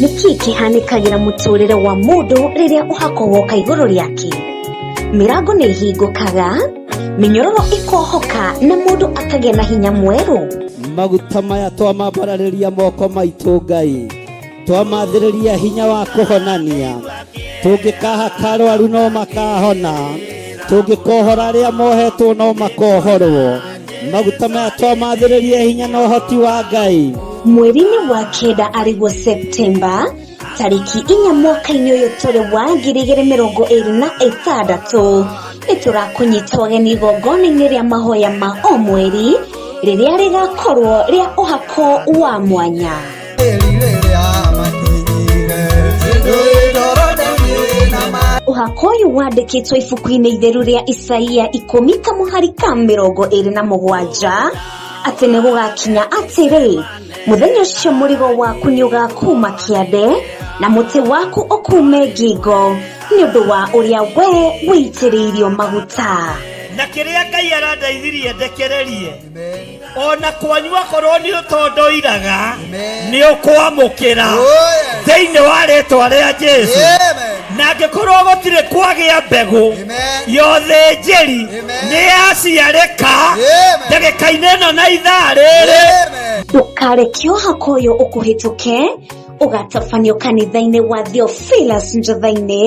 Nĩ kĩĩ kĩhanĩkagĩra mũtũrĩre wa mũndũ rĩrĩa ũhako woka igũrũ rĩake? Mĩrango nĩ ĩhingũkaga, mĩnyororo ĩkohoka na mũndũ akagĩa na hinya mwerũ. Maguta maya twamambararĩria moko maitũ Ngai, twamathĩrĩria hinya wa kũhonania. Tũngĩkahaka arwaru no makahona, tũngĩkohora arĩa mohetwo no makohorwo. Maguta maya twamathĩrĩria hinya na ũhoti wa Ngai. Mweri-inĩ wa kenda arĩguo Septemba tarĩki 4 mwaka-inĩ ũyũ tũrĩ wa 2026, nĩ tũrakũnyita ũgeni igongona-inĩ rĩa mahoya ma o mweri rĩrĩa rĩgakorwo rĩa ũhako wa mwanya. Ũhako ũyũ wandĩkĩtwo ibuku-inĩ itheru rĩa Isaia 10 kamũhari ka 27 atĩ nĩ gũgakinya atĩrĩ, mũthenya ũcio mũrigo waku nĩ ũgakuma kĩande na mũtĩ waku ũkume ngingo nĩ ũndũ wa ũrĩa we wĩitĩrĩirio maguta. Na kĩrĩa Ngai arandeithirie ndekererie, ona kwanyu akorwo nĩ ũtondoiraga nĩ ũkwamũkĩra thĩinĩ wa rĩtwa rĩa Jesu. Na angĩkorwo gũtirĩ kwagĩa mbegũ ya ũthĩnjĩri nĩ yaciarĩka ndagĩka-inĩ ĩno na ithaa rĩrĩ. Ndũkareke ũhako ũyũ ũkũhĩtũke, ũgatabanio kanitha-inĩ wa Theophilus Njotha-inĩ,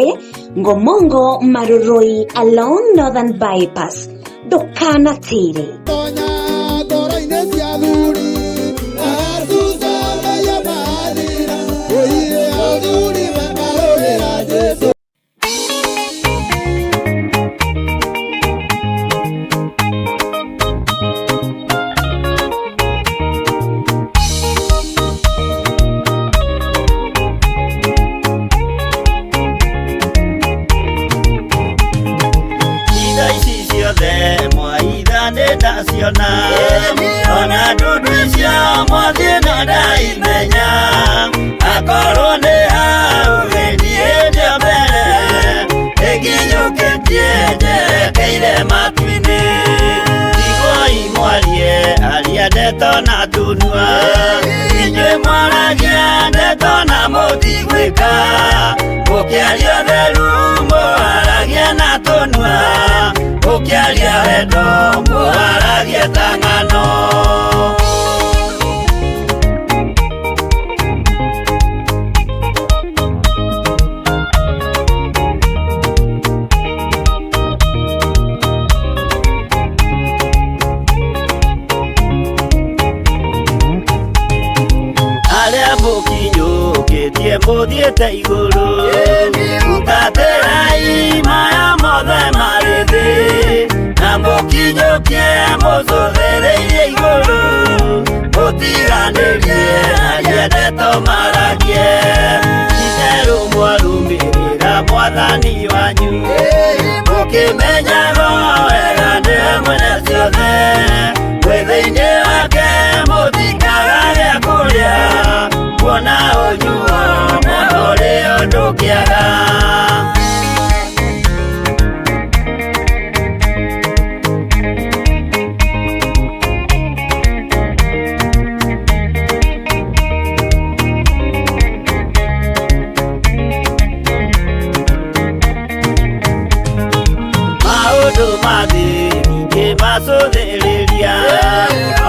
Ngomongo Marurui along Northern Bypass. Ndũkanatĩre. Tonya ngoro-inĩ cia athuri, acuca mathira, oire athuri makarũrĩra Jesũ. Itha ici ciothe mwaitha nĩ ndaciona, ona ndundu icio mwathiĩ no ndaimenya. Akorwo nĩ hau gĩthiĩ ndio mbere, ĩkinyũkĩtie njerekeire matu-inĩ. Iguai mwarie aria ndeto na tunua, inyuĩ mwaragia ndeto na mũtigwĩka. Mũkĩaria ũtheru mũharagia na tũnua, mũkĩaria wendo mũharagia ta ng'ano. Arĩa mũkinyũkĩtie mũthiĩte igũrũ, hutatĩrai maya mothe marĩ thĩ, na mũkinyũkie mũcũthĩrĩirie igũrũ, mũtiganĩrie aria ndeto maragie. Itherũ mwarũmĩrĩra mwathani wanyu, mũkĩmenyaga wega nĩwe mwene ciothe, mwĩ thĩinĩ wake mũtikaga gĩa kũrĩa, kuona ũnyuo na ũrĩo ndũkĩaga. Maũndũ ma thĩ ndingĩmacũthĩrĩria,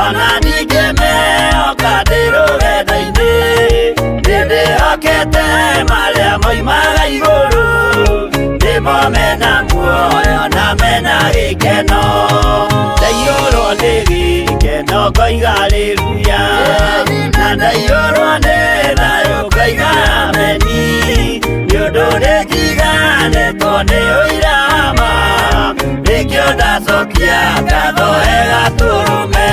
ona ndingĩmehoka ndĩ rũgendo-inĩ. Nĩndĩhokete marĩa moimaga igũrũ, nĩmo mena muoyo na mena gĩkeno. Ndaiyũrwo nĩ gĩkeno ngoiga haleluya, na ndaiyũrwo nĩ thayũ ngoiga ameni. Nĩ ũndũ nĩnjiganĩtwo nĩ ũira wa ma, nĩkĩo ndacokia ngatho he Gatũrũme.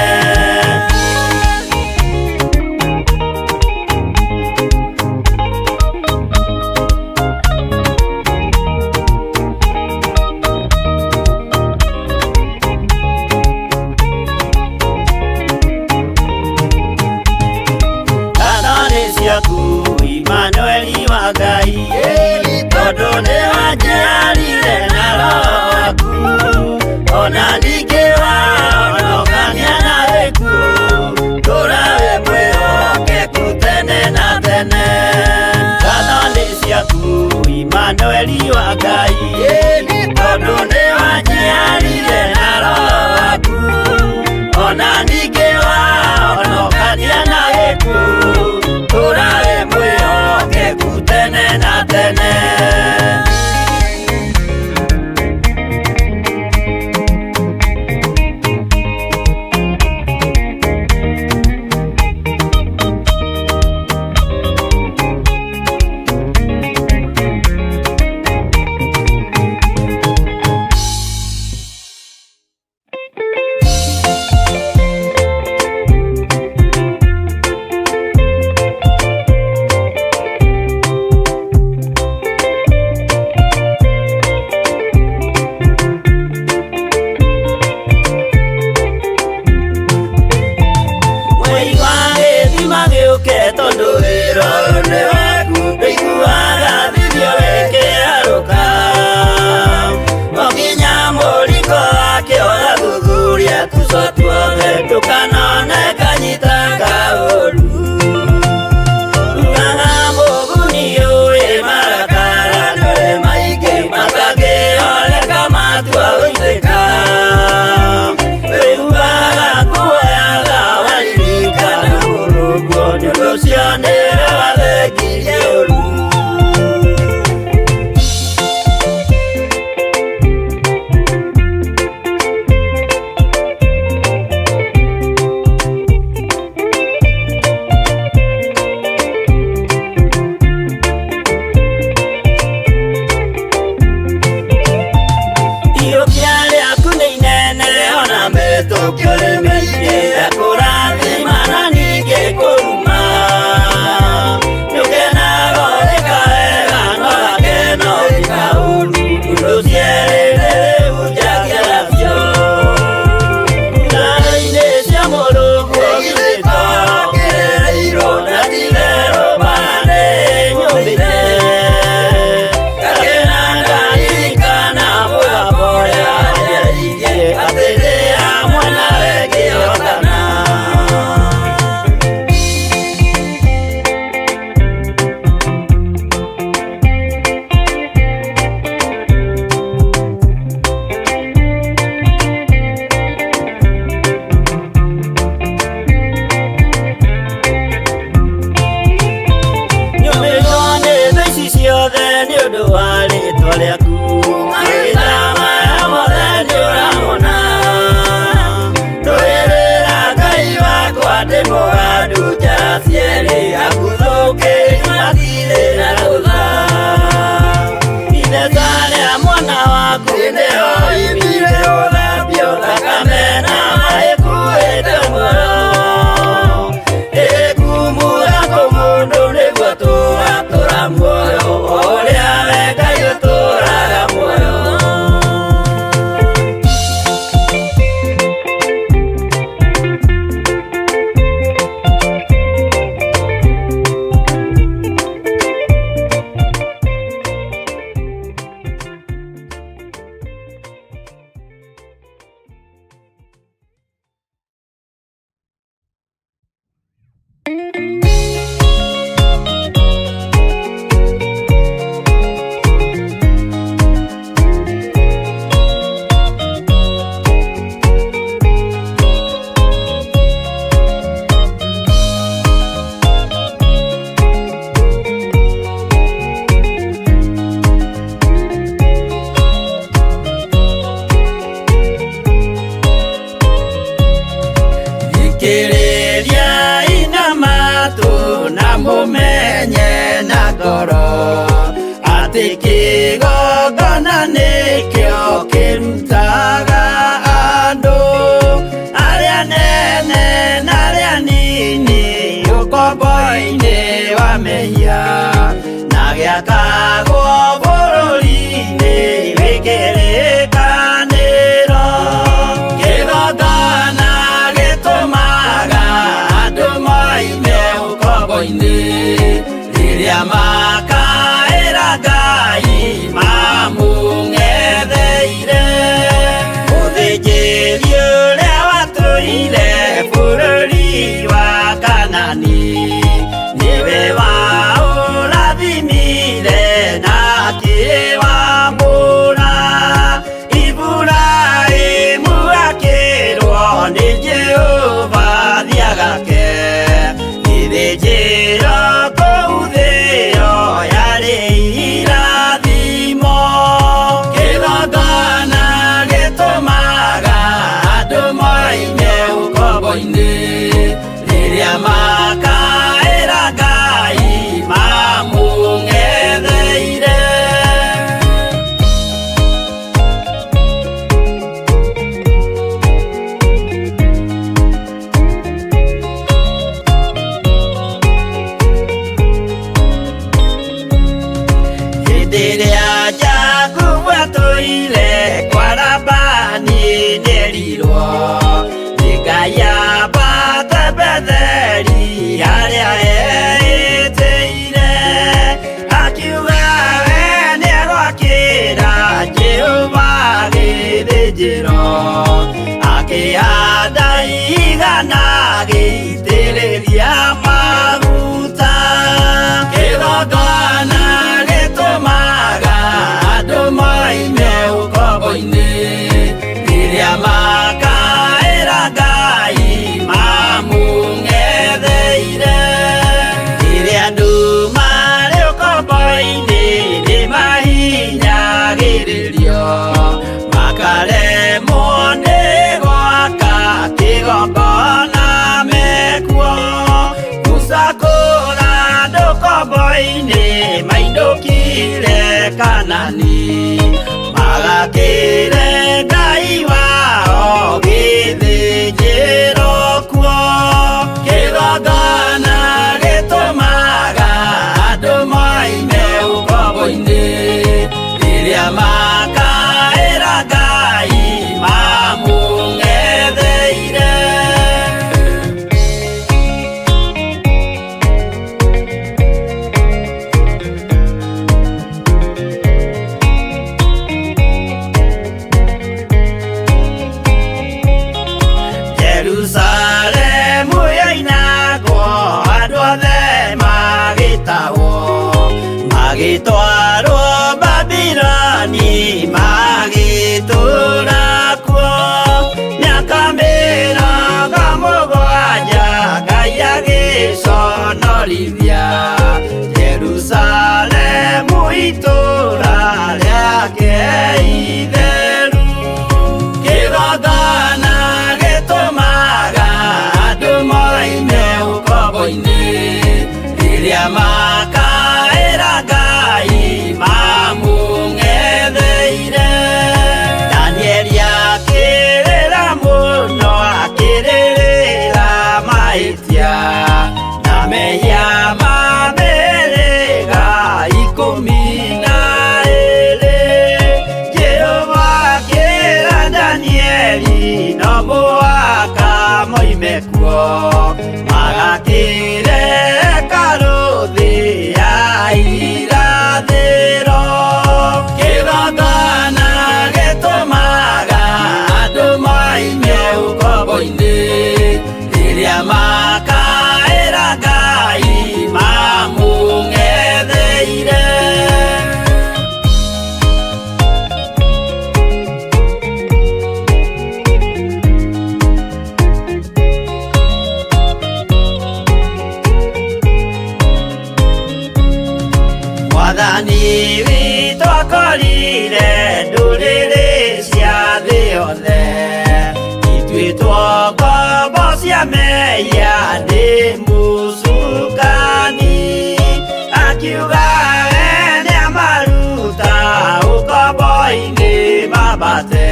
Ngatho nĩ ciaku Imanueli wa Ngai, tondũ nĩ wanjiarire na roho waku, ona ningĩ wahonokania na Imanueli wa Ngai, tondũ nĩwanjiarire na Roho waku, ona ningĩ wahonokania na gĩkuũ, tũũra wĩ mwĩhokeku tene na tene. Mwei wa gĩthima gĩũke tondũ wĩra ũyũ nĩ waku, ndũiguaga thithio wĩkĩarũka. O nginya mũriko wake ũgathuthuria tuco tuothe, ndũkanone kanyita kaũru. Ugaga mũguni ũĩ marakara nĩũrĩ maingĩ, matangĩoleka matua gũitĩka. Wĩiguaga kuoyaga waririkana mũrũguo, nĩ ũndũ ũcio nĩwe wathengirie ũru. Iyũkia rĩaku nĩ inene ona mĩtũkio nĩ mĩingĩ, ekũrathima na ningĩ kũruma. Nĩũkenaga ũrĩka wega no gakeno ũrĩka ũru, ũndũ cierĩ nĩwĩhunjagia nacio. Ngaro-inĩ cia mũrũguo githĩ to kĩrĩrĩirwo, na ti-itherũ mbara nĩnyũmĩte. Ngakena ndaririkana mũgambo ũrĩa wanjarĩirie, atĩ ndĩ hamwe nawe ngĩhotana. Nyũmĩtwo nĩ thũ ici ciothe nĩ ũndũ wa rĩtwa rĩaku, mahinda maya mothe nĩũramona. Ndũĩrĩra Ngai wakwa ndĩ mũgandu njara cierĩ, aguthũkĩri matirĩ na rũtha. Ithesa rĩa mwana waku nĩho oimire gũthambio thakame na maĩ kuĩte muoyo. Ĩkumura kũmũndũ nĩguo tũgatũra muoyo, o ũrĩa we Ngai ũtũraga muoyo. Thikĩrĩria ina matũ na mũmenye na ngoro, atĩ kĩgongona nĩkĩo kĩrutaga andũ arĩa nene na arĩa nini ũkombo-inĩ wa mehia, na gĩakagwo bũrũri-inĩ wĩ kĩrĩkanĩro. Kĩgongona gĩtũmaga andũ moime ũkombo-inĩ, rĩrĩa makaĩra Ngai mamũng'etheire. Mũthĩnjĩri ũrĩa watũire bũrũri wa Kanani, nĩwe waũrathimire na Athire kwa Labani nĩerirwo nĩ Ngai ambate Betheli harĩa eĩtĩire, akiuga we nĩegwakĩra Jehova gĩthĩnjĩro, akĩhanda igana agĩitĩrĩria maguta. Kĩgongona gĩtũmaga andũ moime ũkombo-inĩ, rĩrĩa makaĩra Ngai mamũng'etheire. Rĩrĩa andũ marĩ ũkombo-inĩ nĩmahinyagĩrĩrio, makaremwo nĩ gwaka kĩgongona mekuo. Musa kũra andũ ũkombo-inĩ mainũkire Kanani, magakĩre Ngai wao gĩthĩnjĩro kuo. Kĩgongona gĩtũmaga andũ moime ũkombo-inĩ, rĩrĩa makaĩra Ngai mamũng'etheire. Jerusalemu yoinagwo andũ othe magĩtahwo, magĩtwarwo Babiloni magĩtũũra kuo. Mĩaka 70 Ngai agĩconorithia Jerusalemu itũũra rĩake itheru. Kĩgongona gĩtũmaga andũ moime ũkombo-inĩ, rĩrĩa makaĩra Ngai mamũng'etheire. Danieli akĩrĩra mũno akĩrĩrĩra mahĩtia na mehia ma mĩhĩrĩga 12. Jehova akĩra Danieli no mũhaka moime kuo, magakĩre hekarũ thĩ ya irathĩro. Kĩgongona gĩtũmaga andũ moime ũkombo-inĩ, rĩrĩa makaĩra Ngai mamũng'etheire. Mwathani witũ akorire ndũrĩrĩ cia thĩ yothe, ituĩtwo ngombo cia mehia nĩ mũcukani, akiuga we nĩamaruta ũkombo-inĩ mambate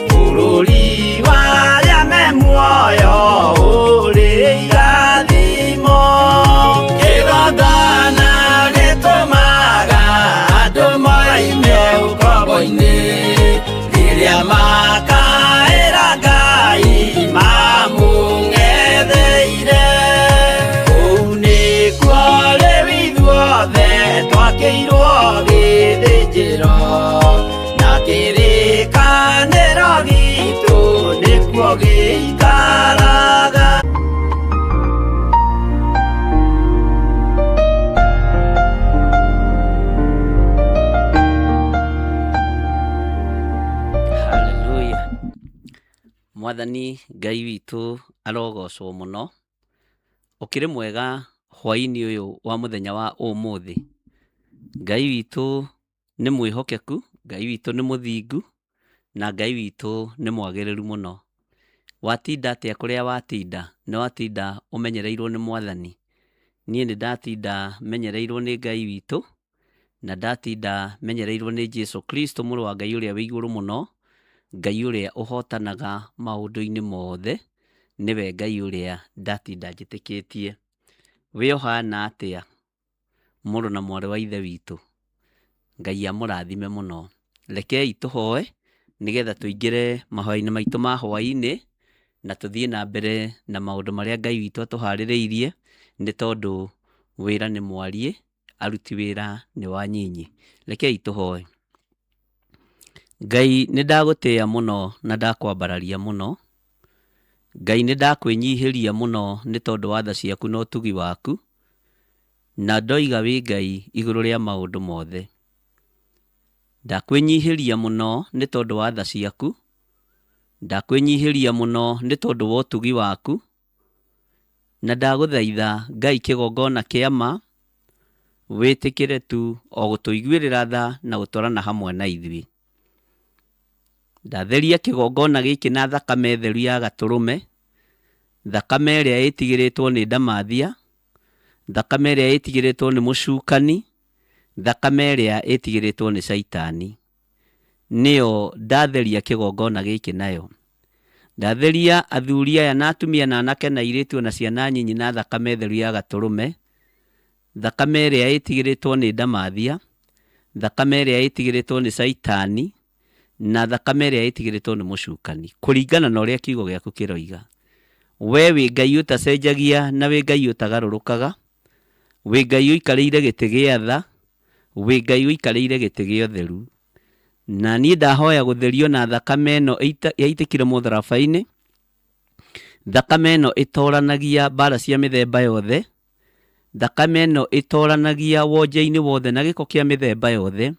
bũrũri wa arĩa me muoyo ũrĩ irathimo. Kĩgongona gĩtũmaga andũ moime ũkombo-inĩ, rĩrĩa makaĩra Ngai mamũng'etheire. Kũu nĩkuo rĩu ithuothe twakĩirwo gĩthĩnjĩro, na kĩrĩkanĩro gitũ nĩkuo gĩikaraga. Haleluya. Mwathani Ngai witũ arogocwo mũno. Ũkĩrĩ mwega hwaĩ-inĩ ũyũ wa mũthenya wa ũmũthĩ. Ngai witũ nĩ mwĩhokeku, Ngai witũ nĩ mũthingu, na Ngai witũ nĩ mwagĩrĩru mũno. Watinda atĩa kũrĩa watinda? Nĩ watinda ũmenyereirwo nĩ Mwathani. Niĩ nĩ ndatinda menyereirwo nĩ Ngai witũ, na ndatinda menyereirwo nĩ Jesu Kristo mũrũ wa Ngai ũrĩa wĩ igũrũ mũno, Ngai ũrĩa ũhotanaga maũndũ-inĩ mothe, nĩwe Ngai ũrĩa ndatinda njĩtĩkĩtie. Wĩ ũhana atĩa mũrũ na mwarĩ wa ithe witũ? Ngai amũrathime mũno. Rekei tũhoe nĩgetha tũingĩre mahoya-inĩ maitũ ma hwaĩ-inĩ na tũthiĩ na mbere na maũndũ marĩa Ngai witũ atũharĩrĩirie, nĩ tondũ wĩra nĩ mwariĩ, aruti wĩra nĩ wanyinyi. Rekei tũhoe. Ngai nĩ ndagũtĩĩa mũno na ndakwambararia mũno. Ngai nĩ ndakwĩnyihĩria mũno nĩ tondũ wa tha ciaku na ũtugi waku, na ndoiga wĩ Ngai igũrũ rĩa maũndũ mothe. Ndakwĩnyihĩria mũno nĩ tondũ wa tha ciaku, ndakwĩnyihĩria mũno nĩ tondũ wa ũtugi waku, na ndagũthaitha Ngai kĩgongona kĩa ma, wĩtĩkĩre tu o gũtũiguĩrĩra tha na gũtwarana hamwe na ithuĩ. Ndatheria kĩgongona gĩkĩ na thakame theru ya gatũrũme, thakame ĩrĩa ĩtigĩrĩtwo nĩ ndamathia, thakame ĩrĩa ĩtigĩrĩtwo nĩ mũcukani, thakame ĩrĩa ĩtigĩrĩtwo nĩ caitani. Nĩyo ndatheria kĩgongona gĩkĩ nayo. Ndatheria athuri aya na atumia na anake na airĩtu na ciana nyinyi na thakame theru ya gatũrũme, thakame ĩrĩa ĩtigĩrĩtwo nĩ ndamathia, thakame ĩrĩa ĩtigĩrĩtwo nĩ caitani, na thakame ĩrĩa ĩtigĩrĩtwo nĩ mũcukani, kũringana na ũrĩa kiugo gĩaku kĩroiga. We wĩ Ngai ũtacenjagia na wĩ Ngai ũtagarũrũkaga, wĩ Ngai ũikarĩire gĩtĩ gĩa tha, wĩ Ngai ũikarĩire gĩtĩ gĩa ũtheru. Na niĩ ndahoya gũtherio na thakame ĩno yaitĩkire mũtharaba-inĩ, thakame ĩno ĩtoranagia mbara cia mĩthemba yothe, thakame ĩno ĩtoranagia wonje-inĩ wothe na gĩko kĩa mĩthemba yothe,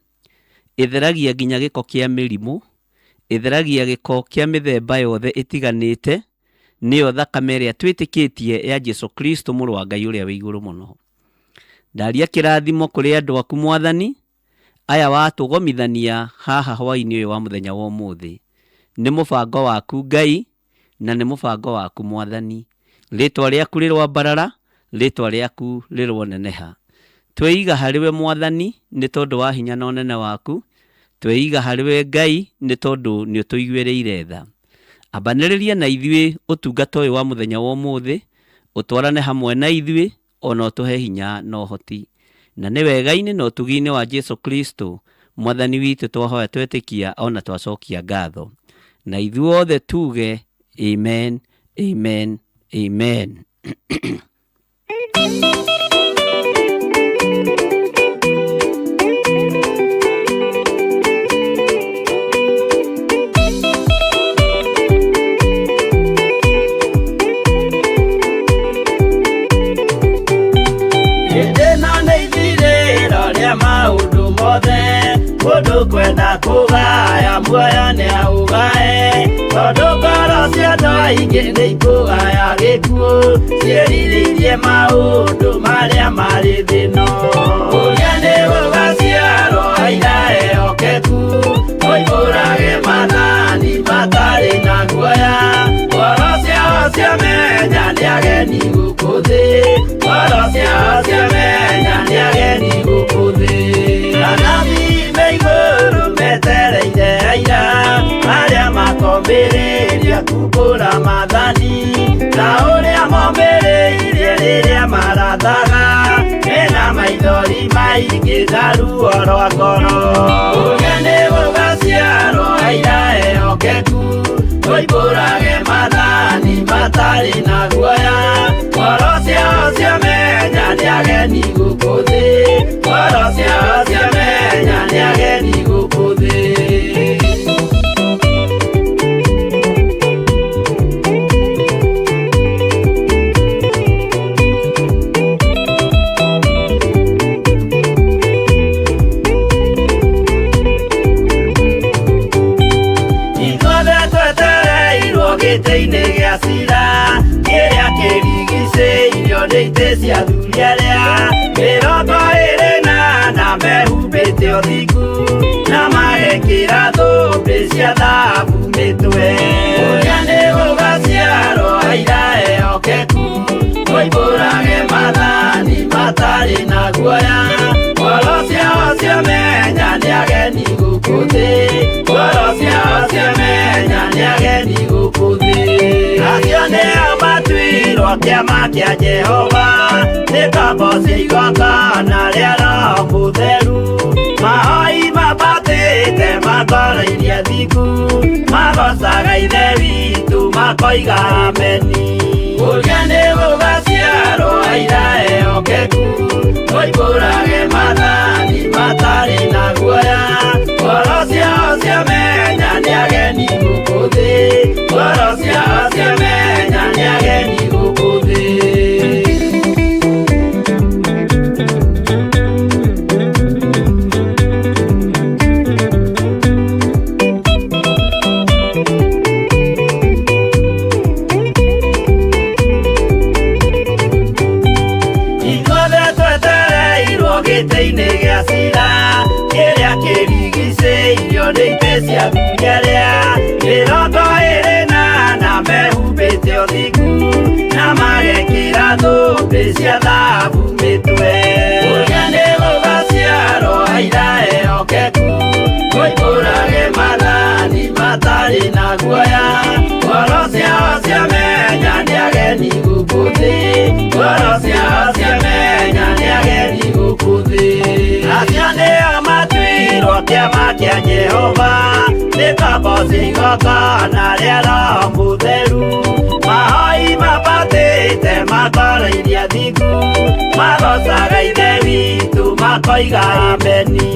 ĩtheragia nginya gĩko kĩa mĩrimũ, ĩtheragia gĩko kĩa mĩthemba yothe ĩtiganĩte, nĩyo thakame ĩrĩa twĩtĩkĩtie ya Jesu Kristo mũrũ wa Ngai ũrĩa wĩ igũrũ mũno. Ndaria kĩrathimo kũrĩ andũ aku Mwathani, aya watũgomithania haha hwaĩ-inĩ ũyũ wa mũthenya wa ũmũthĩ. Nĩ mũbango waku Ngai, na nĩ mũbango waku Mwathani. Rĩtwa rĩaku rĩroambarara, rĩtwa rĩaku rĩroneneha. Tweiga harĩwe Mwathani nĩ tondũ wa hinya na ũnene waku, tweiga harĩwe Ngai nĩ tondũ nĩ ũtũiguĩrĩire tha. Ambanĩrĩria na ithuĩ ũtungata ũyũ wa mũthenya wa ũmũthĩ, ũtwarane hamwe na ithuĩ, ona ũtũhe hinya na ũhoti. Na nĩ wega-inĩ na ũtugi-inĩ wa Jesu Kristo, Mwathani witũ twahoya twetĩkia ona twacokia ngatho. Na ithuothe tuge amen, amen, amen. Hĩndĩ ĩno nĩ ithirĩro rĩa maũndũ mothe, mũndũ kwenda kũgaya muoyo nĩ aũgae, tondũ ngoro cia andũ aingĩ nĩ ikũgaya gĩkuũ, ciĩrirĩirie maũndũ marĩa marĩ thĩ ĩno. Ũrĩa nĩ gũgaciarwo aira ehokeku, moimbũrage maathani matarĩ na guoya, ngoro ciao ciamenya nĩ ageni gũkũ thĩ, ngoro ciao ciamenya nĩ ageni gũkũ thĩ. Anabii me igũrũ metereire aira, arĩa makomĩrĩria kumbũra maathani, ta ũrĩa momĩrĩirie rĩrĩa marathaga, mena maithori maingĩ na ruo rwa ngoro. Ũrĩa nĩ gũgaciarwo aira ehokeku, moimbũrage maathani matarĩ na guoya, ngoro ciao ciamenya nĩ ageni gũkũ thĩ, ngoro ciao ciamenya nĩ ageni gũkũ thĩ. Ithuothe twetereirwo gĩtĩ-inĩ gĩa cira, kĩrĩa kĩrigicĩirio nĩ itĩ cia athuri arĩa 24 mehumbĩte ũthingu, na magekĩra thũmbĩ cia thahabu mĩtwe. Ũrĩa nĩ gũgaciarwo aira ehokeku, moimbũrage maathani matarĩ na guoya, ngoro ciao ciamenya nĩ ageni gũkũ thĩ, ngoro ciao ciamenya nĩ ageni gũkũ thĩ. Acio nĩo matuirwo kĩama kĩa Jehova, nĩ ngombo cia igongona rĩa Roho Mũtheru, mahoi mambatĩte ma Makoiga ameni. Kũrĩa nĩ gũgaciarwo aira ehokeku, moimbũrage maathani matarĩ na guoya. Ngoro ciao ciamenya nĩ ageni gũkũ thĩ, ngoro ciao ciamenya nĩ ageni gũkũ thĩ. Ithuothe twetereirwo gĩtĩ-inĩ gĩa cira, kĩrĩa kĩrigicĩirio nĩ itĩ cia thuri arĩa 24 na mehumbĩte ũthingu, na magekĩra thũmbĩ cia thahabu mĩtwe. Kũrĩa nĩ gũgaciarwo aira ehokeku, moimbũrage maathani matarĩ na guoya. Ngoro ciao ciamenya nĩ ageni gũkũ thĩ, ngoro ciao ciamenya nĩ ageni gũkũ thĩ. Acio nĩo matuirwo kĩama kĩa Jehova, nĩ ngombo cia igongona rĩa Roho Mũtheru. Mahoi mabatĩte makoro iria thingu, magocaga Ithe witũ makoiga ameni.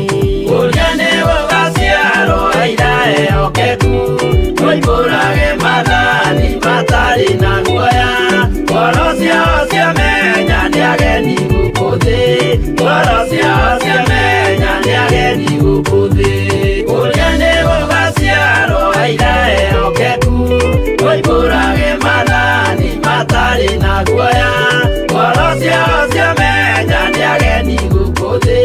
Kũrĩa nĩ gũgaciarwo aira ehokeku, moimbũrage maathani matarĩ na guoya. Ngoro ciao ciamenya nĩ ageni gũkũ thĩ, ngoro ciao ciamenya nĩ ageni gũkũ thĩ. Kũrĩa nĩ gũgaciarwo aira ehokeku, moimbũrage maathani matarĩ na guoya. Ngoro ciao ciamenya nĩ ageni gũkũ thĩ,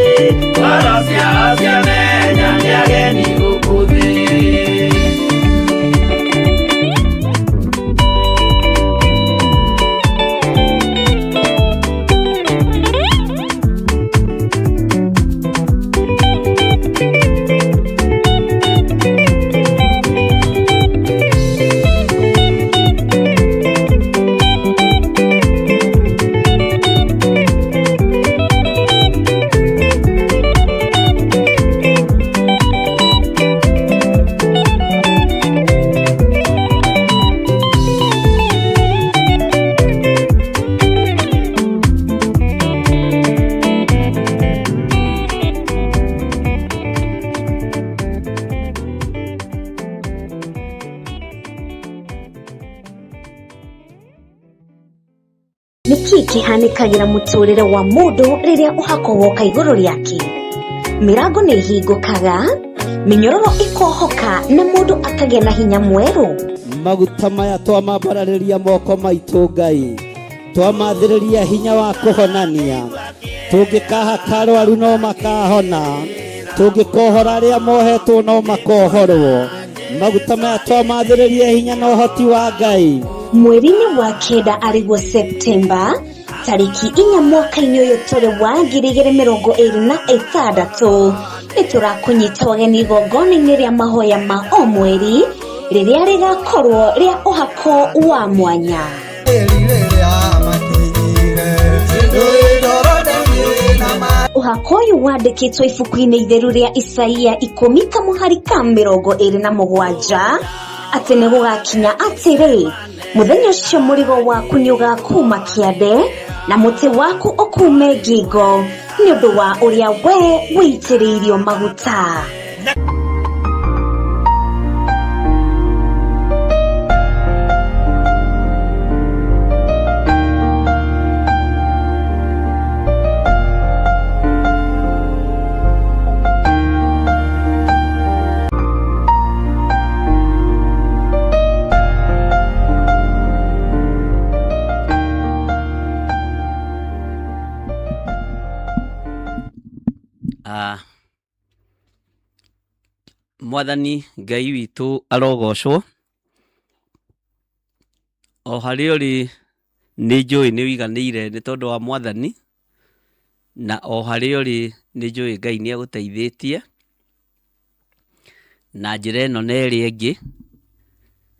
ngoro ciao ciamenya nĩ ageni gũkũ thĩ. Nĩkĩ kĩhanĩkagĩra mũtũrĩre wa mũndũ rĩrĩa ũhako woka igũrũ rĩake? Mĩrango nĩ ĩhingũkaga, mĩnyororo ĩkohoka na mũndũ akagĩa na hinya mwerũ. Maguta maya twamambararĩria moko maitũ Ngai, twamathĩrĩria hinya wa kũhonania. Tũngĩkahaka arwaru no makahona, tũngĩkohora arĩa mohetwo no makohorwo. Maguta maya twamathĩrĩria hinya na ũhoti wa Ngai. Mweri-inĩ wa kenda arĩguo Septemba tarĩki 4 mwaka-inĩ ũyũ tũrĩ wa 2026, nĩ tũrakũnyita ũgeni igongona-inĩ rĩa mahoya ma o mweri rĩrĩa rĩgakorwo rĩa ũhako wa mwanya. Ũhako ũyũ wandĩkĩtwo ibuku-inĩ itheru rĩa Isaia 10 kamũhari ka 27 atĩ nĩ gũgakinya atĩrĩ, mũthenya ũcio mũrigo waku nĩ ũgakuma kĩande na mũtĩ waku ũkume ngingo nĩ ũndũ wa ũrĩa we wĩitĩrĩirio maguta. Mwathani Ngai witũ arogocwo. O harĩa ũrĩ nĩ njũĩ nĩ ũiganĩire nĩ tondũ wa Mwathani, na o harĩa ũrĩ nĩ njũĩ Ngai nĩ agũteithĩtie na njĩra ĩno na ĩrĩa ĩngĩ,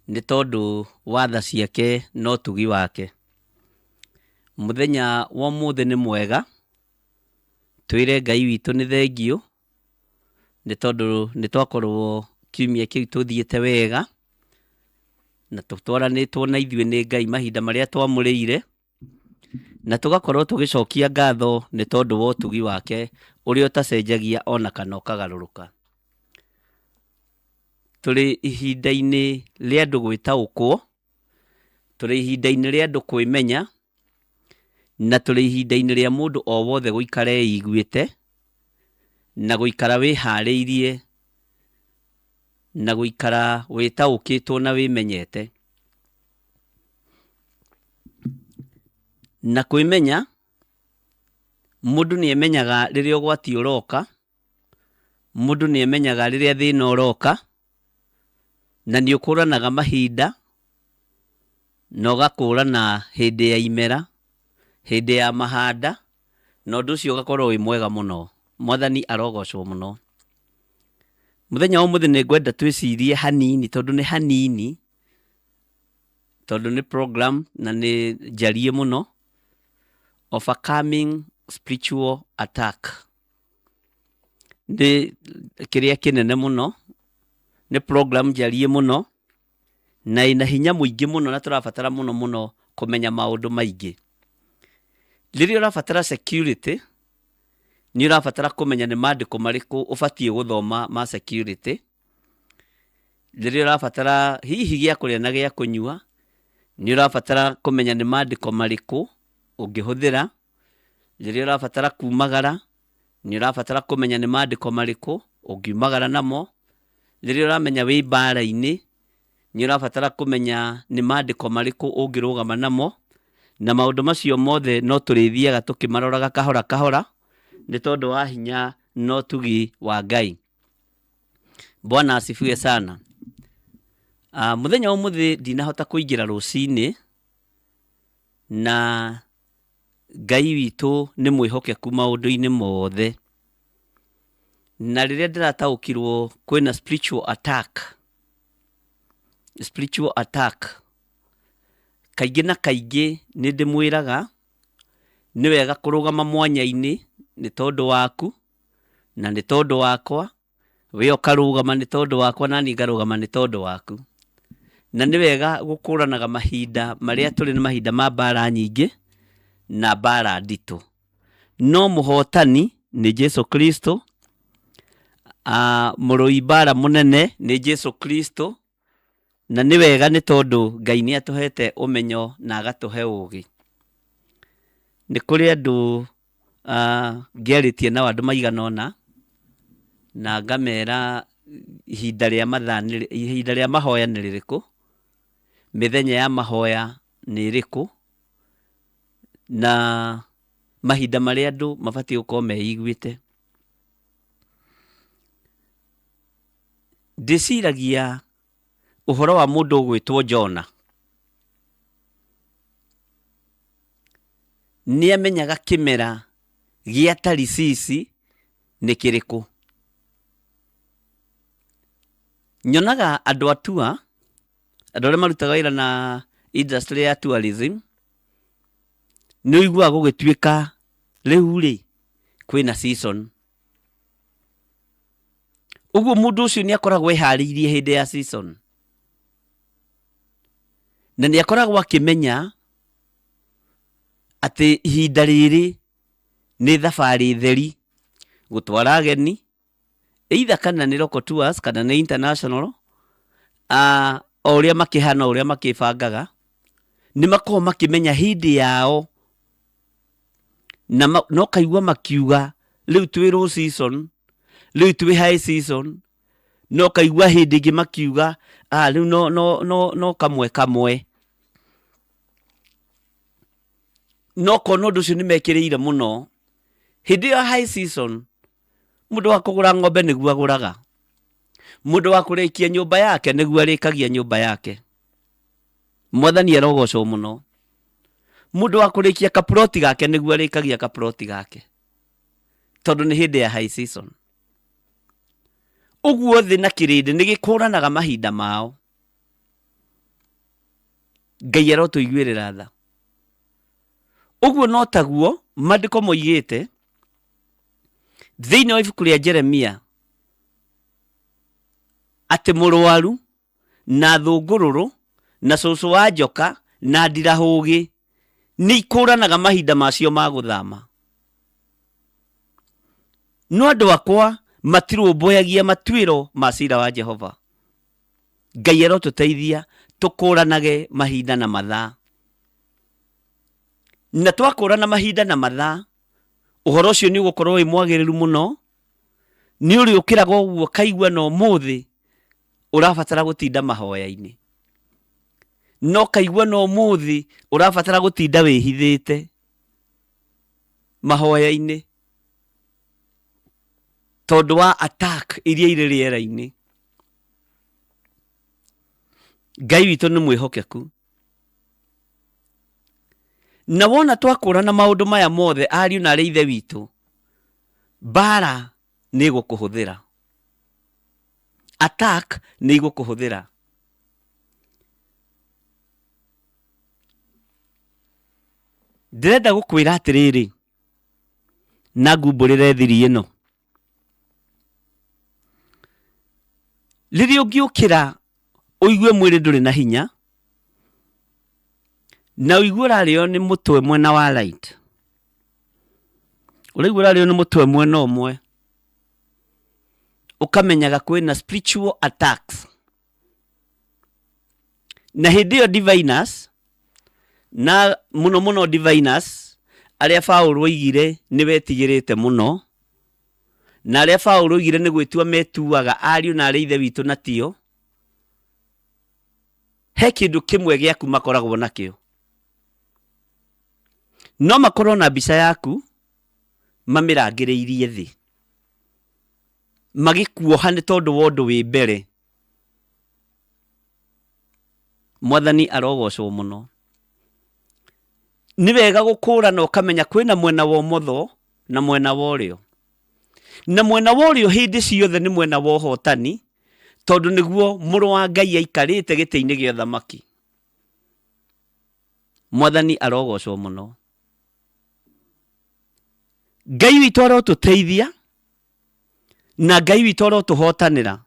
nĩ tondũ wa tha ciake na ũtugi wake. Mũthenya wa ũmũthĩ nĩ mwega, twĩre Ngai witũ nĩ thengiũ, nĩ tondũ nĩ twakorwo kiumia kĩu tũthiĩte wega. Na tũtwaranĩtwo na ithuĩ nĩ Ngai mahinda marĩa twamũrĩire, na tũgakorwo tũgĩcokia ngatho nĩ tondũ wa ũtugi wake ũrĩa ũtacenjagia ona kana ũkagarũrũka. Tũrĩ ihinda-inĩ rĩa andũ gwĩtaũkwo, tũrĩ ihinda-inĩ rĩa andũ kwĩmenya, na tũrĩ ihinda-inĩ rĩa mũndũ o wothe gũikara eiguĩte, na gũikara wĩharĩirie, na gũikara wĩtaũkĩtwo na wĩmenyete. Na kwĩmenya, mũndũ nĩ emenyaga rĩrĩa ũgwati ũroka, mũndũ nĩ emenyaga rĩrĩa thĩna ũroka, na nĩ ũkũranaga mahinda, na ũgakũrana hĩndĩ ya imera, hĩndĩ ya mahanda, na ũndũ ũcio ũgakorwo wĩ mwega mũno. Mwathani arogocwo mũno. Mũthenya wa ũmũthĩ nĩ ngwenda twĩcirie hanini, tondũ nĩ hanini, tondũ nĩ program na nĩ njarie mũno, overcoming spiritual attack. Nĩ kĩrĩa kĩnene mũno, nĩ program njarie mũno, na ĩna hinya mũingĩ mũno, na tũrabatara mũno mũno kũmenya maũndũ maingĩ. Rĩrĩa ũrabatara security, nĩ ũrabatara kũmenya nĩ maandĩko marĩkũ ũbatiĩ gũthoma ma security. Rĩrĩa ũrabatara hihi gĩa kũrĩa na gĩa kũnyua, nĩ ũrabatara kũmenya nĩ maandĩko marĩkũ ũngĩhũthĩra. Rĩrĩa ũrabatara kumagara, nĩ ũrabatara kũmenya nĩ maandĩko marĩkũ ũngiumagara namo. Rĩrĩa ũramenya wĩ mbara-inĩ, nĩ ũrabatara kũmenya nĩ maandĩko marĩkũ ũngĩrũgama namo. Na maũndũ macio mothe no tũrĩthiaga tũkĩmaroraga kahora kahora, nĩ tondũ wa hinya na ũtugi wa Ngai. Bwana asifiwe sana. Mũthenya wa ũmũthĩ ndinahota kũingĩra rũcinĩ, na Ngai witũ nĩ mwĩhokeku maũndũ-inĩ mothe. Na rĩrĩa ndĩrataũkirwo kwĩna spiritual attack, spiritual attack, kaingĩ na kaingĩ nĩ ndĩmwĩraga nĩ wega kũrũgama mwanya-inĩ nĩ tondũ waku na nĩ tondũ wakwa, we ũkarũgama nĩ tondũ wakwa na niĩ ngarũgama nĩ tondũ waku. Na nĩ wega gũkũranaga mahinda marĩa tũrĩ nĩ mahinda ma mbara nyingĩ na mbara nditũ. No mũhotani nĩ Jesu Kristo, mũrũi mbara mũnene nĩ Jesu Kristo, na nĩ wega nĩ tondũ Ngai nĩ atũhete ũmenyo na agatũhe ũgĩ. Nĩ kũrĩ andũ ngĩarĩtie nao andũ maigana ũna, na ngamera ihinda rĩa mathaa nĩ, ihinda rĩa mahoya nĩ rĩrĩkũ, mĩthenya ya mahoya nĩ ĩrĩkũ, na mahinda marĩa andũ mabatiĩ gũkorwo meiguĩte. Ndĩciragia ũhoro wa mũndũ ũgwĩtwo Jona. Nĩ amenyaga kĩmera gĩa Tarisisi nĩ kĩrĩkũ. Nyonaga andũ a tour, andũ arĩa marutaga wĩra na industry ya tourism, nĩ ũiguaga gũgĩtuĩka rĩu rĩ, kwĩna season. Ũguo mũndũ ũcio nĩ akoragwo eharĩirie hĩndĩ ya season. Na nĩ akoragwo akĩmenya atĩ ihinda rĩrĩ nĩ thabarĩ theri gũtwara ageni, either kana nĩ local tours kana nĩ international, o ũrĩa makĩhana, o ũrĩa makĩbangaga, nĩ makoragwo makĩmenya hĩndĩ yao, na no kaigua makiuga rĩu twĩ low season, rĩu twĩ high season, no kaigua hĩndĩ ĩngĩ makiuga rĩu no kamwe kamwe. No kona ũndũ ũcio nĩ mekĩrĩire mũno. Hĩndĩ ĩyo high season, mũndũ wa kũgũra ng'ombe nĩguo agũraga, mũndũ wa kũrĩkia nyũmba yake nĩguo arĩkagia nyũmba yake. Mwathani arogocwo mũno. Mũndũ wa kũrĩkia kaploti gake nĩguo arĩkagia kaploti gake, tondũ nĩ hĩndĩ ya high season. Ũguo thĩ na kĩrĩndĩ nĩ gĩkũranaga mahinda mao. Ngai arotũiguĩrĩra tha. Ũguo no taguo maandĩko moigĩte thĩinĩ wa ibuku rĩa Jeremia atĩ mũrwaru na thũngũrũrũ Na cũcũ wa njoka na ndirahũgĩ nĩ ikũranaga mahinda macio ma gũthama. No andũ akwa matirũmbũyagia matuĩro ma cira wa Jehova. Ngai arotũteithia tũkũranage mahinda na mathaa. Na twakũrana mahinda na mathaa, ũhoro ũcio nĩ ũgũkorwo wĩ mwagĩrĩru mũno. Nĩ ũrĩũkĩraga ũguo ũkaigua na ũmũthĩ ũrabatara gũtinda mahoya-inĩ. Na ũkaigua na ũmũthĩ ũrabatara gũtinda wĩhithĩte mahoya-inĩ tondũ wa attack iria irĩ rĩera-inĩ. Ngai witũ nĩ mwĩhokeku. Na wona twakũrana maũndũ maya mothe ariũ na arĩ ithe witũ, mbara nĩ ĩgũkũhũthĩra. Attack nĩ igũkũhũthĩra. Ndĩrenda gũkwĩra atĩrĩrĩ, na ngumbũrĩre thiri ĩno. Rĩrĩa ũngĩũkĩra ũigue mwĩrĩ ndũrĩ na hinya, na ũigue ũrarĩo nĩ mũtwe mwena wa right, ũraigua ũrarĩo nĩ mũtwe mwena ũmwe, ũkamenyaga kwĩna spiritual attacks. Na hĩndĩ ĩyo diviners, na mũno mũno diviners, arĩa Paũlũ oigire nĩ wetigĩrĩte mũno, na arĩa Paũlũ oigire nĩ gwĩtua metuaga ariũ na arĩ ithe witũ na tio, he kĩndũ kĩmwe gĩaku makoragwo nakĩo. No makorwo na mbica yaku mamĩrangĩrĩirie thĩ, magĩkuoha nĩ tondũ wa ũndũ wĩ mbere. Mwathani arogocwo mũno. Nĩ wega gũkũrana ũkamenya kwĩna mwena wa ũmotho na mwena wa ũrĩo. Na mwena wa ũrĩo hĩndĩ ciothe nĩ mwena wa ũhotani, tondũ nĩguo mũrũ wa Ngai aikarĩte gĩtĩ-inĩ gĩa ũthamaki. Mwathani arogocwo mũno. Ngai witũ arotũteithia na Ngai witũ arotũhotanĩra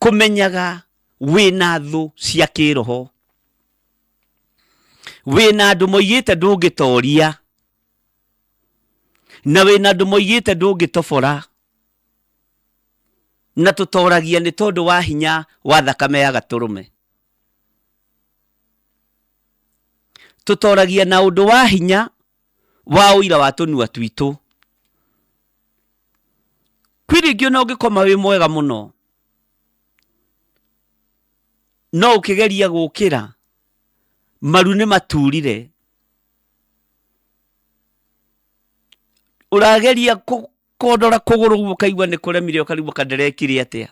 kũmenyaga wĩna thũ cia kĩroho, wĩna andũ moigĩte ndũngĩtoria, na wĩna andũ moigĩte ndũngĩtobora, na tũtoragia nĩ tondũ wa hinya wa thakame ya gatũrũme. Tũtoragia na ũndũ wa hinya wa ũira wa tũnua twitũ. Kwĩ rĩngĩ ona ũngĩkoma wĩ mwega mũno, no ũkĩgeria gũkĩra, maru nĩ maturire. Ũrageria kũndora kũgũrũ guo ũkaigua nĩ kũremire ũkarigwo ka ndĩrekire atĩa.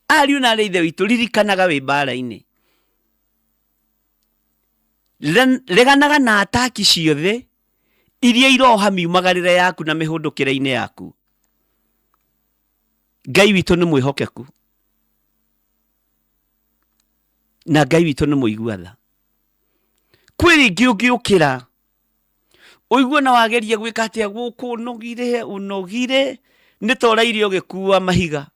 Ariũ na arĩ ithe witũ, ririkanaga wĩ mbara-inĩ. Reganaga na ataki ciothe iria iroha miumagarĩre yaku na mĩhũndũkĩre-inĩ yaku. Ngai witũ nĩ mwĩhokeku na Ngai witũ nĩ mũigua tha. Kwĩ rĩngĩ ũngĩũkĩra ũigue na wageria gwĩka atĩa gũkũ ũnogire ũnogire nĩ ta ũraire ũgĩkua mahiga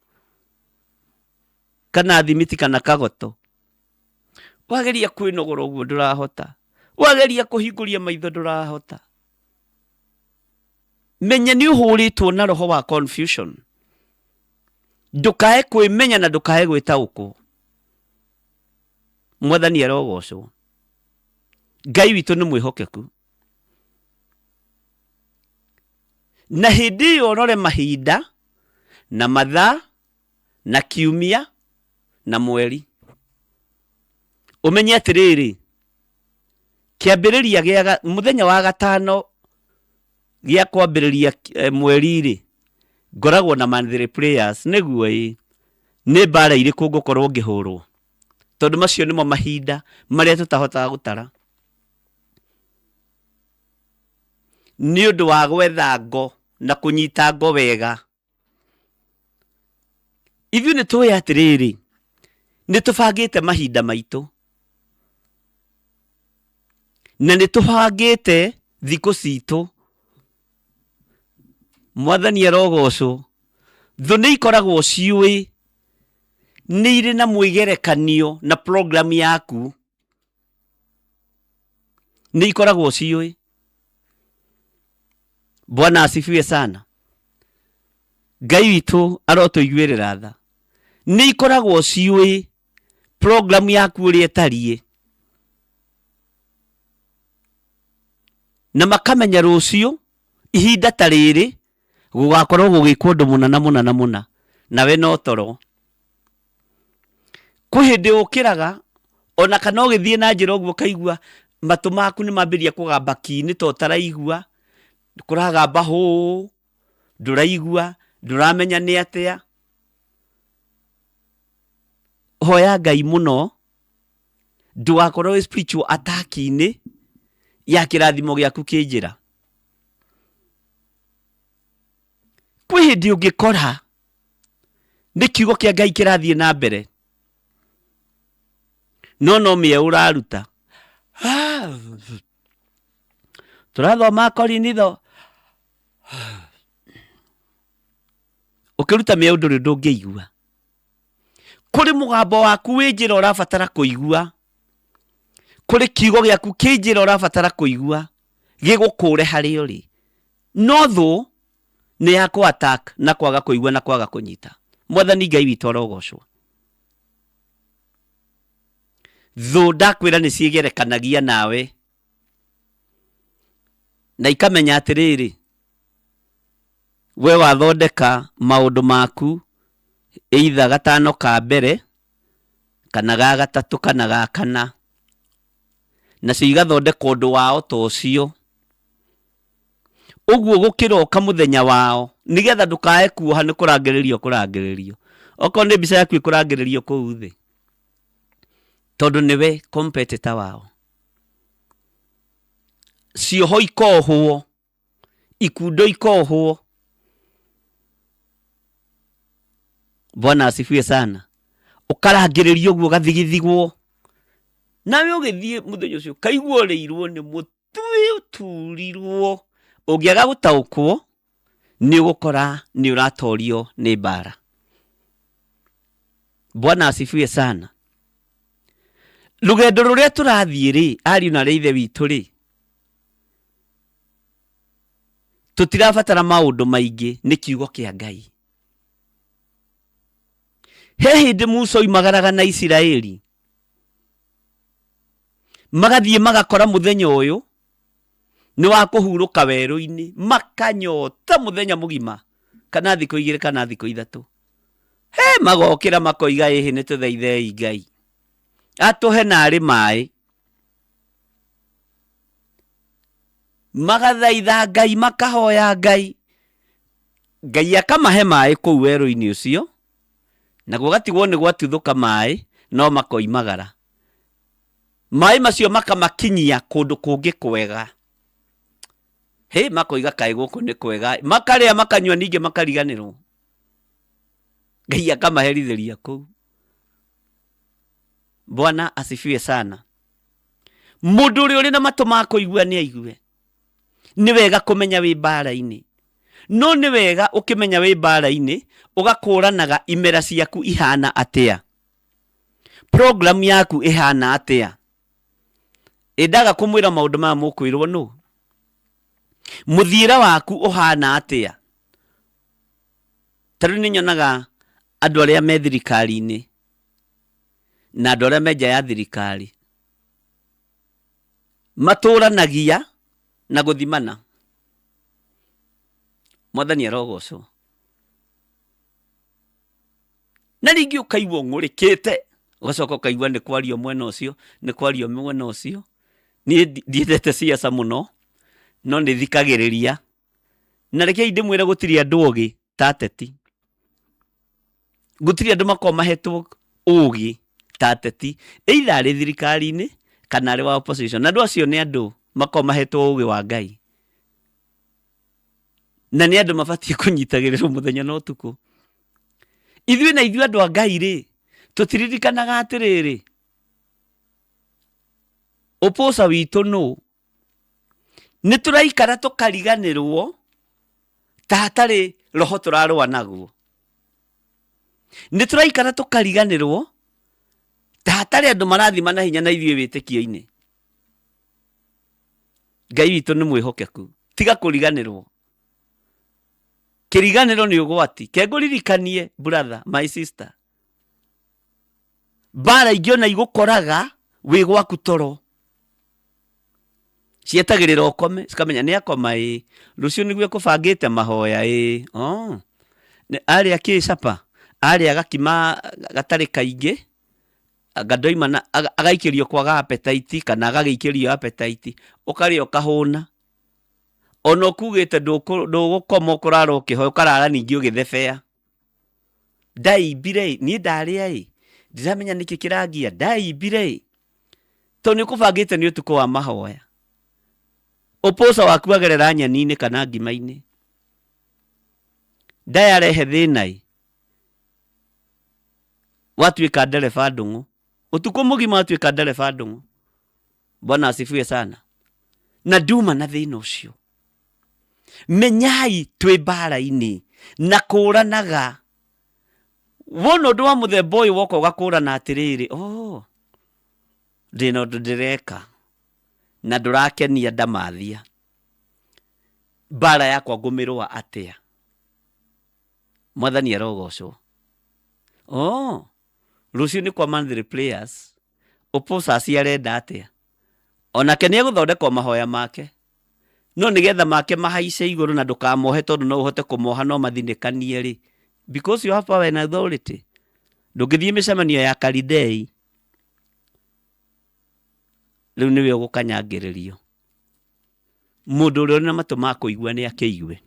kana thimiti kana kagoto. Wageria kwĩnogora ũguo ndũrahota, wageria kũhingũria maitho ndũrahota. Menya nĩ ũhũrĩtwo na roho wa confusion. Ndũkae kwĩmenya na ndũkae gwĩtaũkwo. Mwathani arogocwo. Ngai witũ nĩ mwĩhokeku. Na hĩndĩ ĩyo ũrore mahinda na mathaa na kiumia na mweri. Ũmenye atĩrĩrĩ, kĩambĩrĩria gĩa mũthenya wa gatano gĩa kwambĩrĩria mweri-rĩ, ngoragwo na monthly prayers, nĩguo ĩ, nĩ mbara irĩkũ ngũkorwo ngĩhũrwo? Tondũ macio nĩmo mahinda marĩa tũtahotaga gũtara. Nĩ ũndũ wa gwetha ngo na kũnyita ngo wega. Ithuĩ nĩ tũĩ atĩrĩrĩ, nĩ tũbangĩte mahinda maitũ na nĩ tũbangĩte thikũ citũ. Mwathani arogocwo. Thũ nĩ ikoragwo ciũĩ Nĩ irĩ na mwĩgerekanio na program yaku, nĩ ikoragwo ciũĩ. Bwana asifiwe sana. Ngai witũ arotũiguĩrĩra tha. Nĩ ikoragwo ciũĩ program yaku ũrĩa ĩtariĩ, na makamenya rũciũ ihinda ta rĩrĩ gũgakorwo gũgĩkwo ũndũ mũna na mũna na mũna, nawe no toro. Kwĩ hĩndĩ ũkĩraga ona kana ũgĩthiĩ na njĩra ũguo ũkaigua matũ maku nĩ mambĩrĩria kũgamba ki, nĩ ta ũtaraigua, kũragamba hũũ, ndũraigua, ndũramenya nĩ atĩa. Hoya Ngai mũno ndũgakorwo wĩ spiritual attack-inĩ ya kĩrathimo gĩaku kĩ njĩra. Kwĩ hĩndĩ ũngĩkora nĩ kiugo kĩa Ngai kĩrathiĩ na mbere, no no mĩe ũraruta. Tũrathoma Korinitho, ũkĩruta mĩe ũndũ ũrĩa ndũngĩigua. Kũrĩ mũgambo waku wĩ njĩra ũrabatara kũigua, kũrĩ kiugo gĩaku kĩ njĩra ũrabatara kũigua gĩgũkũre harĩa ũrĩ. No thũ nĩ ya kũ attack na kwaga kũigua na kwaga kũnyita. Mwathani Ngai witũ arogocwo. Thũ ndakwĩra nĩ ciĩgerekanagia nawe na ikamenya atĩrĩrĩ, we wathondeka maũndũ maku either gatano ka mbere kana ga gatatũ kana ga kana, nacio igathondeka ũndũ wao ta ũcio. Ũguo gũkĩroka mũthenya wao, nĩgetha ndũkae kuoha nĩ kũrangĩrĩrio ũkũrangĩrĩrio. Okorwo nĩ mbica yaku ĩkũrangĩrĩrio kũu thĩ, tondũ nĩwe competitor wao. Cioho ikohwo, ikundo ikohwo. Bwana asifiwe sana. Ũkarangĩrĩrio ũguo ũgathigithigwo. Nawe ũgĩthiĩ mũthenya ũcio ũkaigua ũrĩirwo nĩ mũtwe ũturirwo. Ũngĩaga gũtaũkwo nĩ ũgũkora nĩ ũratorio nĩ mbara. Bwana asifiwe sana. Rũgendo rũrĩa tũrathiĩ rĩ, ariũ na arĩ ithe witũ rĩ, tũtirabatara maũndũ maingĩ, nĩ kiugo kĩa Ngai. He hĩndĩ Musa oimagaraga na Isiraeli, magathiĩ magakora mũthenya ũyũ nĩ wa kũhurũka werũ-inĩ, makanyota mũthenya mũgima, kana thikũ igĩrĩ kana thikũ ithatũ. He magokĩra makoiga ĩhĩ nĩ tũthaithei Ngai atũhe narĩ maĩ. Magathaitha Ngai, makahoya Ngai, Ngai akamahe maĩ kũu werũ-inĩ ũcio, na gũgatigwo nĩ gwatuthũka maĩ, no makoimagara. Maĩ macio makamakinyia kũndũ kũngĩ kwega. Hĩ, makoiga kaĩ gũkũ nĩ kwega. Makarĩa makanyua ningĩ makariganĩrwo. Ngai akamaherithĩria kũu. Bwana asifiwe sana. Mũndũ ũrĩa ũrĩ na matũ ma kũigua nĩ aigue. Nĩ wega kũmenya wĩ mbara-inĩ. No nĩ wega ũkĩmenya wĩ mbara-inĩ ũgakũranaga imera ciaku ihana atĩa. Program yaku ĩhana atĩa. Ĩ ndaga kũmwĩra maũndũ maya mũkwĩrwo nũ? Mũthiĩre waku ũhana atĩa? Ta rĩu nĩ nyonaga andũ arĩa me thirikari-inĩ na andũ arĩa me nja ya thirikari matũranagia na gũthimana. Mwathani arogocwo. Na rĩngĩ ũkaigua ũng'ũrĩkĩte, ũgacoka ũkaigua nĩ kwario mwena ũcio, nĩ kwario mwena ũcio. Niĩ ndiendete siasa mũno, no nĩ thikagĩrĩria. Na rekei ndĩmwĩre gũtirĩ andũ ogĩ ta ateti. Gũtirĩ andũ makoragwo mahetwo ũgĩ ta ateti, either arĩ thirikari-inĩ kana arĩ wa opposition. Na andũ acio nĩ andũ makoragwo mahetwo ũgĩ wa Ngai. Na nĩ andũ mabatiĩ kũnyitagĩrĩrwo mũthenya na ũtukũ. Ithuĩ na ithuĩ andũ a Ngai rĩ, tũtiririkanaga atĩrĩrĩ, ũpũca witũ nũ? Nĩ tũraikara tũkariganĩrwo ta hatarĩ roho tũrarũa naguo. Nĩ tũraikara tũkariganĩrwo ta hatarĩ andũ marathima na hinya na ithuĩ wĩtĩkio-inĩ. Ngai witũ nĩ mwĩhokeku. Tiga kũriganĩrwo. Kĩriganĩro nĩ ũgwati. Ke ngũririkanie brother, my sister. Mbara ingĩ ona igũkoraga wĩ gwaku toro. Cietagĩrĩra ũkome, cikamenya nĩ akoma ĩ. Rũciũ nĩguo ekũbangĩte mahoya ĩ. Oh. Arĩa kĩ capa? Arĩa gakima gatarĩ kaingĩ, anga ndoima na agaikĩrio kwaga appetite kana agagĩikĩrio appetite, ũkarĩa ũkahũna. Ona ũkugĩte ndũgũkoma ũkũrara ũkĩhoya, ũkarara ningĩ ũgĩthebea. Ndaimbire ĩ, niĩ ndarĩa ĩ, ndiramenya nĩkĩ kĩrangia, ndaimbire ĩ. Tondũ nĩ ũkũbangĩte nĩ ũtukũ wa mahoya. Ũpũca waku agerera nyeni-inĩ kana ngima-inĩ. Ndayarehe thĩna ĩ, watuĩka ndereba ndũng'ũ. Ũtukũ mũgima watuĩka ndereba ndũng'ũ. Bwana asifiwe sana. Na nduma na thĩna ũcio. Menyai twĩ mbara-inĩ na kũranaga. Wona ũndũ wa mũthemba ũyũ woka ũgakũrana atĩrĩrĩ, oh, ndĩna ũndũ ndĩreka na ndũrakenia ndamathia. Mbara yakwa ngũmĩrũa atĩa? Mwathani arogocwo. Oh, rũciũ nĩ kwa monthly prayers. Ũpũcaci arenda atĩa? Onake nĩ egũthondekwo mahoya make. No nĩgetha make mahaice igũrũ na ndũkamohe tondũ no ũhote kũmoha no mathinĩkanie rĩ. Because you have power and authority. Ndũngĩthiĩ mĩcemanio ya Kalidei. Rĩu nĩwe ũgũkanyangĩrĩrio. Mũndũ ũrĩa ũrĩ na matũ ma kũigua nĩ akĩigue.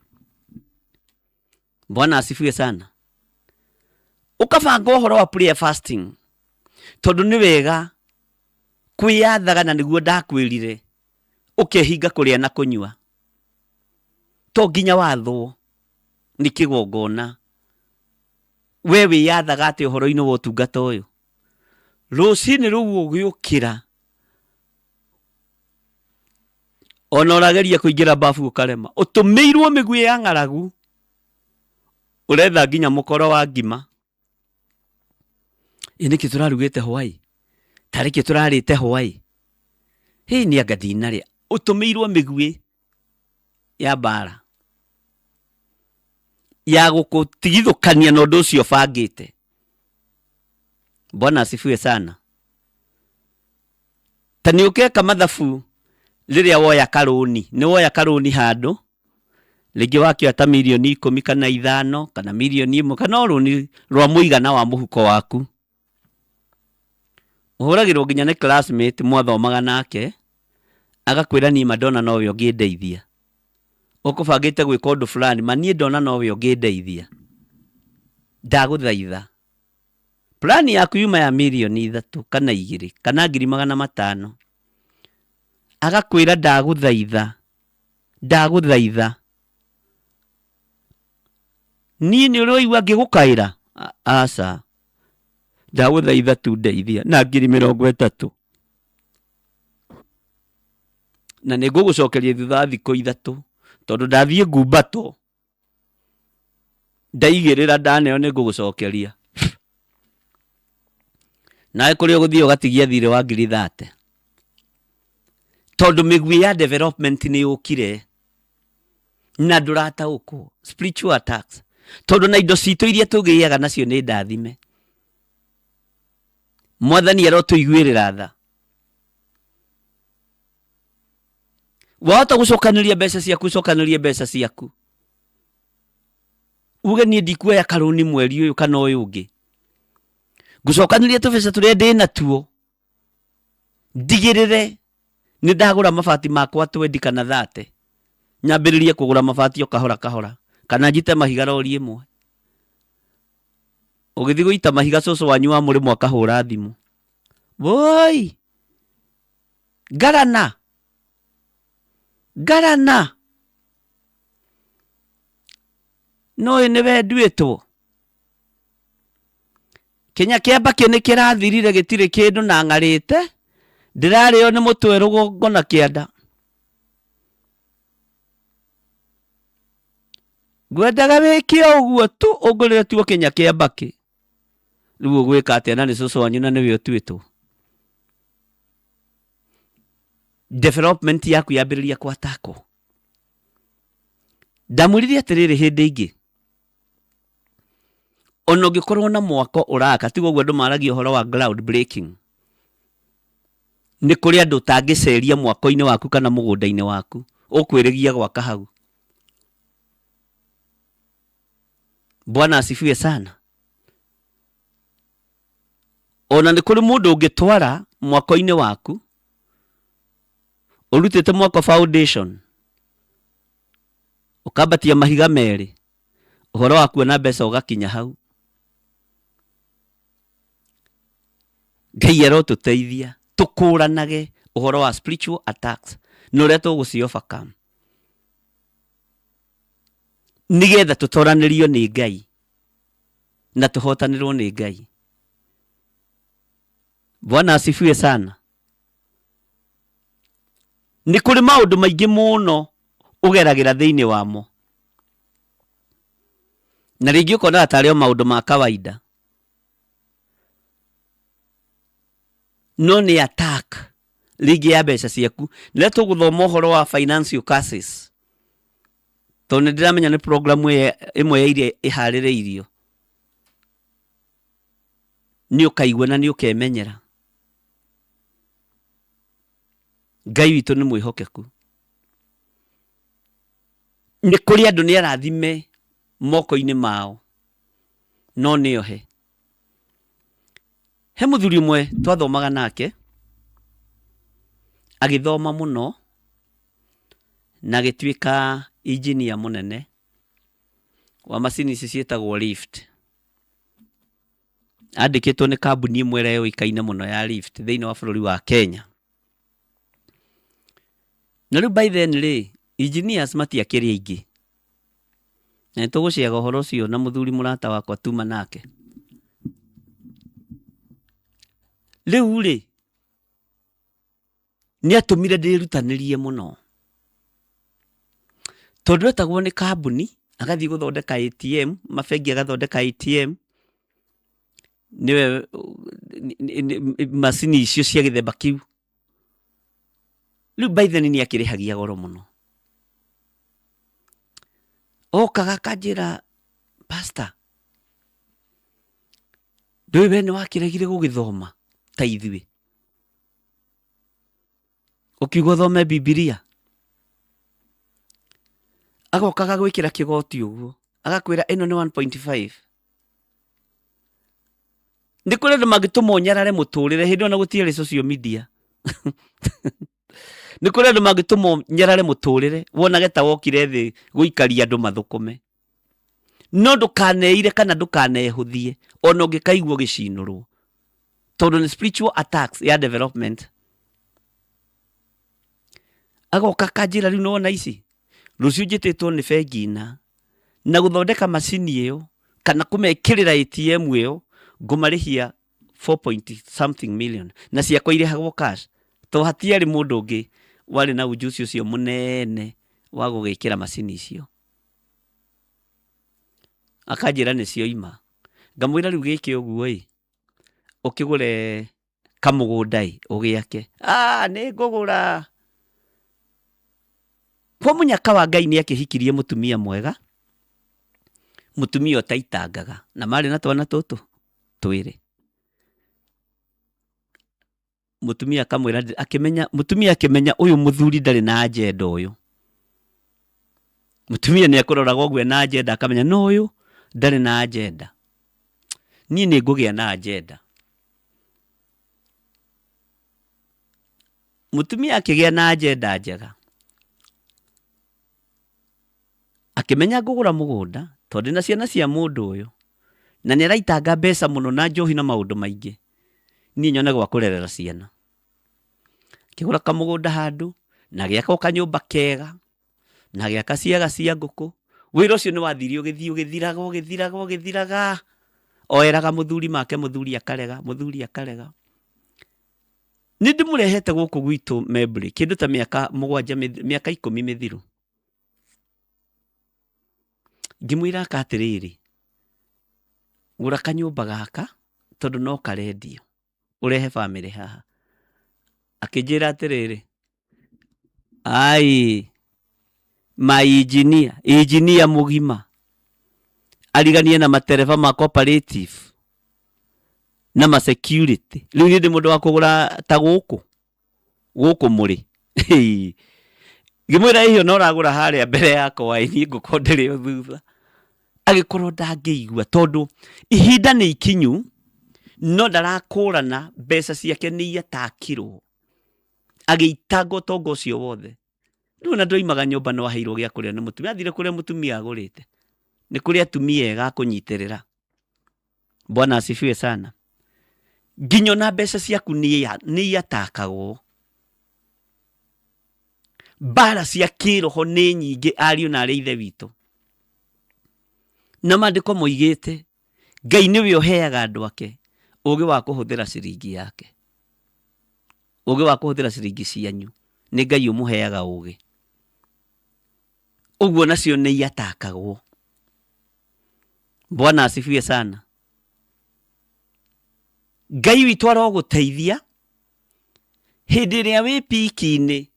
Bwana asifiwe sana. Ũkabanga ũhoro wa prayer fasting tondũ nĩ wega kwĩyathaga na nĩguo ndakwĩrire ũkehinga kũrĩa na kũnyua. To nginya wathwo nĩ kĩgongona. We wĩyathaga atĩ ũhoro-inĩ wa ũtungata ũyũ. Rũcinĩ rũu ũgĩũkĩra ona ũrageria kũingĩra bafu ũkarema. Ũtũmĩirwo mĩguĩ ya ng'aragu. Ũretha nginya mũkoro wa ngima. Ĩ nĩkĩ tũrarugĩte hwaĩ? Tarĩ kĩ tũrarĩte hwaĩ? Hĩ nĩ anga ndinarĩa. Ũtũmĩirwo mĩguĩ ya mbara ya gũkũtigithũkania na ũndũ ũcio ũbangĩte. Bwana asifiwe sana. Ta nĩ ũkeka mathabu rĩrĩa woya karũni. Nĩ woya karũni handũ, rĩngĩ wakĩoya ta mirioni 10 kana 5 kana mirioni 1 kana o rũni rwa mũigana wa mũhuko waku. Ũhũragĩrwo nginya nĩ classmate mwathomaga nake, agakwĩra niĩ ma ndona nowe ũngĩndeithia. Ũkũbangĩte gwĩka ũndũ fulani, ma niĩ ndona nowe ũngĩndeithia. Ndagũthaitha. Plan yaku yuma ya mirioni 3 kana 2 kana ngiri magana matano. Agakwĩra ndagũthaitha, ndagũthaitha. Niĩ nĩ ũrĩ waigua ngĩgũkaĩra? Aca. Ndagũthaitha tu ndeithia na ngiri 30. Na nĩ ngũgũcokeria thutha wa thikũ 3 tondũ ndathiĩ ngumbato ndaigĩrĩra ndaneo nĩ ngũgũcokeria. Nawe kũrĩa ũgũthiĩ ũgatigia thirĩ wa ngiri 30. Tondũ mĩguĩ ya development nĩ yũkire na ndũrataũkwo spiritual attacks. Tondũ na indo citũ iria tũgĩaga nacio nĩ ndathime. Mwathani arotũiguĩrĩra tha. Wahota gũcokanĩria mbeca ciaku, ũcokanĩrie mbeca ciaku. Uge niĩ ndikuoya karũni mweri ũyũ kana ũyũ ũngĩ. Ngũcokanĩria tũbeca tũrĩa ndĩ natuo, ndigĩrĩre nĩ ndagũra mabati makwa 20 kana 30. Nyambĩrĩrie kũgũra mabati o kahora kahora, kana njite mahiga rori ĩmwe. Ũgĩthiĩ gũita mahiga cũcũ wanyu wa mũrĩmo akahũra thimũ. Woi! Ngarana! Ngarana! No ũyũ nĩwe nduĩtwo. Kĩnya kĩa mbakĩ nĩ kĩrathirire gĩtirĩ kĩndũ na ng'arĩte, ndĩrarĩo nĩ mũtwe rũgongo na kĩanda. Ngwendaga wĩke o ũguo tu ũngũrĩre tuo kĩnya kĩa mbakĩ. Rĩu ũgwĩka atĩa na nĩ cũcũ wanyu na nĩwe ũtuĩtwo? Development yaku yambĩrĩria kwatakwo. Ndamwĩrire atĩrĩrĩ hĩndĩ ĩngĩ, ona ũngĩkorwo na mwako ũraka, tiga ũguo andũ maragia ũhoro wa ground breaking, nĩ kũrĩ andũ ũtangĩceria mwako-inĩ waku kana mũgũnda-inĩ waku, ũkwĩrĩgia gwaka hau. Bwana asifiwe sana. Ona nĩ kũrĩ mũndũ ũngĩtwara mwako-inĩ waku, ũrutĩte mwako foundation, ũkambatia mahiga merĩ, ũhoro wa kuona mbeca ũgakinya hau. Ngai arotũteithia tũkũranage ũhoro wa spiritual attacks na ũrĩa tũgũci overcome, nĩgetha tũtoranĩrio nĩ Ngai na tũhotanĩrwo nĩ Ngai. Bwana asifiwe sana. Nĩ kũrĩ maũndũ maingĩ mũno ũgeragĩra thĩinĩ wamo, na rĩngĩ ũkonaga tarĩ o maũndũ ma kawaida, no nĩ attack rĩngĩ ya mbeca ciaku. Rĩrĩa tũgũthoma ũhoro wa financial curses, tondũ nĩ ndĩramenya nĩ program ĩmwe ya iria ĩharĩrĩirio, nĩ ũkaigua na nĩ ũkemenyera. Ngai witũ nĩ mwĩhokeku. Nĩ kũrĩ andũ nĩ arathime moko-inĩ mao, no nĩ ohe. He mũthuri ũmwe twathomaga nake, agĩthoma mũno na agĩtuĩka engineer mũnene wa macini ici ciĩtagwo lift. Andĩkĩtwo nĩ kambuni ĩmwe ĩrĩa yũĩkaine mũno ya lift thĩinĩ wa bũrũri wa Kenya. Na rĩu by then rĩ, engineers matiakĩrĩ aingĩ. Na nĩ tũgũciaga ũhoro ũcio na mũthuri mũrata wakwa tuma nake. Rĩu rĩ, nĩ atũmire ndĩrutanĩrie mũno. Tondũ etagwo nĩ kambuni, agathiĩ gũthondeka ATM, mabengi agathondeka ATM, nĩwe macini icio cia gĩthemba kĩu. Rĩu by then nĩ akĩrĩhagia goro mũno. Okaga akanjĩra, pastor, ndũĩ we nĩ wakĩregire gũgĩthoma ta ithuĩ? Ũkiuga ũthome Bibilia. Agoka agagwĩkĩra kĩgoti ũguo, agakwĩra ĩno nĩ 1.5. Nĩ kũrĩ andũ mangĩtũma ũnyarare mũtũrĩre hĩndĩ ĩyo na gũtiarĩ social media. Nĩ kũrĩ andũ mangĩtũma ũnyarare mũtũrĩre wonage ta wokire thĩ gũikaria andũ mathũkũme. No ndũkaneire kana ndũkanehũthie ona ũngĩkaigua ũgĩcinũrwo, tondũ nĩ spiritual attacks ya development. Agoka akanjĩra rĩu nĩwona ici, rũciũ njĩtĩtwo nĩ bengi na na gũthondeka macini ĩyo kana kũmekĩrĩra ATM ĩyo ngũmarĩhia 4 point something million, na ciakwa irĩhagwo cash, to hatiarĩ mũndũ ũngĩ warĩ na ujuzi ũcio mũnene wa gũgĩkĩra macini icio. Akanjĩra nĩ cioima. Ngamwĩra rĩu gĩke ũguo ĩ, ũkĩgũre kamũgũnda ĩ, ũgĩake. Ah, nĩ ngũgũra. Kwa mũnyaka wa Ngai nĩ akĩhikirie mũtumia mwega, mũtumia ũtaitangaga, na marĩ na twana tũtũ twĩrĩ. Mũtumia akamwĩra, akĩmenya, mũtumia akĩmenya ũyũ mũthuri ndarĩ na agenda ũyũ. Mũtumia nĩ akũroraga ũguo ena agenda akamenya no ũyũ ndarĩ na agenda. Niĩ nĩ ngũgĩa na agenda. Mũtumia akĩgĩa na agenda njega. Akĩmenya ngũgũra mũgũnda tondũ ndĩna ciana cia mũndũ ũyũ na nĩ araitanga mbeca mũno na njohi na maũndũ maingĩ, niĩ nyone gwa kũrerera ciana. Akĩgũra kamũgũnda handũ na agĩaka o kanyũmba kega na agĩaka ciaga cia ngũkũ. Wĩra ũcio nĩ wathire ũgĩthiĩ ũgĩthiraga ũgĩthiraga ũgĩthiraga, o eraga mũthuri make, mũthuri akarega, mũthuri akarega. Nĩ ndĩmũrehete gũkũ gwitũ Membley kĩndũ ta mĩaka mũgwanja, mĩaka ikũmi mĩthiru. Ngĩmwĩra aka atĩrĩrĩ, gũra kanyũmba gaka Tondũ no karendio ũrehe bamĩrĩ haha. Akĩnjĩra atĩrĩrĩ, ai my engineer, engineer mũgima ariganie na matereba ma cooperative na ma security. Rĩu niĩ ndĩ mũndũ wa kũgũra ta gũkũ gũkũ mũrĩ. Ngĩmwĩra ĩhiũ no ũragũra harĩa mbere yakwa ĩ, niĩ ngũkorwo ndĩrĩ o thutha. Agĩkorwo ndangĩigua tondũ ihinda nĩ ikinyu, no ndarakũrana mbeca ciake nĩ iatakirwo. Agĩitanga ũtonga ũcio wothe. Rĩu ona ndoimaga nyũmba no aheirwo gĩa kũrĩa nĩ mũtumia. Athire kũrĩa mũtumia agũrĩte. Nĩ kũrĩ atumia ega a kũnyitĩrĩra. Bwana asifiwe sana. Nginya ona mbeca ciaku nĩ iatakagwo. Mbara cia kĩroho nĩ nyingĩ ariũ na arĩ ithe witũ. Na maandĩko moigĩte Ngai nĩwe ũheaga andũ ake ũgĩ wa kũhũthĩra ciringi yake. Ũgĩ wa kũhũthĩra ciringi cianyu nĩ Ngai ũmũheaga ũgĩ. Ũguo nacio nĩ iatakagwo. Bwana asifiwe sana. Ngai witũ arogũteithia hĩndĩ ĩrĩa wĩ piki-inĩ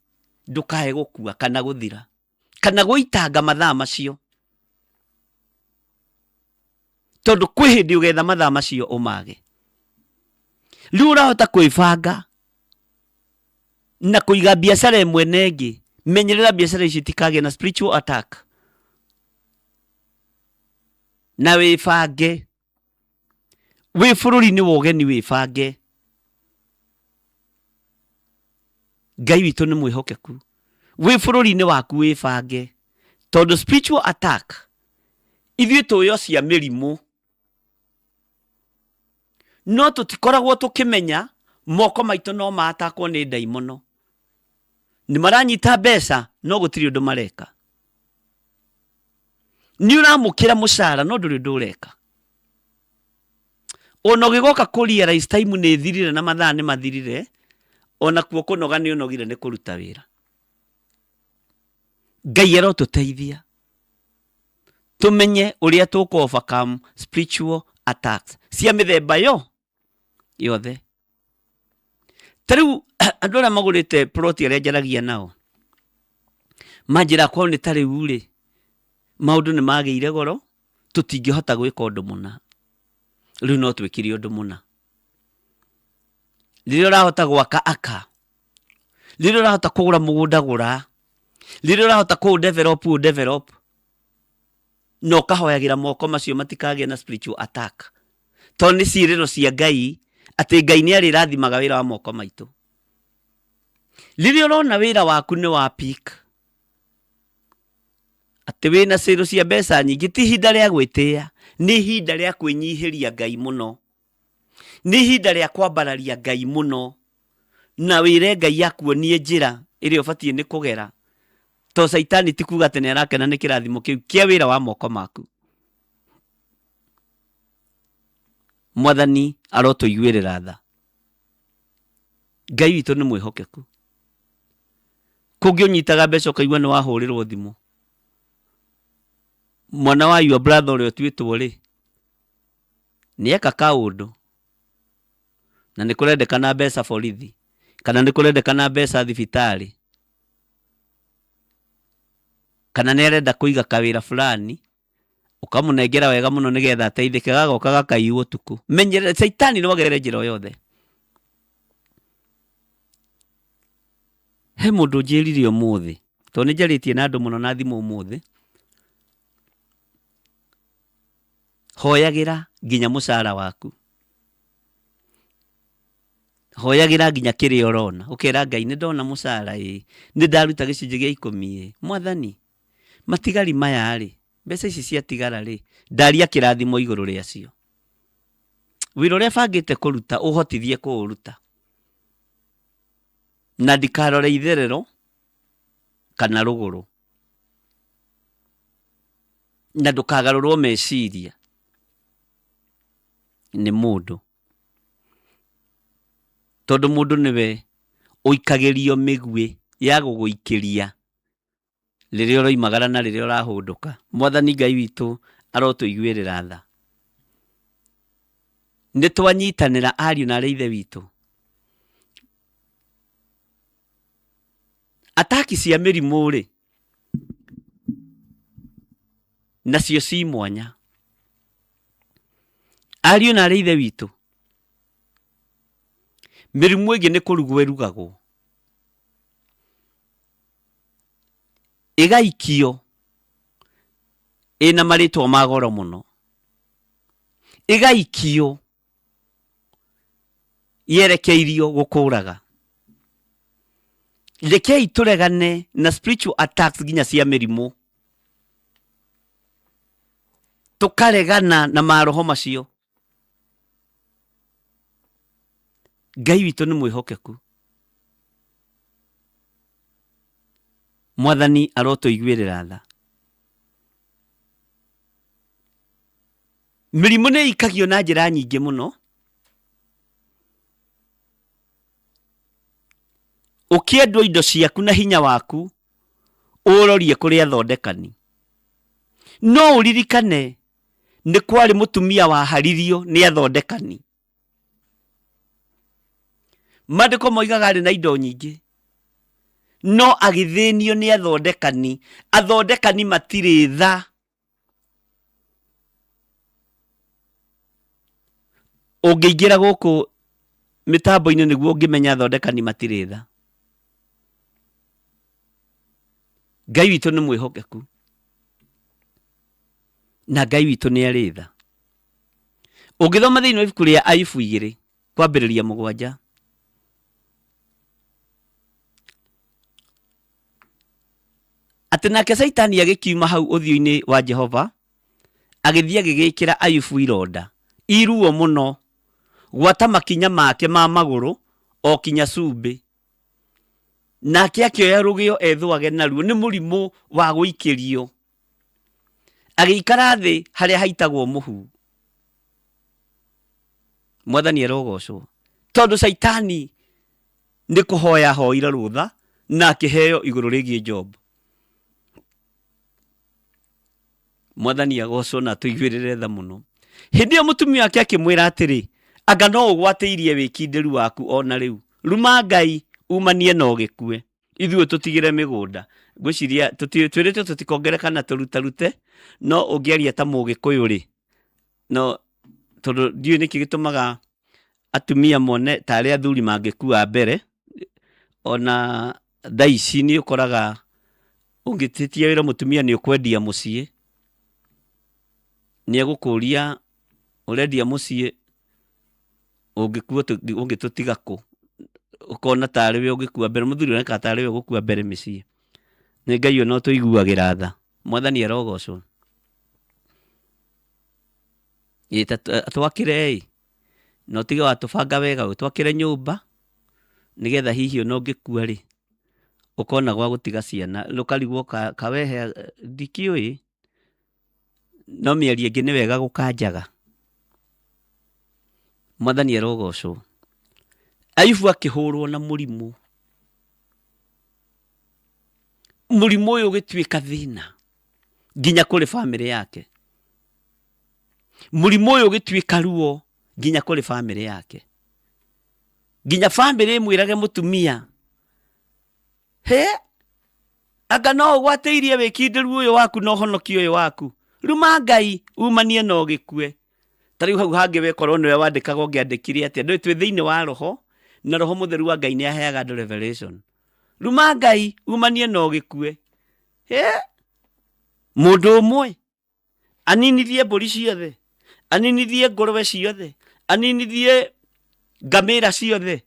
ndũkae gũkua kana gũthira kana gũitanga mathaa macio, tondũ kwĩ hĩndĩ ũgetha mathaa macio ũmage. Rĩu ũrahota kwĩbanga na kũiga biacara ĩmwe na ĩngĩ. Menyerera biacara ici itikagĩe na spiritual attack, na wĩbange wĩ bũrũri-inĩ wa ũgeni, wĩbange. Ngai witũ nĩ mwĩhokeku. Wĩ bũrũri-inĩ waku wĩbange, tondũ spiritual attack ithuĩ tũĩ o cia mĩrimũ, no tũtikoragwo tũkĩmenya moko maitũ no maatakwo nĩ ndaimono. Nĩ maranyita mbeca no gũtirĩ ũndũ mareka. Nĩ ũramũkĩra mũcara no ndũrĩ ũndũ ũreka. Ona ũgĩgoka kũ realize time nĩ ĩthirire na mathaa nĩ mathirire, ona kuo kũnoga nĩ ũnogire nĩ kũruta wĩra. Ngai arotũteithia tũmenye ũrĩa tũkũ overcome spiritual attacks cia mĩthemba yo yothe. Ta rĩu andũ arĩa magũrĩte plot arĩa njaragia nao manjĩra kwao nĩ ta rĩu rĩ, maũndũ nĩ magĩire goro, tũtingĩhota gwĩka ũndũ mũna, rĩu no twĩkire ũndũ mũna. Rĩrĩa ũrahota gwaka aka, rĩrĩa ũrahota kũgũra mũgũnda gũra, rĩrĩa ũrahota kũ develop ũ develop, na ũkahoyagĩra moko macio matikagĩe na spiritual attack, tondũ nĩ ciĩrĩro cia Ngai atĩ Ngai nĩ arĩrathimaga wĩra wa moko maitũ. Rĩrĩa ũrona wĩra waku nĩ wa peak, atĩ wĩna cĩrũ cia mbeca nyingĩ, ti ihinda rĩa gwĩtĩa, nĩ ihinda rĩa kwĩnyihĩria Ngai mũno, nĩ ihinda rĩa kwambararia Ngai mũno, na wĩre Ngai akuonie njĩra ĩrĩa ũbatiĩ nĩ kũgera, to Caitani ti kuga atĩ nĩ arakena nĩ kĩrathimo kĩu kĩa wĩra wa moko maku. Mwathani arotũiguĩrĩra tha. Ngai witũ nĩ mwĩhokeku. Kũngĩ ũnyitaga mbeca ũkaigua nĩ wahũrĩrwo thimũ, mwana wa your brother ũrĩa ũtuĩtwo rĩ, nĩ eka kaũndũ na nĩ kũrendekana mbeca borithi, kana nĩ kũrendekana mbeca thibitarĩ, kana nĩ arenda kũiga kawĩra fulani, ũkamũnengera wega mũno nĩgetha ateithĩke, gagoka gakaiywo ũtukũ. Menyerera Caitani no agerere njĩra o yothe. He mũndũ ũnjĩrire ũmũthĩ, tondũ nĩ njarĩtie na andũ mũno na thimũ ũmũthĩ, hoyagĩra nginya mũcara waku, hoyagĩra nginya kĩrĩa ũrona, ũkera Ngai nĩ ndona mũcara ĩĩ, nĩ ndaruta gĩcunjĩ gĩa ikũmi ĩĩ, Mwathani matigari maya rĩ, mbeca ici ciatigara rĩ, ndaria kĩrathimo igũrũ rĩacio. Wĩra ũrĩa bangĩte kũruta ũhotithie kũũruta, na ndikarore itherero kana rũgũrũ, na ndũkagarũrwo meciria nĩ mũndũ, tondũ mũndũ nĩwe ũikagĩrio mĩguĩ ya gũgũikĩria rĩrĩa ũroimagara na rĩrĩa ũrahũndũka. Mwathani Ngai witũ arotũiguĩrĩra tha. Nĩ twanyitanĩra ariũ na arĩ ithe witũ. Ataki cia mĩrimũ rĩ, nacio ci mwanya. Ariũ na arĩ ithe witũ, mĩrimũ ĩngĩ nĩ kũrugwo ĩrugagwo, ĩgaikio ĩna marĩtwa ma goro mũno, ĩgaikio yerekeirio gũkũraga. Rekei tũregane na spiritual attacks nginya cia mĩrimũ, tũkaregana na maroho macio. Ngai witũ nĩ mwĩhokeku. Mwathani arotũiguĩrĩra tha. Mĩrimũ nĩ ĩikagio na njĩra nyingĩ mũno. Ũkĩendwo indo ciaku na hinya waku, ũrorie kũrĩ athondekani. No ũririkane nĩ kwarĩ mũtumia waharirio nĩ athondekani. Maandĩko moigaga arĩ na indo nyingĩ, no agĩthĩnio nĩ athondekani. Athondekani matirĩ tha. Ũngĩingĩra gũkũ mĩtambo-inĩ nĩguo ũngĩmenya athondekani matirĩ tha. Ngai witũ nĩ mwĩhokeku na Ngai witũ nĩ arĩ tha. Ũngĩthoma thĩinĩ wa ibuku rĩa Ayubu 2 kwambĩrĩria 7, atĩ nake Caitani agĩkiuma hau ũthiũ-inĩ wa Jehova, agĩthiĩ agĩgĩkĩra Ayubu ironda iruo mũno, gwata makinya make ma magũrũ o kinya cumbĩ. Nake akĩoya rũgĩo ethũage naruo nĩ mũrimũ wa gũikĩrio, agĩikara thĩ harĩa haitagwo mũhu. Mwathani arogocwo, tondũ Caitani nĩ kũhoya ahoire rũtha na akĩheo igũrũ rĩgiĩ Job. Mwathani agocwo na atũiguĩrĩre tha mũno. Hĩndĩ ĩyo mũtumia wake akĩmwĩra atĩrĩ, anga no ũgwatĩirie wĩkindĩru waku o na rĩu? Ruma Ngai, umanie na ũgĩkue. Ithuĩ tũtigĩre mĩgũnda. Ngwĩciria twĩrĩtwo tũtikongere kana tũrutarute, no ũngĩaria ta Mũgĩkũyũ rĩ, no tondũ ndiũĩ nĩkĩ gĩtũmaga atumia mone tarĩ athuri mangĩkua mbere, ona thaa ici nĩ ũkoraga ũngĩtĩtia wĩra mũtumia nĩ ũkwendia mũciĩ, nĩ egũkũria ũrendia mũciĩ ũngĩkua ũngĩtũtiga kũ? Ũkona tarĩ we ũngĩkua mbere, mũthuri onekaga tarĩ we ũgũkua mbere mĩciĩ. Nĩ Ngai ona ũtũiguagĩra tha. Mwathani arogocwo. Ĩ ta twakĩre ĩ, na ũtige watũbanga wega ũtwakĩre nyũmba, nĩgetha hihi ona ũngĩkua rĩ, ũkona gwa gũtiga ciana. Ũkarigwo kawehe ndikĩũĩ, no mĩario ĩngĩ nĩ wega gũkanjaga. Mwathani arogocwo. Ayubu akĩhũrwo na mũrimũ. Mũrimũ ũyũ ũgĩtuĩka thĩna nginya kũrĩ bamĩrĩ yake. Mũrimũ ũyũ ũgĩtuĩka ruo nginya kũrĩ bamĩrĩ yake. Nginya bamĩrĩ ĩmwĩrage mũtumia, he anga no ũgwatĩirie wĩkindĩru ũyũ waku na ũhonokio ũyũ waku, ruma Ngai umanie na ũgĩkue. Ta rĩu hau hangĩ we korwo nĩwe wandĩkaga ũngĩandĩkire atĩa? Ndũĩ twĩ thĩinĩ wa roho na roho mũtheru wa Ngai nĩ aheaga andũ revelation. Ruma Ngai umanie na ũgĩkue. He mũndũ ũmwe aninithie mbũri ciothe, aninithie ngũrwe ciothe, aninithie ngamĩra ciothe,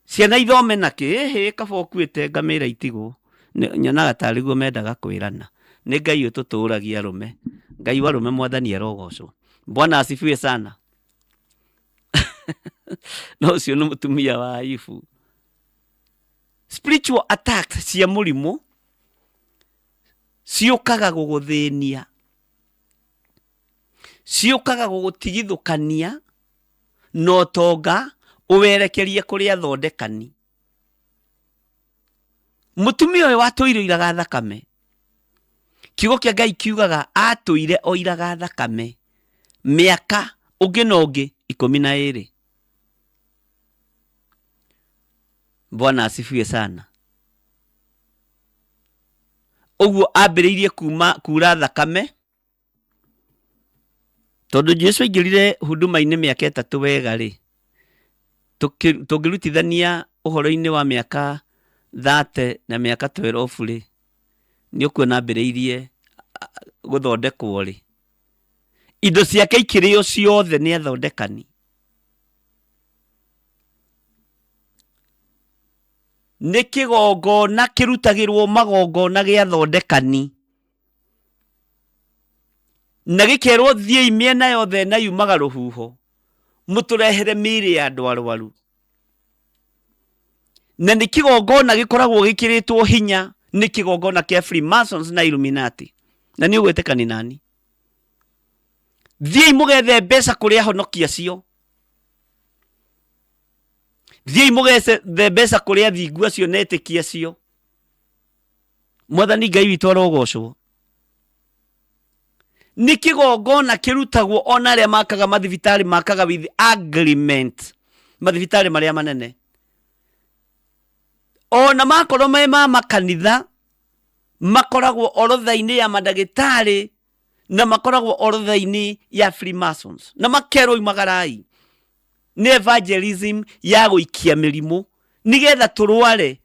ciana ithome na kĩ? Ĩhĩ kaba ũkuĩte ngamĩra itigwo. Nyonaga tarĩ guo mendaga kwĩrana. Nĩ Ngai ũtũtũragia arũme. Ngai wa arũme Mwathani arogocwo. Bwana asifiwe sana. No ũcio nĩ mũtumia wa Ayubu. Spiritual attacks cia mũrimũ ciũkaga gũgũthĩnia, ciũkaga gũgũtigithũkania na ũtonga ũwerekerie kũrĩ athondekani. Mũtumia ũyũ watũire oiraga thakame, kiugo kĩa Ngai kiugaga atũire oiraga thakame mĩaka ũngĩ na ũngĩ 12. Bwana asifiwe sana. Ũguo ambĩrĩirie kuma kura thakame tondũ Jesu aingĩrire huduma-inĩ mĩaka 3 wega rĩ, tũngĩrutithania ũhoro-inĩ wa mĩaka 30 na mĩaka 12 rĩ, nĩ ũkuona ambĩrĩirie gũthondekwo rĩ, indo ciake ikĩrĩo ciothe nĩ athondekani. Nĩ kĩgongona kĩrutagĩrwo magongona gĩa thondekani, na gĩkerwo thiĩi mĩena yothe na yumaga rũhuho mũtũrehere mĩĩrĩ ya andũ arwaru. Na nĩ kĩgongona gĩkoragwo gĩkĩrĩtwo hinya nĩ kĩgongona kĩa Freemasons na Illuminati. Na nĩ ũgwĩtĩkani nani? Thiĩi mũgethe mbeca kũrĩ ahonoki acio, thiĩi mũgethe mbeca kũrĩ athingu acio na etĩkia acio. Mwathani Ngai witũ arogocwo. Nĩ kĩgongona kĩrutagwo ona arĩa makaga mathibitarĩ makaga with agreement, mathibitarĩ marĩa manene ona makorwo me ma makanitha makoragwo orotha-inĩ ya mandagĩtarĩ na makoragwo orotha-inĩ ya Freemasons, na makerwo imagarai. Nĩ evangelism ya gũikia mĩrimũ nĩgetha tũrware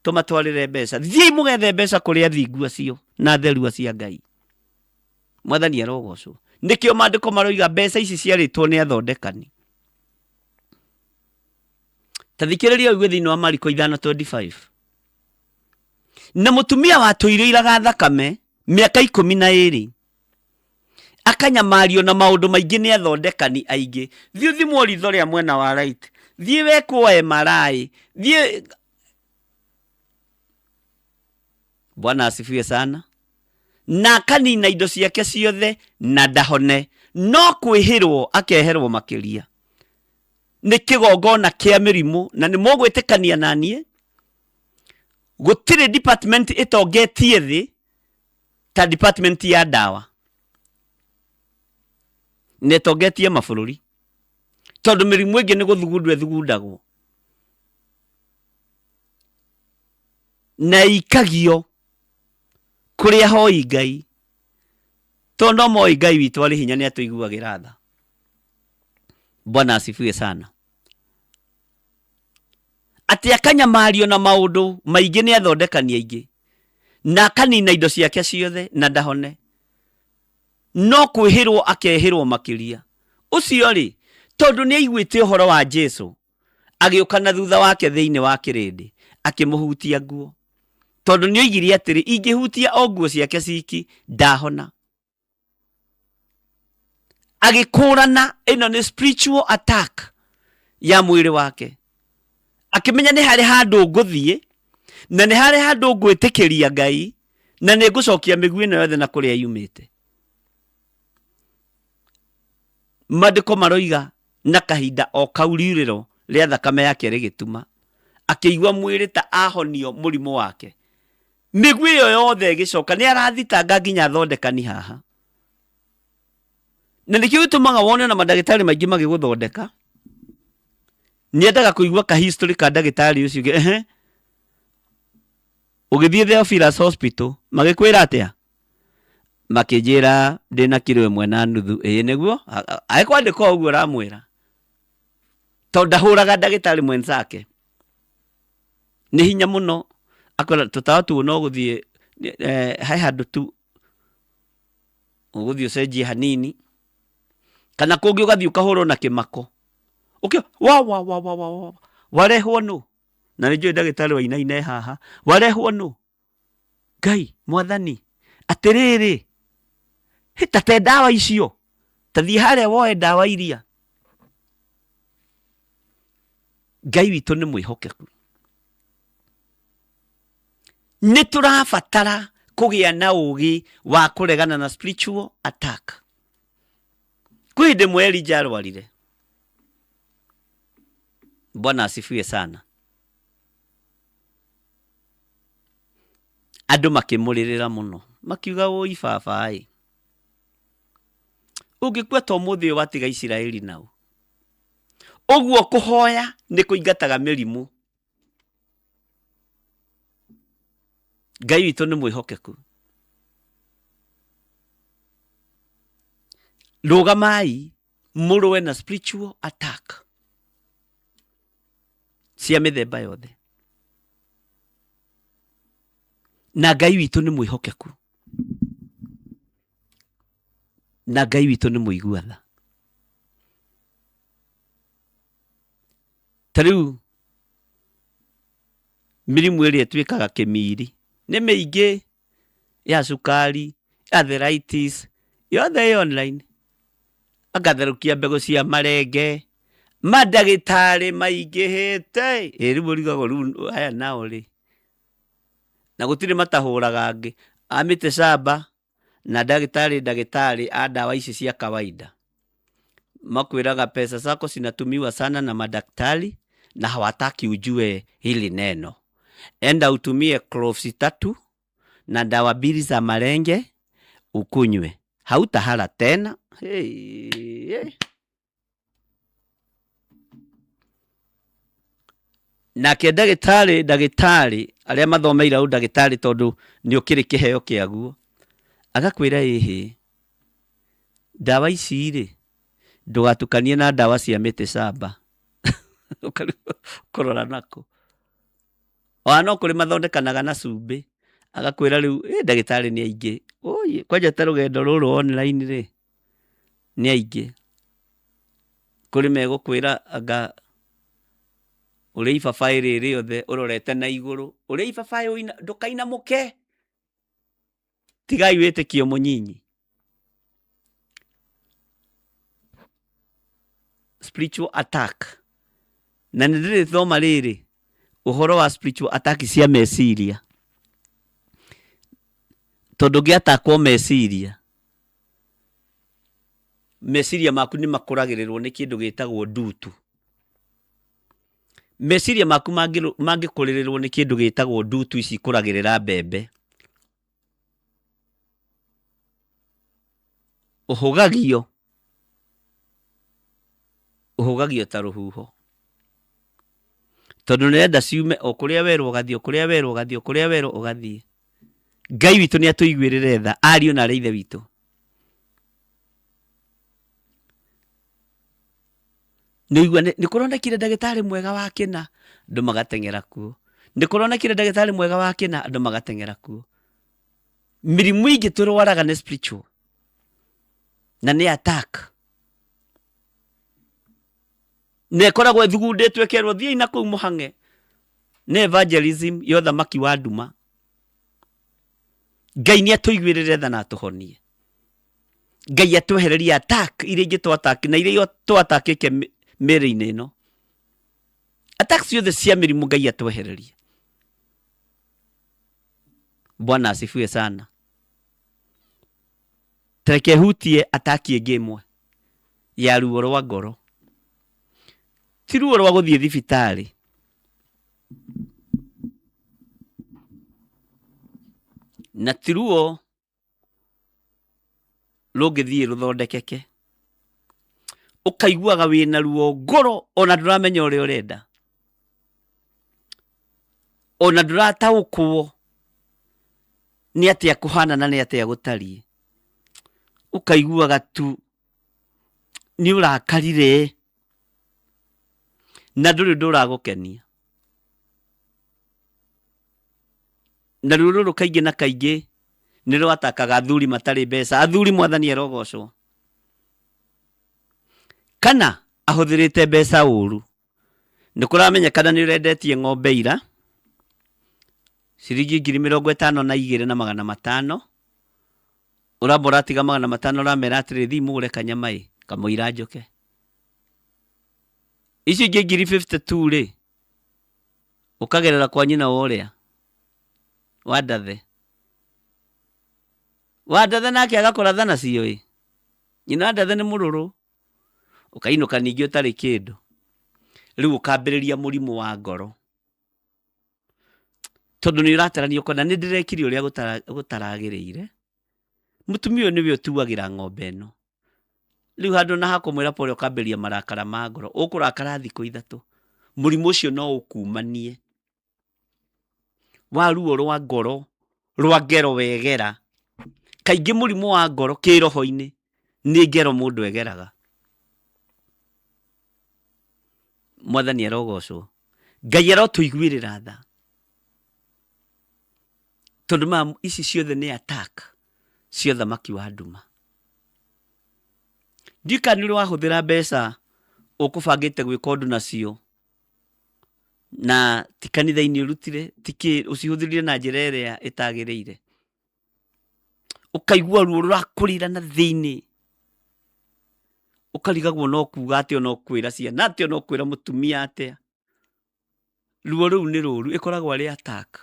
tũmatwarĩre mbeca. Thiĩi mũgethe mbeca kũrĩ athingu acio na atheru acio a Ngai. Mwathani arogocwo. Nĩkĩo maandĩko maroiga mbeca ici ciarĩtwo nĩ athondekani. Ta thikĩrĩria ũigue thĩinĩ wa Mariko 5:25. Na mũtumia watũire iraga thakame mĩaka 12 akanyamario na maũndũ maingĩ nĩ athondekani aingĩ. Thiĩ ũthimwo ritho rĩa mwena wa right, thiĩ wekwo MRI, thiĩ. Bwana asifiwe sana. Na akanina indo ciake ciothe na ndahone, no kwĩhĩrwo akeherwo makĩria. Nĩ kĩgongona kĩa mĩrimũ, na nĩ mũgwĩtĩkania na niĩ gũtirĩ department ĩtongetie thĩ ta department ya ndawa, na ĩtongetie mabũrũri, tondũ mĩrimũ ĩngĩ nĩ gũthugundwo ĩthugundagwo na ĩikagio kũrĩa hoi Ngai, tondũ no moĩ Ngai witũ arĩ hinya, nĩ atũiguagĩra tha. Bwana asifiwe sana. Atĩ akanyamario na maũndũ maingĩ nĩ athondekani aingĩ, na akanina indo ciake ciothe na ndahone, no kwĩhĩrwo akehĩrwo makĩria. Ũcio rĩ, tondũ nĩ aiguĩte ũhoro wa Jesu, agĩũka na thutha wake thĩinĩ wa kĩrĩndĩ, akĩmũhutia nguo, tondũ nĩ oigire atĩrĩ, ingĩhutia o nguo ciake ciki ndahona. Agĩkũrana ĩno nĩ spiritual attack ya mwĩrĩ wake, akĩmenya nĩ harĩ handũ ngũthiĩ na nĩ harĩ handũ ngwĩtĩkĩria Ngai, na nĩ ngũcokia mĩguĩ ĩno yothe na kũrĩa yumĩte. Maandĩko maroiga na kahinda o kau riurĩro rĩa thakame yake rĩgĩtuma, akĩigua mwĩrĩ ta ahonio mũrimũ wake. Mĩguĩ ĩyo yothe ĩgĩcoka, nĩ arathitanga nginya athondekani haha. Na nĩkĩo gĩtũmaga wone na mandagĩtarĩ maingĩ magĩgũthondeka, nĩendaga kũigua ka history ka ndagĩtarĩ ũcio. Ehe, ũgĩthiĩ Theophilus Hospital magĩkwĩra atĩa? Makĩnjĩra ndĩna kiro 1.5. Ĩĩ nĩguo agĩkwandĩka ũguo ũramwĩra, tondũ ndahũraga ndagĩtarĩ mwenzake nĩ hinya mũno, akwĩra tũtawa tuo no gũthiĩ he handũ tu ũgũthiĩ ũcenjie hanini, kana kũngĩ ũgathiĩ ũkahũrwo na kĩmako ũkĩ wa wa wa wa wa wa warehwo nũ? Na nĩ njũĩ ndagĩtarĩ wainaina e haha, warehwo nũ? Ngai mwathani atĩrĩrĩ, hĩ, ta te ndawa icio, ta thiĩ harĩa woe ndawa iria. Ngai witũ nĩ mwĩhokeku. Nĩ tũrabatara kũgĩa na ũgĩ wa kũregana na spiritual attack. Kwĩ hĩndĩ ĩmwe Elijah arwarire. Bwana asifiwe sana. Andũ makĩmũrĩrĩra mũno, makiuga wũi baba ĩ, ũngĩkua ta ũmũthĩ ũyũ watiga Isiraeli nao. Ũguo kũhoya nĩ kũingataga mĩrimũ. Ngai witũ nĩ mwĩhokeku. Rũgamai mũrũe na spiritual attack cia mĩthemba yothe. Na Ngai witũ nĩ mwĩhokeku. Na Ngai witũ nĩ mũigua tha. Ta rĩu mĩrimũ ĩrĩa ĩtuĩkaga kĩmiri nĩ mĩingĩ ya cukari, arthritis, yothe ĩ online. Agatherũkia mbegũ cia marenge, mandagĩtarĩ maingĩhĩte ĩ rĩu ũrigagwo rĩu aya nao rĩ, na gũtirĩ matahũraga angĩ, a mĩtĩ shamba na ndagĩtarĩ ndagĩtarĩ a ndawa ici cia kawaida makwĩraga pesa zako zinatumiwa sana na madaktari na hawataki ujue hili neno. Enda utumie cloves tatu na dawa mbili za malenge ukunywe, hautahara tena. Hey, hey. Nake ndagĩtarĩ ndagĩtarĩ arĩa mathomeire ũndagĩtarĩ tondũ nĩ ũkĩrĩ kĩheo kĩaguo, agakwĩra ĩhĩ, ndawa ici rĩ, ndũgatukanie na ndawa cia mĩtĩ camba. Ũkũrora nakũ? Ona no kũrĩ mathondekanaga na cumbĩ, agakwĩra rĩu ĩ ndagĩtarĩ nĩ aingĩ, ũi kwanja ta rũgendo rũrũ online rĩ, nĩ aingĩ. Kũrĩ megũkwĩra anga ũrĩe ibabaĩ rĩrĩ rĩothe ũrorete na igũrũ, ũrĩe ibabaĩ ndũkainamũke, tigai wĩtĩkio mũnyinyi. Spiritual attack. Na nĩ ndĩrĩthoma rĩrĩ ũhoro wa spiritual attack cia meciria, tondũ ũngĩatakwo meciria, meciria maku nĩ makũragĩrĩrwo nĩ kĩndũ gĩtagwo ndutu. Meciria maku mangĩkũrĩrĩrwo nĩ kĩndũ gĩtagwo ndutu ici ikũragĩrĩra mbembe, ũhũgagio, ũhũgagio ta rũhuho, tondũ nĩũrenda ciume o kũrĩa werwo ũgathiĩ, o kũrĩa werwo ũgathiĩ, o kũrĩa werwo ũgathiĩ. Ngai witũ nĩ atũiguĩrĩre tha, ariũ na arĩ ithe witũ. Nĩũigua nĩ kũronekire ndagĩtarĩ mwega wa kĩna, andũ magateng'era kuo. Nĩ kũronekire ndagĩtarĩ mwega wa kĩna, andũ magateng'era kuo. Mĩrimũ ĩngĩ tũrwaraga nĩ spiritual na nĩ attack. Na ĩkoragwo ĩthugundĩtwo ĩkerwo thiĩi na kũu mũhang'e. Nĩ evangelism ya ũthamaki wa nduma. Ngai nĩ atũiguĩrĩre tha na atũhonie. Ngai atwehererie attack iria ingĩ twa-attack na iria twa-attackĩte mĩĩrĩ-inĩ ĩno. Attack ciothe cia mĩrimũ Ngai atwehererie. Bwana asifiwe sana. Tareke hutie attack ĩngĩ ĩmwe ya ruo rwa ngoro. Ti ruo rwa gũthiĩ thibitarĩ. Na ti ruo rũngĩthiĩ rũthondekeke. Ũkaiguaga wĩna ruo ngoro ona ndũramenya ũrĩa ũrenda. Ona ndũrataũkwo nĩ atĩa kũhana na nĩ atĩa gũtariĩ. Ũkaiguaga tu nĩ ũrakarire na ndũrĩ ũndũ ũragũkenia. Na ruo rũrũ kaingĩ na kaingĩ nĩ rwatakaga athuri matarĩ mbeca. Athuri mwathani arogocwo. Kana ahũthĩrĩte mbeca ũru. Nĩ kũramenyekana nĩ ũrendetie ng'ombe ira ciringi 52,500. Ũramba ũratiga 500 ũramera atĩrĩ thiĩ mũgũre kanyama ĩ kamũira njoke. Icio ingĩ ngiri 52 rĩ ũkagerera kwa nyina wa ũrĩa wa Ndathe. Wa Ndathe nake agakũratha nacio ĩ. Nyina wa Ndathe nĩ mũrũrũ. Ũkainũka ningĩ ũtarĩ kĩndũ. Rĩu ũkambĩrĩria mũrimũ wa ngoro. Tondũ nĩ ũratarania ũkona nĩ ndĩrekire ũrĩa gũtaragĩrĩire. Mũtumia ũyũ nĩwe ũtuagĩra ng'ombe ĩno. Rĩu handũ na hakũmwĩra pole ũkambĩrĩria marakara ma ngoro, ũkũrakara thikũ 3, mũrimũ ũcio no ũkumanie wa ruo rwa ngoro rwa ngero wegera. Kaingĩ mũrimũ wa ngoro kĩroho-inĩ nĩ ngero mũndũ egeraga. Mwathani arogocwo, Ngai arotũiguĩrĩra tha, tondũ ma ici ciothe nĩ attack cia ũthamaki wa nduma. Ndiũĩ kana nĩ ũrĩ wahũthĩra mbeca ũkũbangĩte gwĩka ũndũ nacio, na ti kanitha-inĩ ũrutire, ti kĩ, ũcihũthĩrire na njĩra ĩrĩa ĩtagĩrĩire, ũkaigua ruo rũrakũrĩra na thĩinĩ, ũkarigagwo no kuga atĩa, no kwĩra ciana atĩa, no kwĩra mũtumia atĩa. Ruo rũu nĩ rũru, ĩkoragwo arĩ attack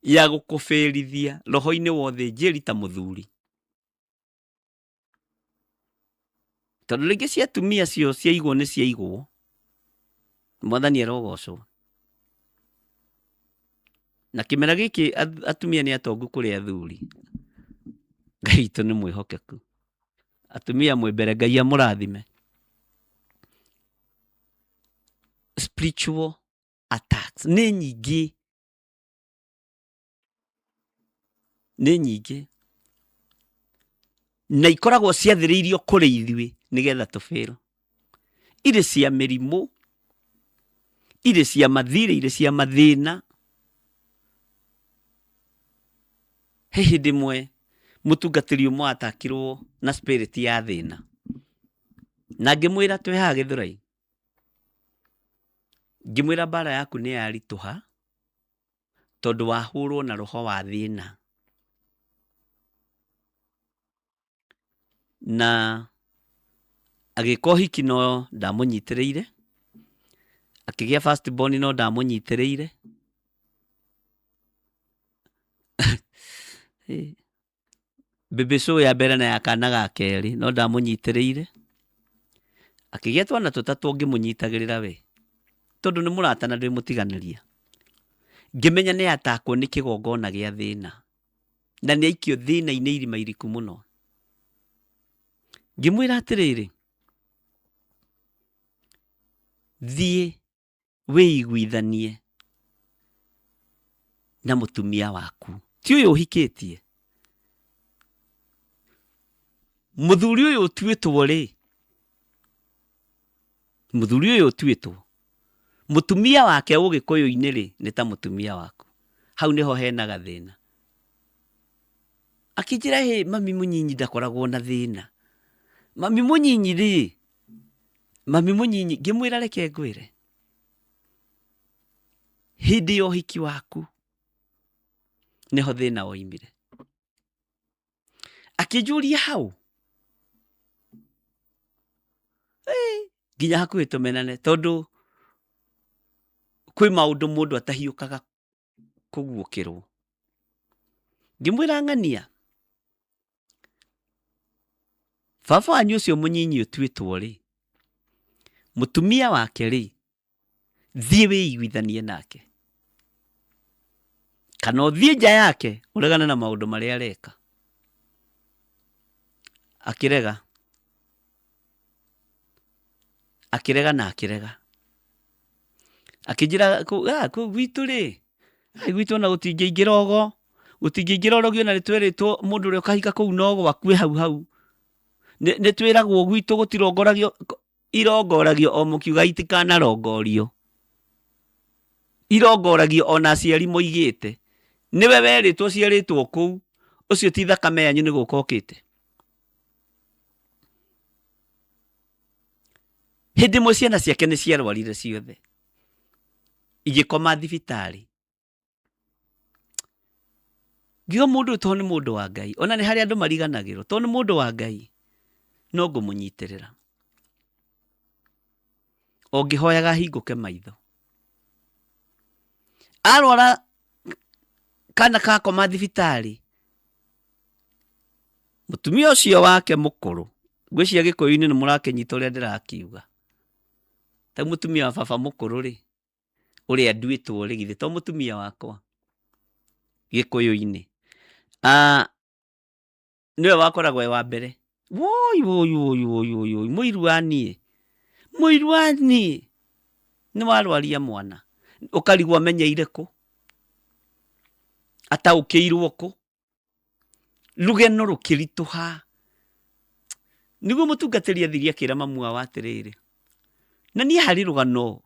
ya gũkũbĩrithia roho-inĩ wa ũthĩnjĩri ta mũthuri. Tondũ rĩngĩ cia atumia cio ciaigwo nĩ ciaigwo, Mwathani arogocwo. Na kĩmera gĩkĩ atumia nĩ atongu kũrĩ athuri. Ngai witũ nĩ mwĩhokeku. Atumia mwĩ mbere, Ngai amũrathime. Spiritual attacks nĩ nyingĩ, nĩ nyingĩ, na ikoragwo ciathĩrĩirio kũrĩ ithuĩ nĩgetha tũbĩrwo. Irĩ cia mĩrimũ, irĩ cia mathirĩ, irĩ cia mathĩna. He hĩndĩ ĩmwe mũtungatĩri ũmwe atakirwo na spirit ya thĩna, na ngĩmwĩra twĩ haha Gĩthũrai, ngĩmwĩra mbara yaku nĩ yaritũha tondũ wahũrwo na roho wa thĩna. Na agĩka ũhiki no ndamũnyitĩrĩire, akĩgĩa first born no ndamũnyitĩrĩire. Baby show ya mbere na ya kana ga kerĩ no ndamũnyitĩrĩire. Akĩgĩa twana tũtatũ ngĩmũnyitagĩrĩra we, tondũ nĩ mũrata na ndĩmũtiganĩria. Ngĩmenya nĩ atakwo nĩ kĩgongona gĩa thĩna, na nĩ aikio thĩna-inĩ irima iriku mũno. Ngĩmwĩra atĩrĩrĩ, thiĩ wĩiguithanie na mũtumia waku, ti ũyũ ũhikĩtie, mũthuri ũyũ ũtuĩtwo rĩ, mũthuri ũyũ ũtuĩtwo, mũtumia wake ũgĩkũyũ-inĩ rĩ, nĩ ta mũtumia waku. Hau nĩho hena gathĩna. Akĩnjĩra, hĩ, mami mũnyinyi ndakoragwo na thĩna. Mami mũnyinyi rĩ, mami mũnyinyi, ngĩmwĩra reke ngwĩre, hĩndĩ ya ũhiki waku nĩho thĩna woimire. Akĩnjũria hau, nginya hakuhĩ tũmenane, tondũ kwĩ maũndũ mũndũ atahiũkaga kũguũkĩrwo. Ngĩmwĩra ng'ania, baba wanyu ũcio mũnyinyi ũtuĩtwo rĩ, mũtumia wake rĩ, thiĩ wĩiguithanie nake, kana ũthiĩ nja yake ũregane na maũndũ marĩa areka. Akĩrega, akĩrega na akĩrega. Akĩnjĩra kũu gwitũ rĩ, gwitũ ona gũtingĩingĩra ũgo, gũtingĩingĩra ũrogi ona nĩtwerĩtwo mũndũ ũrĩa ũkahika kũu no gwakue hau hau. Nĩtwĩragwo gwitũ gũtirongoragio, irongoragio o mũkiuga itikanarongorio. Irongoragio ona aciari moigĩte. Nĩwe werĩtwo ũciarĩtwo kũu, ũcio ti thakame yanyu nĩ gũka okĩte. Hĩndĩ ĩmwe ciana ciake nĩ ciarwarire ciothe, igĩkoma thibitarĩ. Ngiuga mũndũ ũyũ tondũ nĩ mũndũ wa Ngai, ona nĩ harĩ andũ mariganagĩrwo, tondũ nĩ mũndũ wa Ngai, no ngũmũnyitĩrĩra. O ngĩhoyaga hingũke maitho. Arwara kana kakoma thibitarĩ, mũtumia ũcio wake mũkũrũ, ngwĩciria gĩkũyũ-inĩ nĩ mũrakĩnyita ũrĩa ndĩrakiuga. Ta mũtumia wa baba mũkũrũ rĩ, ũrĩa nduĩtwo rĩ, githĩ to mũtumia wakwa gĩkũyũ-inĩ. Nĩwe wakoragwo e wa mbere. Woi woi woi woi woi woi mũiru wa niĩ. Mũiru wa niĩ. Nĩ warwaria mwana. Ũkarigwo amenyeire kũ? Ataũkĩirwo kũ? Rũgeno rũkĩritũha. Nĩguo mũtungatĩri athire akĩra mamu wao atĩrĩrĩ, na niĩ harĩ rũgano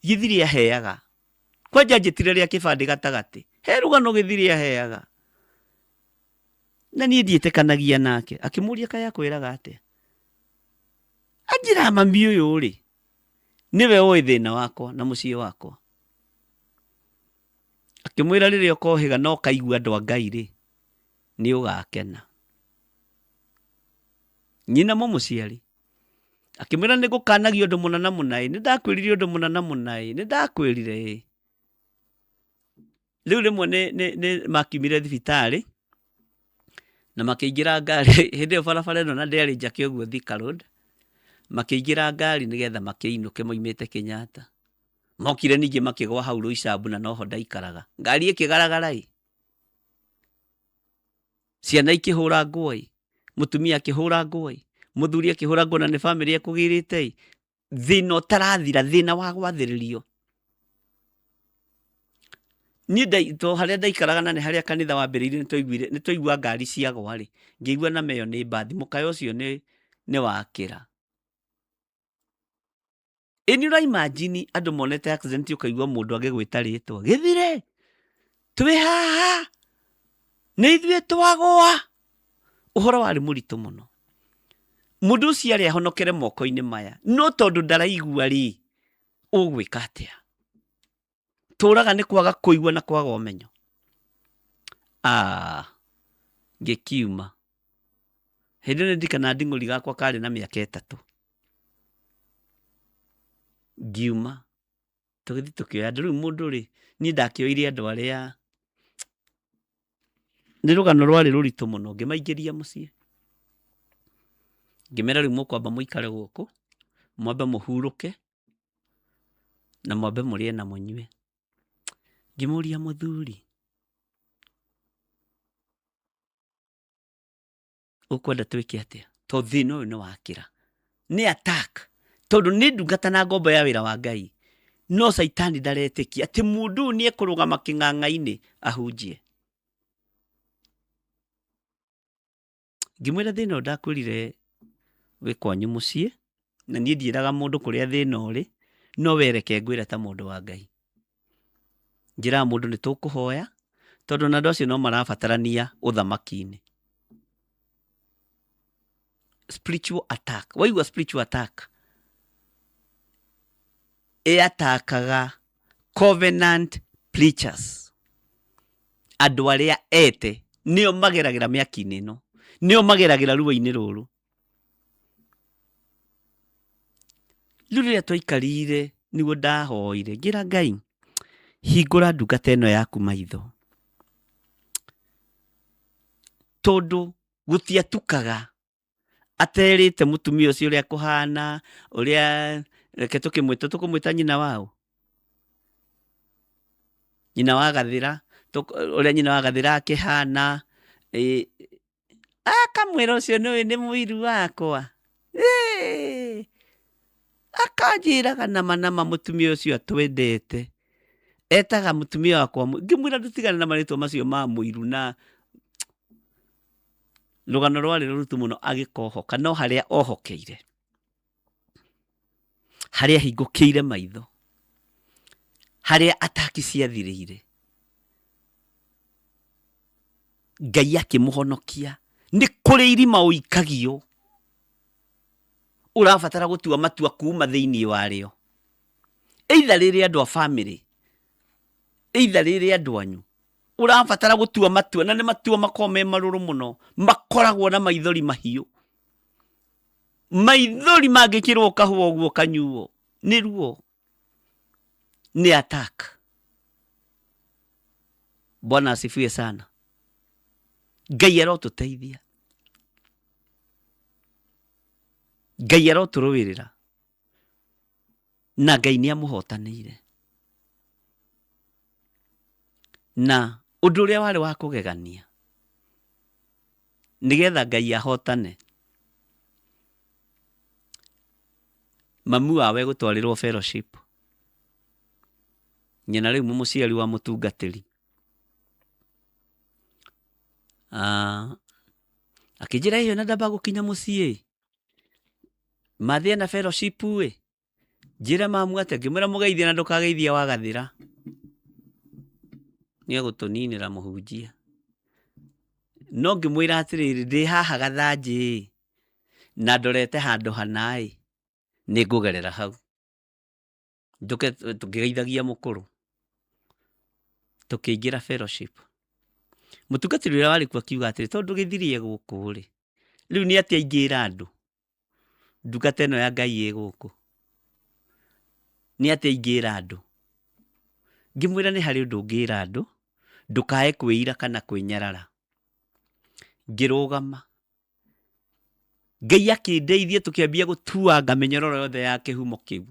gĩthiri aheaga. Kwanja njĩtire rĩa kĩbandĩ gatagatĩ. He rũgano gĩthiri aheaga. Na niĩ ndiĩtĩkanagia nake. Akĩmũria kaĩ akwĩraga atĩa? Anjĩraga mami ũyũ rĩ, nĩwe ũĩ thĩna wakwa na mũciĩ wakwa. Akĩmwĩra rĩrĩa ũkohĩga na ũkaigua andũ a Ngai rĩ, nĩ ũgakena. Nyina mũmũciari akĩmwĩra nĩ ngũkanagia ũndũ mũna na mũna ĩ, nĩ ndakwĩrire ũndũ mũna na mũna ĩ, nĩ ndakwĩrire ĩ. Rĩu rĩmwe nĩ makiumire thibitarĩ na makĩingĩra ngari hĩndĩ ĩyo barabara ĩno na ndĩarĩ njake ũguo Thika Road, makĩingĩra ngari nĩgetha makĩinũke maumĩte Kenyatta. Mokire ningĩ makĩgwa hau Roysambu na noho ndaikaraga. Ngari ĩkĩgaragara ĩ, ciana ikĩhũra nguo ĩ, mũtumia akĩhũra nguo ĩ, mũthuri akĩhũra nguo na nĩ bamĩrĩ ekũgĩrĩte ĩ. Thĩna ũtarathira, thĩna wa gwathĩrĩrio. Niĩ to harĩa ndaikaraga na nĩ harĩa kanitha wambĩrĩirie nĩ twaiguire, nĩ twaigua ngari ciagwa rĩ, ngĩigua na meyo nĩ mbathi, mũkayo ũcio nĩ wakĩra. Ĩ nĩ ũra imagine andũ monete accident ũkaigua mũndũ agĩgwĩta rĩtwa, gĩthire, twĩ haha, nĩ ithuĩ twagwa. Ũhoro warĩ mũritũ mũno. Mũndũ ũcio arĩ ahonokere moko-inĩ maya, no tondũ ndaraigua rĩ, ũgwĩka atĩa? Tũraga nĩ kwaga kũigua na kwaga ũmenyo. Ah, ngĩkiuma. Hĩndĩ ĩyo nĩ ndirikanaga nding'ũri gakwa karĩ na mĩaka 3. Ngiuma, tũgĩthiĩ tũkĩoya andũ. Rĩu mũndũ rĩ, niĩ ndakĩoire andũ arĩa, nĩ rũgano rwarĩ rũritũ mũno, ngĩmaingĩria mũciĩ. Ngĩmera rĩu mũkwamba mũikare gũkũ, mwambe mũhurũke, na mwambe mũrĩe na mũnyue. Ngĩmũria mũthuri, ũkwenda twĩke atĩa? Tondũ thĩna ũyũ nĩ wakĩra. Nĩ attack. Tondũ nĩ ndungata na ngombo ya wĩra wa Ngai. No Caitani ndaretĩkia atĩ mũndũ ũyũ nĩ ekũrũgama kĩng'ang'a-inĩ ahunjie. Ngĩmwĩra thĩna ũyũ ndakwĩrire wĩ kwanyu mũciĩ, na niĩ ndiĩraga mũndũ kũrĩa thĩna ũrĩ, no we reke ngwĩre ta mũndũ wa Ngai. Njĩraga mũndũ nĩ tũkũhoya, tondũ ona andũ acio no marabatarania ũthamaki-inĩ. Spiritual attack. Waigua spiritual attack? Ĩatakaga covenant preachers. Andũ arĩa ete nĩo mageragĩra mĩaki-inĩ ĩno, nĩo mageragĩra ruo-inĩ rũrũ. Rĩu rĩrĩa twaikarire nĩguo ndahoire ngĩra Ngai, hingũra ndungata ĩno yaku maitho, tondũ gũtiatukaga aterĩte mũtumia ũcio ũrĩa kũhana, ũrĩa reke tũkĩmwĩta, tũkũmwĩta nyina waũ? Nyina wa Gathĩra, ũrĩa nyina wa Gathĩra akĩhana, akamwĩra ũcio nĩũĩ nĩ mũiru wakwa. Akanjĩraga nama nama mũtumia ũcio atwendete. Etaga mũtumia wakwa, ngĩmwĩra ndũtigane na marĩtwa macio ma mũiru na rũgano rwarĩ rũritũ mũno agĩkohoka, no harĩa ohokeire, harĩa ahingũkĩire maitho, harĩa ataki ciathirĩire, Ngai akĩmũhonokia. Nĩ kũrĩ irima ũikagio, ũrabatara gũtua matua kuma thĩinĩ warĩo. Either rĩrĩ andũ a famĩlĩ, either rĩrĩ andũ anyu, ũrabatara gũtua matua, na nĩ matua makoragwo me marũrũ mũno, makoragwo na maithori mahiũ. Maithori mangĩkĩrwo kahũa ũguo kanyuo, nĩ ruo, nĩ attack. Bwana asifiwe sana. Ngai arotũteithia, Ngai arotũrũĩrĩra, na Ngai nĩ amũhotanĩire. Na ũndũ ũrĩa warĩ wa kũgegania Nĩgetha Ngai ahotane. Mamu wao egũtwarĩrwo fellowship. Nyina rĩu mũmũciari wa mũtungatĩri. Ah, akĩnjĩra ĩyo na ndamba gũkinya mũciĩ. Mathiĩ na fellowship ĩ. Njĩre mamu atĩa? Ngĩmwĩra mũgeithie na ndũkageithie wagathĩra. Nĩ egũtũninĩra mũhunjia. No ngĩmwĩra atĩrĩrĩ, ndĩ haha gathanjĩ ĩ, na ndorete handũ hana ĩ, nĩ ngũgerera hau. Njũke tũkĩgeithagia mũkũrũ. Tũkĩingĩra fellowship. Mũtungatĩri ũrĩa warĩ kuo akiuga atĩrĩ, tondũ gĩthirie gũkũ rĩ, rĩu nĩ atĩa ingĩra andũ? Ndungata ĩno ya Ngai ĩ gũkũ. Nĩ atĩa ingĩra andũ? Ngĩmwĩra nĩ harĩ ũndũ ũngĩra andũ, ndũkae kwĩira kana kwĩnyarara. Ngĩrũgama. Ngai akĩndeithia tũkĩambia gũtuanga mĩnyororo yothe ya kĩhumo kĩu.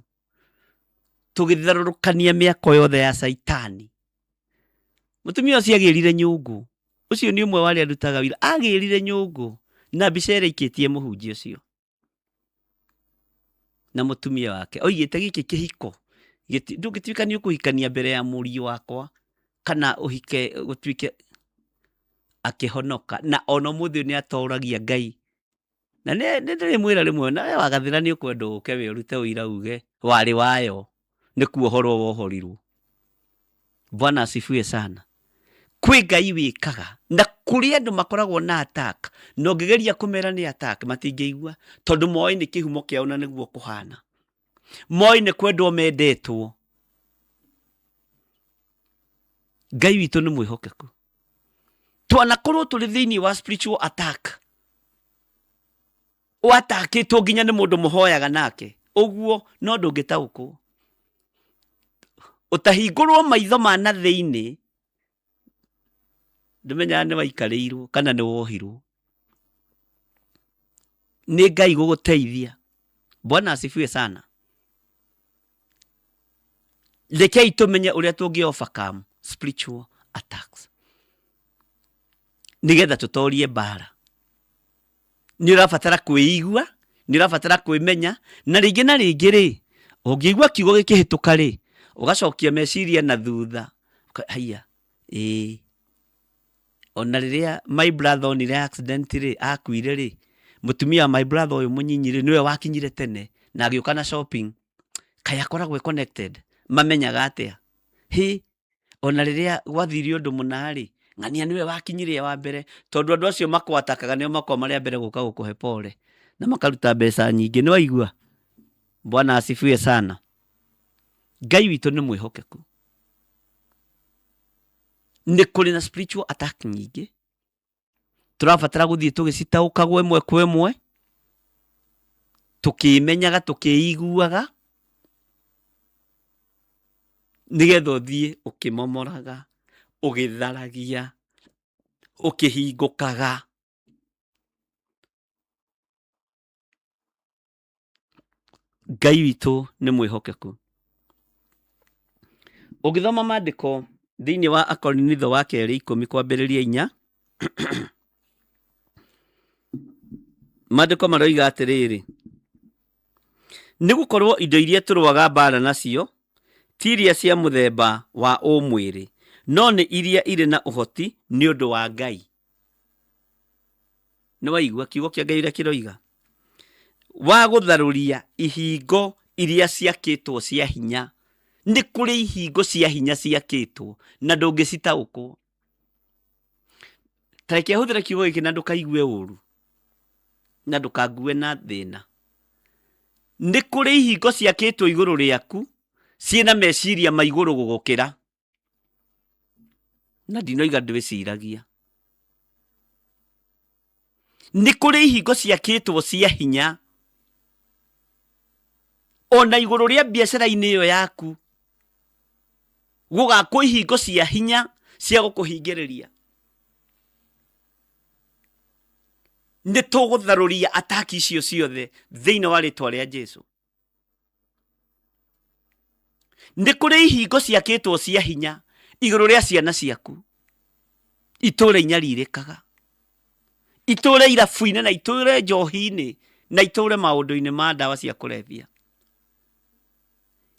Tũgĩtharũrũkania mĩako yothe ya caitani. Mũtumia ũcio agĩrire nyũngũ. Ũcio nĩ ũmwe wa arĩa ndutaga wĩra. Agĩrire nyũngũ na mbica ĩrĩa aikĩtie mũhunjia ũcio na mũtumia wake. Oigĩte gĩkĩ kĩhiko ndũngĩtuĩka nĩ ũkũhikania mbere ya mũriũ wakwa kana ũhike gũtuĩke akĩhonoka. Na ona ũmũthĩ ũyũ nĩ atoragia Ngai. Na nĩ ndĩrĩmwĩra rĩmwe na we wagathĩra nĩ ũkwenda ũke we ũrute ũira uge warĩ wayo nĩ kuohorwo wohorirwo. Bwana asifiwe sana. Kwĩ Ngai wĩkaga na kũrĩ andũ makoragwo na attack na ũngĩgeria kũmera nĩ attack matingĩigua tondũ moĩ nĩ kĩhumo kĩao na nĩguo kũhana. Moĩ nĩ kwendwo mendetwo. Ngai witũ nĩ mwĩhokeku. Twanakorwo tũrĩ thĩinĩ wa spiritual attack. Watakĩtwo nginya nĩ mũndũ mũhoyaga nake. Ũguo no ndũngĩtaũkwo. Ũtahingũrwo maitho ma na thĩinĩ, ndũmenyaga nĩ waikarĩirwo kana nĩ wohirwo. Nĩ Ngai gũgũteithia. Bwana asifiwe sana. Rekei tũmenye ũrĩa tũngĩ overcome spiritual attacks nĩgetha tũtorie mbara. Nĩ ũrabatara kwĩigua, nĩ ũrabatara kwĩmenya, na rĩngĩ na rĩngĩ rĩ, ũngĩigua kiugo gĩkĩhĩtũka rĩ, ũgacokia meciria na thutha, haiya, ĩĩ ona rĩrĩa my brother onire accident rĩ, akuire rĩ, mũtumia wa my brother ũyũ mũnyinyi rĩ, nĩwe wakinyire tene na agĩũka na shopping. Kaĩ akoragwo e connected? Mamenyaga atĩa? Hĩ, ona rĩrĩa gwathire ũndũ mũna rĩ, ng'ania nĩwe wakinyire wa mbere, tondũ andũ acio makwatakaga nĩo makoragwo marĩ a mbere gũka gũkũhe pole na makaruta mbeca nyingĩ. Nĩ waigua? Bwana asifiwe sana. Ngai witũ nĩ mwĩhokeku. Nĩ kũrĩ na spiritual attack nyingĩ tũrabatara gũthiĩ tũgĩcitaũkagwo ĩmwe kwa ĩmwe, tũkĩmenyaga, tũkĩiguaga, nĩgetha ũthiĩ ũkĩmomoraga, ũgĩtharagia, ũkĩhingũkaga. Ngai witũ nĩ mwĩhokeku. Ũngĩthoma maandĩko thĩinĩ wa Akorinitho wa kerĩ ikũmi kwambĩrĩria inya, maandĩko maroiga atĩrĩrĩ, nĩ gũkorwo indo iria tũrũaga mbara nacio ti iria cia mũthemba wa ũmwĩrĩ, no nĩ iria irĩ na ũhoti nĩ ũndũ wa Ngai. Nĩ waigua kiugo kĩa Ngai ũrĩa kĩroiga? Wa gũtharũria ihingo iria ciakĩtwo cia hinya. Nĩ kũrĩ ihingo cia hinya ciakĩtwo na ndũngĩcitaũkwo. Ta reke hũthĩre kiugo gĩkĩ na ndũkaigue ũru na ndũkangue na thĩna. Nĩ kũrĩ ihingo ciakĩtwo igũrũ rĩaku ciĩna meciria ma igũrũ gũgũkĩra. Na ndinoiga ndwĩciragia. Nĩ kũrĩ ihingo ciakĩtwo cia hinya ona igũrũ rĩa biacara-inĩ ĩyo yaku, gũgakwo ihingo cia hinya cia gũkũhingĩrĩria. Nĩ tũgũtharũria ataki icio ciothe thĩinĩ wa rĩtwa rĩa Jesu. Nĩ kũrĩ ihingo ciakĩtwo cia hinya igũrũ rĩa ciana ciaku. Itũũra inyarirĩkaga. Itũre irabu-inĩ na itũre njohi-inĩ na itũre maũndũ-inĩ ma ndawa cia kũrebia.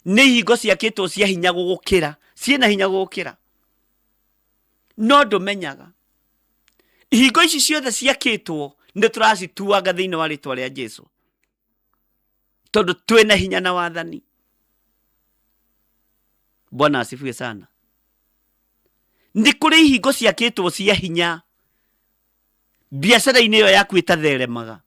Nĩ ihingo ciakĩtwo cia hinya gũgũkĩra, ciĩna hinya gũgũkĩra. No ndũmenyaga. Ihingo ici ciothe ciakĩtwo nĩ tũracituanga thĩinĩ wa rĩtwa rĩa Jesu. Tondũ twĩna hinya na wathani. Bwana asifiwe sana. Nĩ kũrĩ ihingo ciakĩtwo cia hinya biacara-inĩ ĩyo yaku ĩtatheremaga.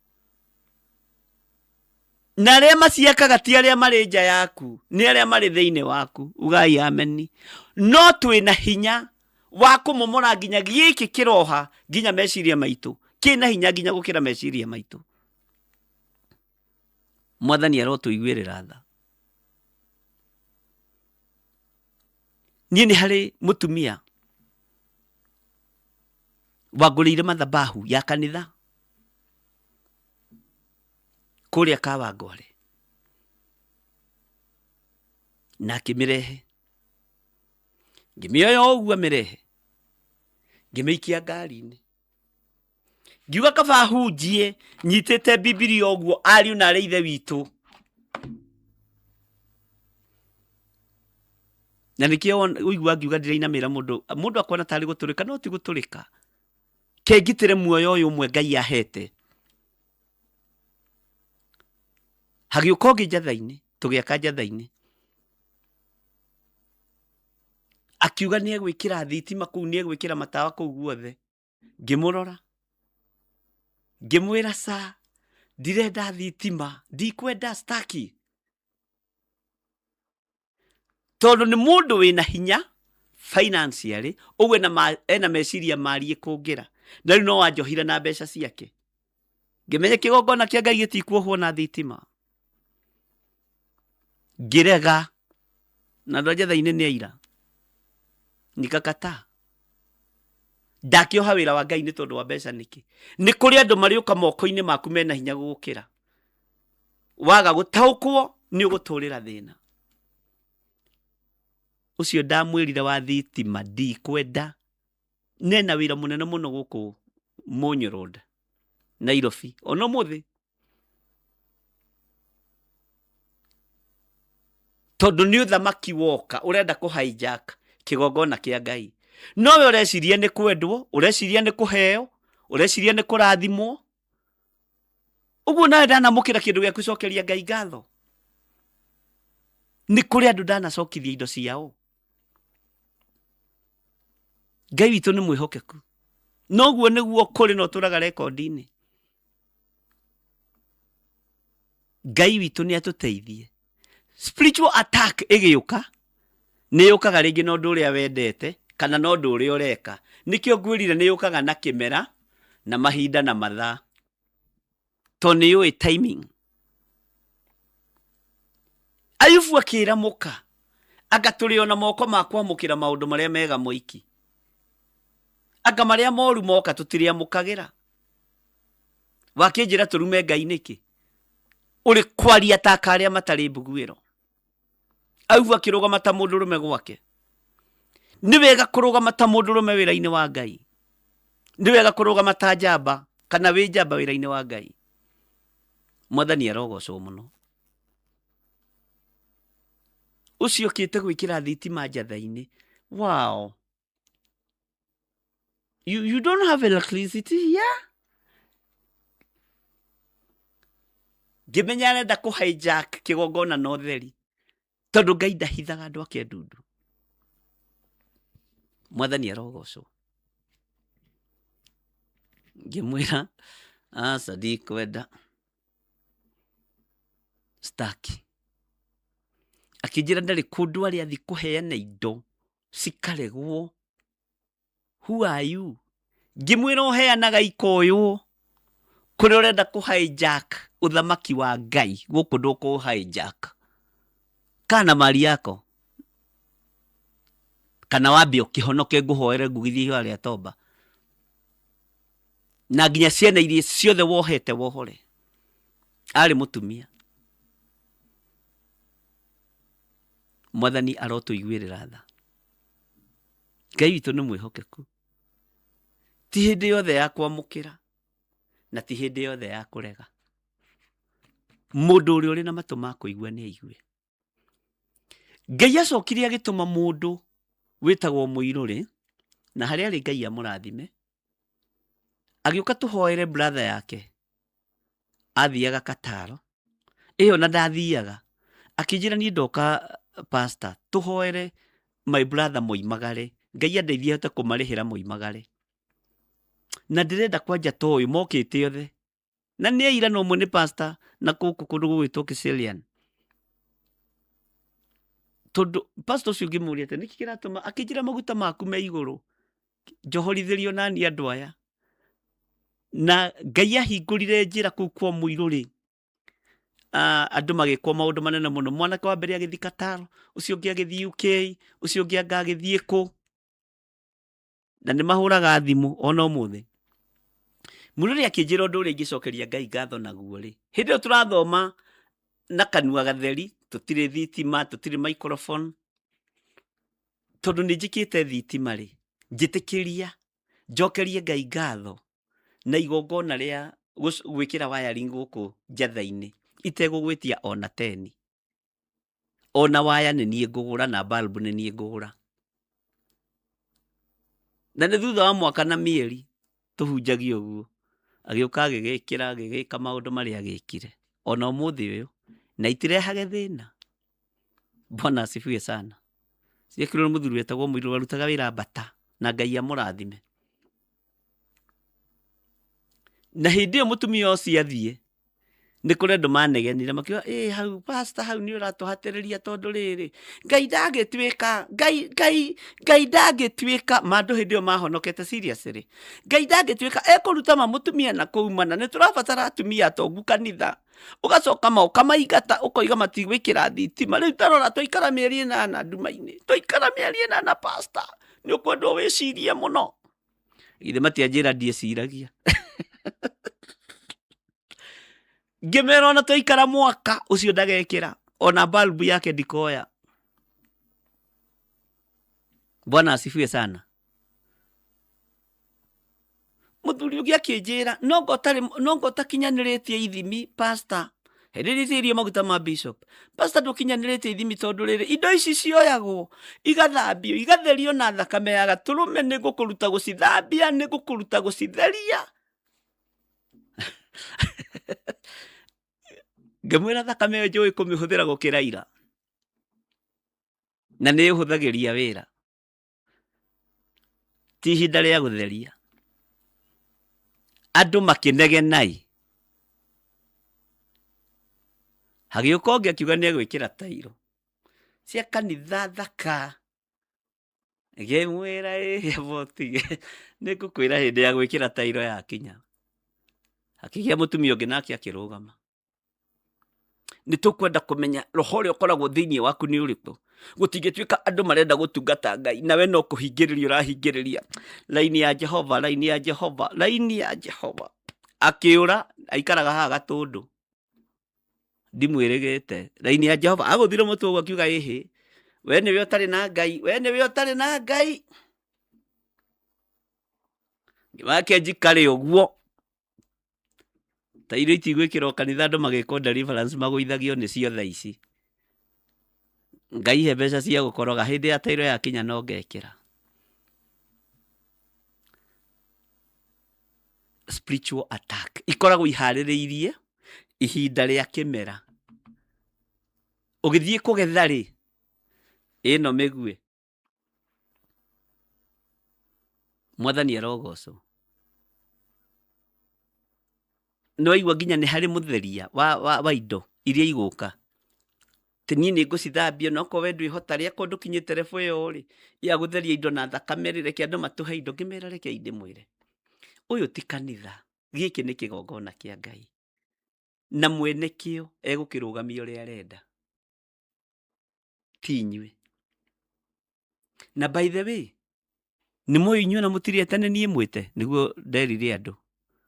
Na arĩa maciakaga ti arĩa marĩ nja yaku, nĩ arĩa marĩ thĩinĩ waku. Ugai ameni. No twĩna hinya wa kũmomora nginya gĩkĩ kĩroha nginya meciria maitũ. Kĩna hinya nginya gũkĩra meciria maitũ. Mwathani arotũiguĩrĩra tha. Niĩ nĩ harĩ mũtumia wangũrĩire mathabahu ya kanitha kũrĩa Kawangware na akĩmĩrehe. Ngĩmĩoya o ũguo amĩrehe, ngĩmĩikia ngari-inĩ. Ngiuga kaba hunjie nyitĩte Bibilia ũguo ariũ na arĩ ithe witũ. Na nĩkĩo ũigua ngiuga ndĩrainamĩra mũndũ, mũndũ akona tarĩ gũtũrĩka no ti gũtũrĩka. Kengitĩre muoyo ũyũ ũmwe Ngai ahete. Hagĩũka ũngĩ njatha-inĩ, tũgĩaka njatha-inĩ. Akiuga nĩ egwĩkĩra thitima kũu, nĩ egwĩkĩra matawa kũu guothe. Ngĩmũrora, ngĩmwĩra ca, ndirenda thitima, ndikwenda staki. Tondũ nĩ mũndũ wĩna hinya financially, ũguo ena meciria mariĩ kũngĩra. Na rĩu no wanjohire na mbeca ciake. Ngĩmenya kĩgongona kĩa Ngai gĩtikuohwo na thitima. Ngĩrega. Na andũ a njatha-inĩ nĩ aira. Nikakataa. Ndakĩoha wĩra wa Ngai nĩ tondũ wa mbeca nĩkĩ? Nĩ kũrĩ andũ marĩũka moko-inĩ maku mena hinya gũgũkĩra. Waga gũtaũkwo nĩ ũgũtũrĩra thĩna. Ũcio ndamwĩrire wa thitima ndikwenda. Nena wĩra mũnene mũno gũkũ Mũnyũ Road, Nairobi. Ona ũmũthĩ. Tondũ nĩ ũthamaki woka ũrenda kũ hijack kĩgongona kĩa Ngai. Nowe ũreciria nĩ kwendwo, ũreciria nĩ kũheo, ũreciria nĩ kũrathimwo. Ũguo nawe ndanamũkĩra kĩndũ gĩaku cokeria Ngai ngatho. Nĩ kũrĩ andũ ndanacokithia indo ciao. Ngai witũ nĩ mwĩhokeku. Noguo nĩguo kũrĩ na ũtũraga rekondi-inĩ. Ngai witũ nĩ atũteithie. Spiritual attack ĩgĩũka, nĩ yũkaga rĩngĩ na ũndũ ũrĩa wendete kana na ũndũ ũrĩa ũreka. Nĩkĩo ngwĩrire nĩ yũkaga na kĩmera na mahinda na mathaa. Tondũ nĩ yũĩ timing. Ayubu akĩra mũka, anga tũrĩ ona moko ma kwamũkĩra maũndũ marĩa mega moiki. Anga marĩa moru moka tũtirĩamũkagĩra. Wakĩnjĩra tũrume Ngai nĩkĩ? Ũrĩ kwaria ta karĩa matarĩ mbuguĩro. Ayubu akĩrũgama ta mũndũrũme gwake. Nĩ wega kũrũgama ta mũndũrũme wĩra-inĩ wa Ngai. Nĩ wega kũrũgama ta njamba kana wĩ njamba wĩra-inĩ wa Ngai. Mwathani arogocwo mũno. Ũcio ũkĩte gwĩkĩra thitima njatha-inĩ. Wow. You don't have electricity here? Ngĩmenya arenda kũ hijack kĩgongona na ũtheri. Tondũ Ngai ndahithaga andũ ake ndundu. Mwathani arogocwo. Ngĩmwĩra aca ndikwenda. Staki. Akĩnjĩra ndarĩ kũndũ arĩ athiĩ kũheana indo cikaregwo. Who are you? Ngĩmwĩra ũheanaga ikoywo kũrĩa ũrenda kũ hijack ũthamaki wa Ngai gũkũ ndũkũ hijack. Kana mali yako kana wambe ũkĩhonoke ngũhoere ngugithie ihoya rĩa tomba na nginya ciana iria ciothe wohete wohore. Arĩ mũtumia. Mwathani arotũiguĩrĩra tha. Ngai witũ nĩ mwĩhokeku. Ti hĩndĩ yothe ya kwamũkĩra. Na ti hĩndĩ yothe ya kũrega. Mũndũ ũrĩa ũrĩ na matũ ma kũigua nĩ aigue. Ngai acokire agĩtũma mũndũ wĩtagwo Mũirũrĩ, na harĩa arĩ Ngai amũrathime, agĩũka tũhoere brother yake athiaga Kataro, ĩyo na ndathiaga, akĩnjĩra niĩ ndoka pastor tũhoere my brother moimagare, Ngai andeithie hote kũmarĩhĩra moimagare. Na ndĩrenda kwanja ta ũyũ mokĩte othe na nĩ aira na ũmwe nĩ pastor na kũkũ kũndũ gũgwĩtwo Kiserian tondũ pastor ũcio ngĩmũria atĩ nĩkĩ kĩratũma akĩnjĩra maguta maku me igũrũ njohorithĩrio nani andũ aya na Ngai ahingũrire njĩra kũu kwa Mũirũrĩ andũ magĩkwo maũndũ manene mũno mwanake wa mbere agĩthiĩ Qatar ũcio ũngĩ agĩthiĩ UK ũcio ũngĩ anga agĩthiĩ kũ na nĩ mahũraga thimũ ona ũmũthĩ mũrũrĩ akĩnjĩra ũndũ ũrĩa ingĩcokeria Ngai ngatho naguo rĩ hĩndĩ ĩyo tũrathoma na kanua gatheri tũtirĩ thitima tũtirĩ microphone tondũ nĩ njĩkĩte thitima rĩ njĩtĩkĩria njokerie Ngai ngatho na igongona rĩa gwĩkĩra wiring gũkũ njatha-inĩ itegũgwĩtia ona teni ona waya nĩ niĩ ngũgũra na bulb nĩ niĩ ngũgũra na nĩ thutha wa mwaka na mĩeri tũhunjagia ũguo agĩũka agĩgĩkĩra agĩgĩka maũndũ marĩa agĩkire ona ũmũthĩ ũyũ na itirehage thĩna bwana asifiwe sana ciekirwo nĩ mũthuri wetagwo mũirũ warutaga wĩra mbata na Ngai amũrathime na hĩndĩ ĩyo mũtumia ũcio athiĩ nĩ kũrĩ andũ manegenire makiuga ĩ hau pastor hau nĩ ũratũhatĩrĩria tondũ rĩrĩ Ngai ndangĩtuĩka Ngai Ngai Ngai ndangĩtuĩka ma andũ hĩndĩ ĩyo mahonokete seriously Ngai ndangĩtuĩka ekũruta ma mũtumia na kũu mana nĩ tũrabatara atumia atongu kanitha ũgacoka ma ũkamaingata ũkoiga matigwĩkĩra thitima rĩu tarora twaikara mĩeri ĩnana nduma-inĩ twaikara mĩeri ĩnana pastor nĩ ũkwendwo wĩcirie mũno githĩ matianjĩra ndiĩciragia ngĩmera ona twaikara mwaka ũcio ndagekĩra ona bulb yake ndikoya bwana asifiwe sana Mũthuri ũngĩ akĩnjĩra nonga ũtarĩ nonga ũtakinyanĩrĩtie ithimi pastor hĩndĩ ĩrĩa itĩrĩirio maguta ma bishop pastor ndũkinyanĩrĩtie ithimi tondũ rĩrĩ indo ici cioyagwo igathambio igatherio na thakame ya gatũrũme nĩ ngũkũruta gũcithambia nĩ ngũkũruta gũcitheria ngĩmwĩra thakame ĩyo njũĩ kũmĩhũthĩra gũkĩra ira na nĩ ĩhũthagĩria wĩra ti ihinda rĩa gũtheria andũ makĩnegenai hagĩũka ũngĩ akiuga nĩ egwĩkĩra tairo cia kanitha thaka ngĩmwĩra ĩĩ botige nĩ ngũkwĩra hĩndĩ ya gwĩkĩra tairo yakinya hakĩgĩa mũtumia ũngĩ nake akĩrũgama nĩ tũkwenda kũmenya roho ũrĩa ũkoragwo thĩinĩ waku nĩ ũrĩkũ gũtingĩtuĩka andũ marenda gũtungata ngai nawe no kũhingĩrĩria ũrahingĩrĩria laini ya jehova laini ya jehova laini ya jehova akĩũra aikaraga haha gatũndũ ndimwĩrĩgĩte laini ya jehova agũthire mũtwe ũguo akiuga ĩhĩ we nĩwe ũtarĩ na ngai we nĩwe ũtarĩ na ngai wake njikare ũguo ta irio itigwĩkĩrwo kanitha andũ magĩkwo deliverance magũithagio nĩ cio thaa ici ngai he mbeca cia gũkoroga hĩndĩ ya tairo yakinya no ngekĩra spiritual attack ikoragwo iharĩrĩirie ihinda rĩa kĩmera ũgĩthiĩ kũgetha rĩ ĩno mĩguĩ Mwathani arogocwo. Nĩ waigua nginya nĩ harĩ mũtheria wa, wa, wa indo iria igũka ti niĩ nĩ ngũcithambia onokorwo we ndwĩhota rĩ akorwo ndũkinyĩte level ĩyo rĩ ya gũtheria indo na thakame rĩ reke andũ matũhe indo ngĩmera rekei ndĩmwĩre ũyũ ti kanitha gĩkĩ nĩ kĩgongona kĩa Ngai na mwene kĩo egũkĩrũgamia ũrĩa arenda ti inyuĩ na by the way nĩ mũĩ inyuĩ na mũtirĩ etene niĩ mwĩte nĩguo nderire andũ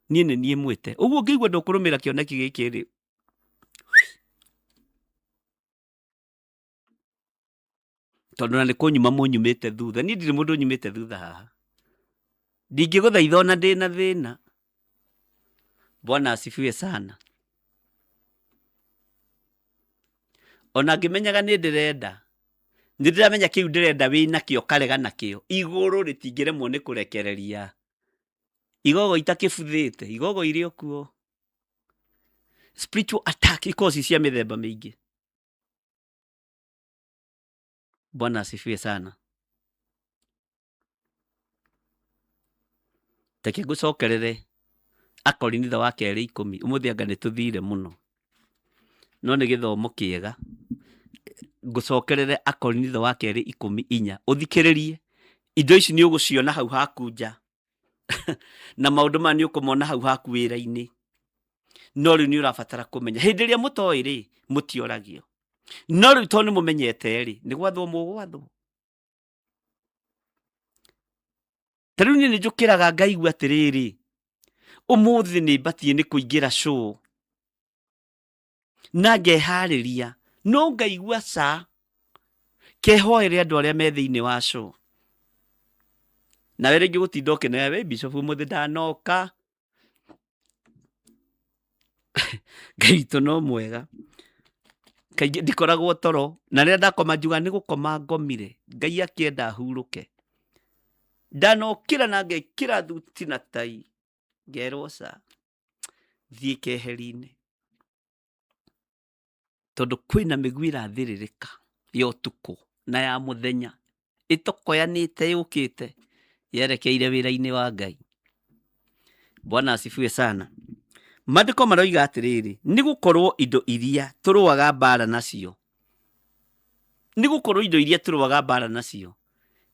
niĩ nĩ niĩ mwĩte ũguo ngĩigua ndũkũrũmĩra kĩoneki gĩkĩ rĩ tondũ na nĩ kũnyuma mũnyumĩte thutha niĩ ndirĩ mũndũ ũnyumĩte thutha haha ndingĩgũthaitha ona ndĩ na thĩna Bwana asifiwe sana. Ona ngĩmenyaga nĩ ndĩrenda, nĩ ndĩramenya kĩu ndĩrenda wĩ nakĩo karega nakĩo, igũrũ rĩtingĩremwo nĩ kũrekereria. Igogo itakĩbuthĩte, igogo irĩ o kuo. Spiritual attack ikoragwo ci cia mĩthemba mĩingĩ. Bwana asifiwe sana. Reke ngũcokerere Akorinitho wa kerĩ 10. Ũmũthĩ anga nĩ tũthire mũno, no nĩ gĩthomo kĩega. Ngũcokerere Akorinitho wa kerĩ 14, ũthikĩrĩrie indo ici nĩ ũgũciona hau haku nja na maũndũ maya nĩ ũkũmona hau haku wĩra-inĩ, no rĩu nĩ ũrabatara kũmenya. Hĩndĩ ĩrĩa mũtoĩ rĩ, mũtioragio, no rĩu tondũ nĩ mũmenyete rĩ, nĩ gwathwo mũgwathwo. Ta rĩu niĩ nĩ njũkĩraga ngaigua atĩrĩrĩ, ũmũthĩ nĩ mbatiĩ nĩ kũingĩra show na ngeharĩria, no ngaigua ca kehoere andũ arĩa me thĩinĩ wa show. Nawe rĩngĩ gũtinda ũkĩnoya, we bishop ũmũthĩ ndanoka. Ngai witũ no mwega. Kaingĩ ndikoragwo toro, na rĩrĩa ndakoma njugaga nĩ gũkoma ngomire, Ngai akĩenda hurũke. Ndanokĩra na ngekĩra thuti na tai, ngerwo ca, thiĩ keheri-inĩ. Tondũ kwĩna mĩguĩ ĩrathĩrĩrĩka ya ũtukũ na ya mũthenya, ĩtokoyanĩte yũkĩte yerekeire wĩra-inĩ wa Ngai. Bwana asifiwe sana. Maandĩko maroiga atĩrĩrĩ, nĩ gũkorwo indo iria tũrũaga mbara nacio, nĩ gũkorwo indo iria tũrũaga mbara nacio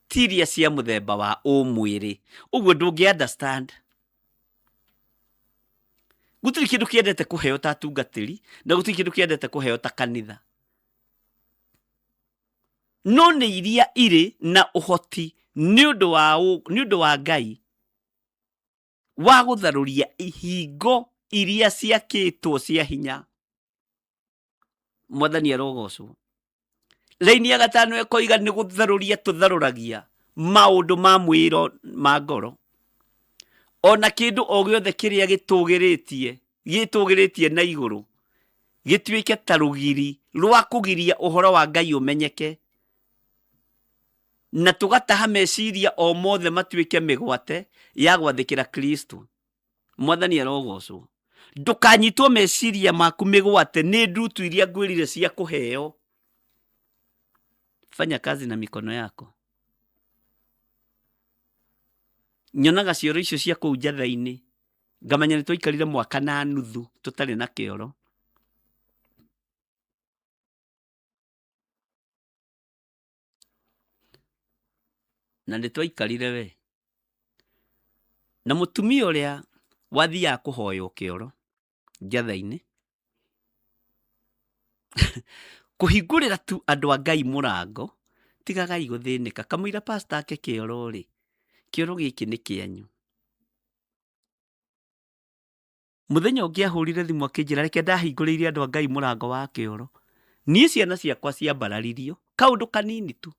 ti iria cia mũthemba wa ũmwĩrĩ. Ũguo ndũngĩ understand. Gũtirĩ kĩndũ kĩendete kũheo ta atungatĩri, na gũtirĩ kĩndũ kĩendete kũheo ta kanitha. No nĩ iria irĩ na ũhoti nĩ ũndũ wa Ngai wa gũtharũria ihingo iria ciakĩtwo cia hinya. Mwathani arogocwo. Raini ya gatano ĩkoiga nĩ gũtharũria tũtharũragia maũndũ ma mwĩro ma ngoro, ona kĩndũ o gĩothe kĩrĩa gĩtũgĩrĩtie na igũrũ gĩtuĩke ta rũgiri rwa kũgiria ũhoro wa Ngai ũmenyeke, na tũgataha meciria o mothe matuĩke mĩgwate ya gwathĩkĩra Kristo. Mwathani arogocwo. Ndũkanyitwo meciria maku mĩgwate nĩ ndutu iria ngwĩrire cia kũheo. Fanya kazi na mikono yako. Nyonaga cioro icio cia kũu njatha-inĩ, ngamenya nĩ twaikarire mwaka na nuthu tũtarĩ na kĩoro. Na nĩ twaikarire we. Na mũtumia ũrĩa wathiaga kũhoywo kĩoro njatha-inĩ, kũhingũrĩra tu andũ a Ngai mũrango, tigagai gũthĩnĩka, kamũira pastor ake kĩoro rĩ, kĩoro gĩkĩ nĩ kĩanyu. Mũthenya ũngĩ ahũrire thimũ akĩnjĩra reke ndahingũrĩire andũ a Ngai mũrango wa kĩoro. Niĩ ciana ciakwa ciambararirio kaũndũ kanini tu.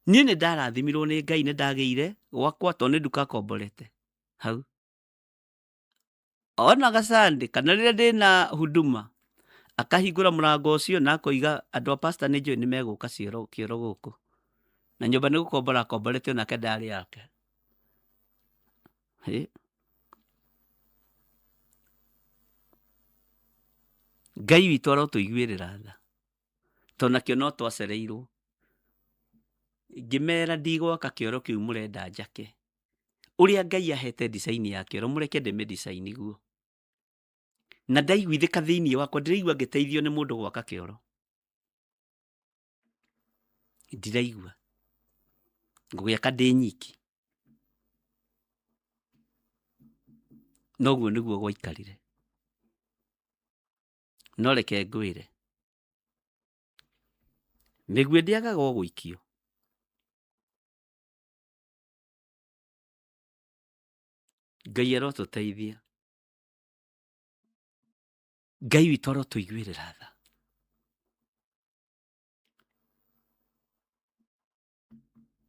Niĩ nĩ ndarathimirwo nĩ Ngai, nĩ ndagĩire gwakwa tondũ nĩ nduka komborete hau. Ona gacandĩ kana rĩrĩa ndĩna huduma akahingũra mũrango ũcio na akoiga andũ a pastor nĩ njũĩ nĩ megũka kĩoro gũkũ. Na nyũmba nĩ gũkombora akomborete onake ndarĩ yake. Hĩ. Ngai witũ arotũiguĩrĩra tha, tondũ nakĩo no twacereirwo. Ngĩmera ndigwaka kĩoro kĩu mũrenda njake. Ũrĩa Ngai ahete design ya kĩoro mũreke ndĩmĩ design guo. Na ndaiguithĩka thĩinĩ wakwa, ndĩraigua ngĩteithio nĩ mũndũ gwaka kĩoro. Ndiraigua. Ngũgĩaka ndĩ nyiki. Noguo nĩguo gwaikarire. No reke ngwĩre, mĩguĩ ndĩagaga o gũikio. Ngai arotũteithia. Ngai witũ arotũiguĩrĩra tha.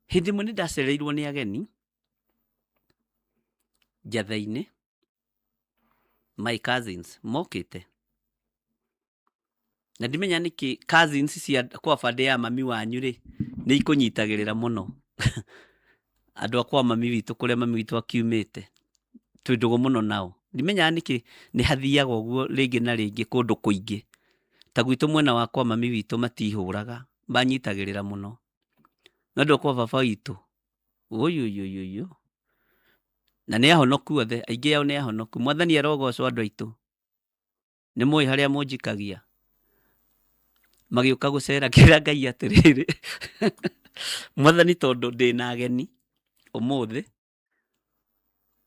Hĩndĩ ĩmwe nĩ ndacereirwo nĩ ageni, Njatha-inĩ, my cousins mokĩte na ndimenya nĩkĩ cousins cia kwa bande ya mami wanyu rĩ nĩ ikũnyitagĩrĩra mũno andũ a kwa mami witũ kũrĩa mami witũ akiumĩte twĩ ndũgũ mũno nao ndimenyaga nĩkĩ nĩ hathiaga ũguo rĩngĩ na rĩngĩ kũndũ kũingĩ ta gwitũ mwena wa kwa mami witũ matihũraga manyitagĩrĩra mũno no andũ a kwa baba witũ ũyũyũyũyũ na nĩ ahonoku othe aingĩ ao nĩ ahonoku mwathani arogocwo andũ aitũ nĩ mũĩ harĩa mũnjikagia magĩũka gũcera kĩra ngai atĩrĩrĩ mwathani tondũ ndĩna ageni ũmũthĩ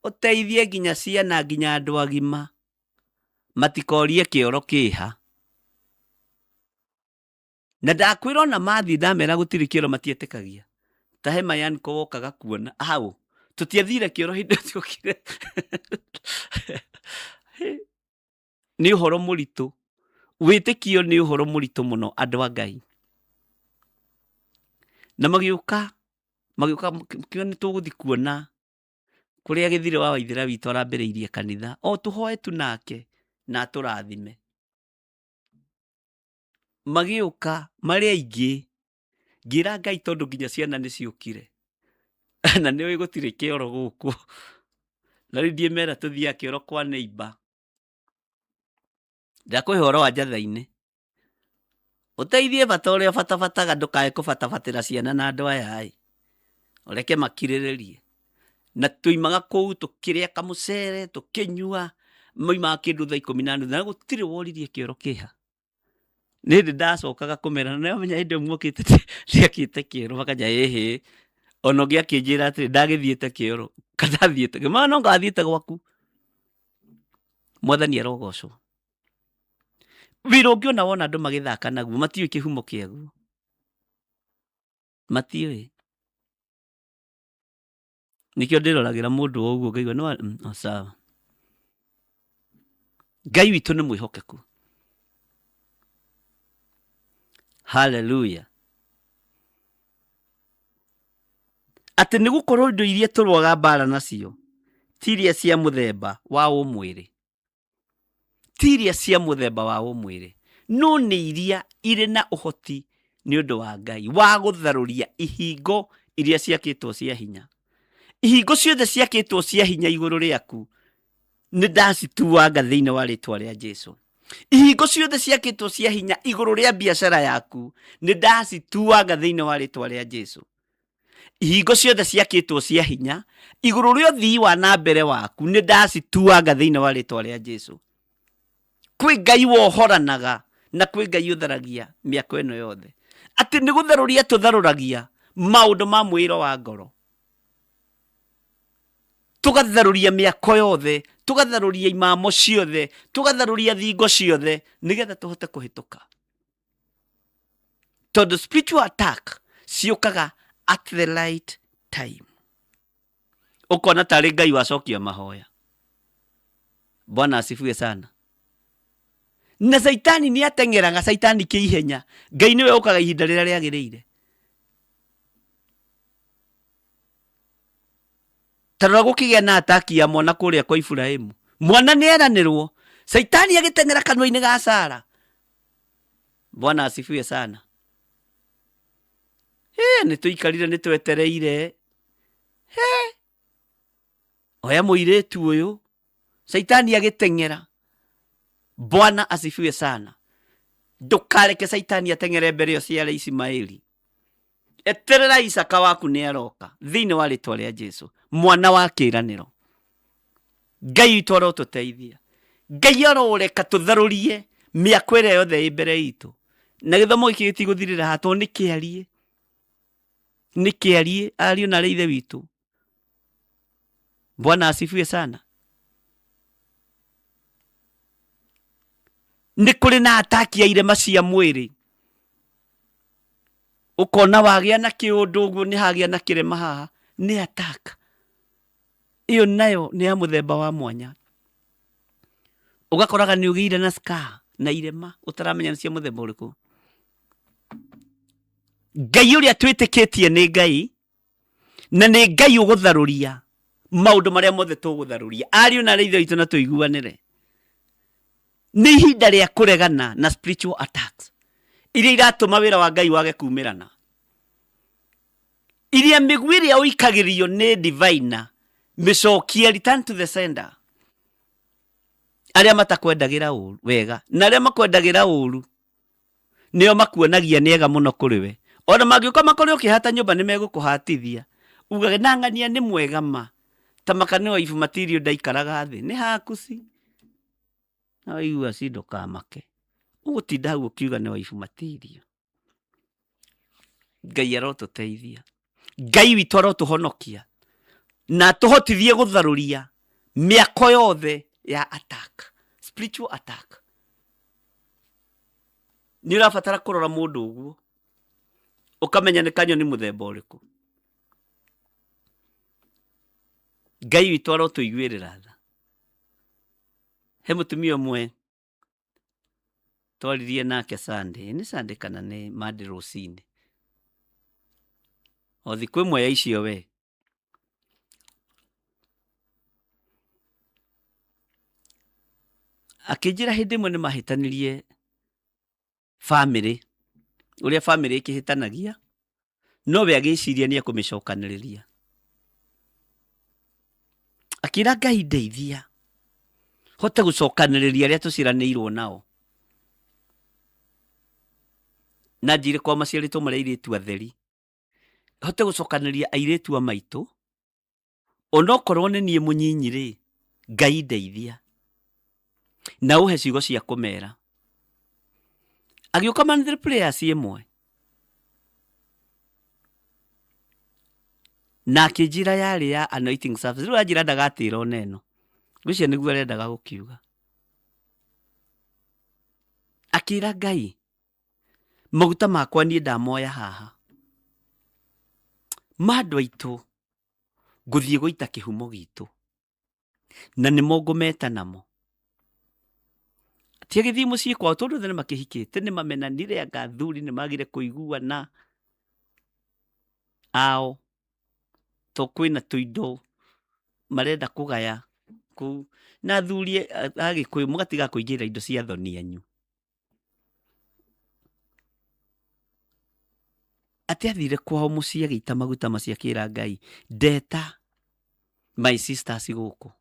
ũteithie nginya ciana nginya andũ agima matikorie kĩoro kĩha na ndakwĩra ona mathiĩ ndamera gũtirĩ kĩoro matietĩkagia ta he mayanko wokaga kuona hau tũtiathire kĩoro hĩndĩ ĩyo tuokire nĩ ũhoro mũritũ wĩtĩkio nĩ ũhoro mũritũ mũno andũ a ngai na magĩũka magĩũka makiuga nĩ tũgũthiĩ kuona kũrĩa gĩthire wa waithĩra witũ arambĩrĩirie kanitha o tũhoe tu nake na atũrathime magĩũka marĩ aingĩ ngĩra ngai tondũ nginya ciana nĩ ciũkire na nĩ ũĩ gũtirĩ kĩoro gũkũ na rĩu ndiĩmera tũthiaga kĩoro kwa neighbor ndakũhe ũhoro wa njatha-inĩ ũteithie bata ũrĩa ũbatabataga ndũkae kũbatabatĩra ciana na andũ aya ĩ ũreke makirĩrĩrie na tuimaga kũu tũkĩrĩa kamũcere tũkĩnyua maimaga kĩndũ thaa ikũmi na nuthu na gũtirĩ woririe kĩoro kĩha nĩ hĩndĩ ndacokaga kũmera na nĩwamenya hĩndĩ ĩyo muokĩte ndiakĩte kĩoro makanja ĩhĩ ona ũngĩ akĩnjĩra atĩrĩ ndagĩthiĩte kĩoro kana thiĩte ngĩmera no ngathiĩte gwaku mwathani arogocwo wĩra ũngĩ ona wona andũ magĩthaka naguo matiũĩ kĩhumo kĩaguo matiũĩ Nĩkĩo ndĩroragĩra mũndũ o ũguo ngaigua nĩ wa o sawa. Ngai witũ nĩ mwĩhokeku. Haleluya. Atĩ nĩ gũkorwo indo iria tũrũaga mbara nacio ti iria cia mũthemba wa ũmwĩrĩ ti iria cia mũthemba wa ũmwĩrĩ no nĩ iria irĩ na ũhoti nĩ ũndũ wa Ngai wa gũtharũria ihingo iria ciakĩtwo cia hinya. Ihingo ciothe ciakĩtwo cia hinya igũrũ rĩaku nĩ ndacituanga thĩinĩ wa rĩtwa rĩa Jesu. Ihingo ciothe ciakĩtwo cia hinya igũrũ rĩa biacara yaku nĩ ndacituanga thĩinĩ wa rĩtwa rĩa Jesu. Ihingo ciothe ciakĩtwo cia hinya igũrũ rĩa ũthii wa na mbere waku nĩ ndacituanga thĩinĩ wa rĩtwa rĩa Jesu. Kwĩ Ngai wohoranaga na kwĩ Ngai ũtharagia mĩako ĩno yothe. Atĩ nĩ gũtharũria tũtharũragia maũndũ ma mwĩĩro wa ngoro. Tũgatharũria mĩako yothe, tũgatharũria imamo ciothe, tũgatharũria thingo ciothe nĩgetha tũhote kũhĩtũka. Tondũ spiritual attack ciũkaga at the right time. Ũkona tarĩ Ngai wacokia mahoya. Bwana asifiwe sana. Na Caitani nĩ ateng'eraga, Caitani kĩihenya. Ngai nĩwe ũkaga ihinda rĩrĩa rĩagĩrĩire. Ta rora gũkĩgĩa na ataki ya mwana kũrĩa kwa Iburahimu. Mwana nĩ eranĩrwo. Caitani agĩteng'era kanua-inĩ ga Sara. Bwana asifiwe sana. Hĩ, nĩ tũikarire nĩ twetereire. Hĩ, oya mũirĩtu ũyũ. Caitani agĩteng'era. Bwana asifiwe sana. Ndũkareke Caitani ateng'ere mbere ũciare Ismaeli. Eterera Isaka waku nĩ aroka thĩinĩ wa rĩtwa rĩa Jesu, mwana wa kĩĩranĩro. Ngai witũ arotũteithia. Ngai aroreka tũtharũrie mĩako ĩrĩa yothe ĩ mbere itũ. Na gĩthomo gĩkĩ gĩtigũthirĩra haha tondũ nĩ kĩariĩ. Nĩ kĩariĩ ariũ na arĩ ithe witũ. Bwana asifiwe sana. Nĩ kũrĩ na ataki ya irema cia mwĩrĩ. Ũkona wagĩa na kĩũndũ ũguo nĩ hagĩa na kĩrema haha. Nĩ attack. Ĩyo nayo nĩ ya mũthemba wa mwanya. Ũgakoraga nĩ ũgĩire na scar na irema ũtaramenya nĩ cia mũthemba ũrĩkũ. Ngai ũrĩa twĩtĩkĩtie nĩ Ngai na nĩ Ngai ũgũtharũria Maũndũ marĩa mothe tũgũtharũria ariũ na arĩa ithe witũ na tũiguanĩre, nĩ ihinda rĩa kũregana na spiritual attacks iria iratũma wĩra wa Ngai wage kumĩrana, iria mĩguĩ ĩrĩa ũikagĩrio nĩ divina mĩcokie, return to the sender. Arĩa matakwendagĩra ũru wega na arĩa makwendagĩra ũru nĩo makuonagia nĩ ega mũno kũrĩ we. Ona mangĩũka makore ũkĩhata nyũmba nĩ megũkũhatithia, ugage na ng'ania nĩ mwega ma ta maka nĩ waifu matirio ndaikaraga thĩ nĩ haku ci na waigua ci ndũkamake ũgũtinda hau ũkiuga nĩ waifu matirio. Ngai arotũteithia, Ngai witũ arotũhonokia na atũhotithie gũtharũria mĩako yothe ya attack, spiritual attack. Nĩ ũrabatara kũrora mũndũ ũguo ũkamenya nĩ kanyoni mũthemba ũrĩkũ. Ngai witũ arotũiguĩrĩra tha. He mũtumia ũmwe twaririe nake Sunday, nĩ Sunday kana nĩ Monday rũcinĩ, o thikũ ĩmwe ya icio we akĩnjĩra hĩndĩ ĩmwe nĩ mahĩtanirie bamĩrĩ, ũrĩa bamĩrĩ ĩkĩhĩtanagia, no we agĩciria nĩ ekũmĩcokanĩrĩria. Akĩra Ngai ndeithia hote gũcokanĩrĩria arĩa tũciaranĩirwo nao, na njire kwa maciarĩtwo marĩ airĩtu atheri, hote gũcokanĩrĩria airĩtu a maitũ, onokorwo nĩ niĩ mũnyinyi rĩ, Ngai ndeithia na ũhe ciugo cia kũmera. Agĩũka monthly prayers ĩmwe na akĩnjĩra yarĩ ya anointing service. Rĩu anjĩra ndagatĩra ona ĩno, ngwĩciria nĩguo arendaga gũkiuga. Akĩra Ngai maguta makwa niĩ ndamoya haha ma andũ aitũ, ngũthiĩ gũita kĩhumo gitũ na nĩmo ngũmeta namo. Ti agĩthiĩ mũciĩ kwao tondũ othe nĩmakĩhikĩte, nĩmamenanire, anga athuri nĩmagire kũiguana ao, to kwĩna tũindo marenda kũgaya kũu. Na athuri a Gĩkũyũ mũgatiga kũingĩrĩra indo cia athoni anyu. Atĩ athire kwao mũciĩ agĩita maguta macio akĩra Ngai ndeta my sisters gũkũ,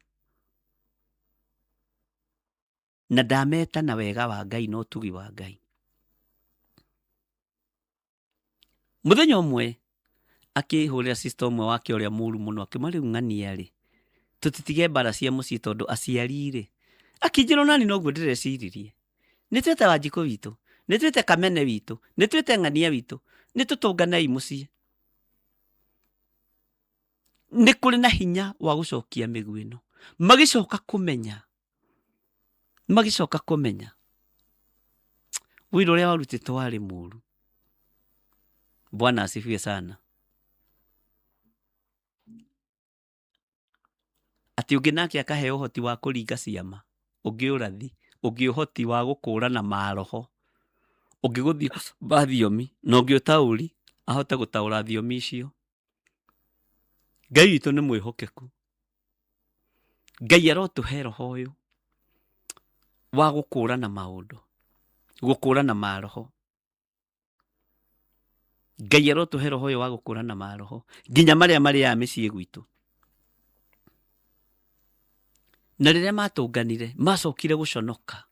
na ndameta na wega wa Ngai na ũtugi wa Ngai. Mũthenya ũmwe akĩhũrĩra sister ũmwe wake ũrĩa mũru mũno akĩmwĩra rĩu ng'ania rĩ, tũtitige mbara cia mũciĩ tondũ aciari rĩ, akĩnjĩra onani noguo ndĩreciririe, nĩ twĩte Wanjikũ witũ, nĩ twĩte Kamene witũ, nĩ twĩte ng'ania witũ, nĩ tũtũnganei mũciĩ. Nĩ kũrĩ na hinya wa gũcokia mĩguĩ ĩno. Magĩcoka kũmenya, magĩcoka kũmenya wĩra ũrĩa warutĩtwo warĩ mũru. Bwana asifiwe sana. Atĩ ũngĩ nake akaheo ũhoti wa kũringa ciama, ũngĩ ũrathi, ũngĩ ũhoti wa gũkũrana maroho, ũngĩ gũthioma thiomi, na ũngĩ ũtaũri, ahote gũtaũra thiomi icio. Ngai witũ nĩ mwĩhokeku. Ngai arotũhe roho ũyũ wa gũkũrana maũndũ, gũkũrana maroho. Ngai arotũhe roho ũyũ wa gũkũrana maroho nginya marĩa marĩaga mĩciĩ gwitũ. Na rĩrĩa matũnganire macokire gũconoka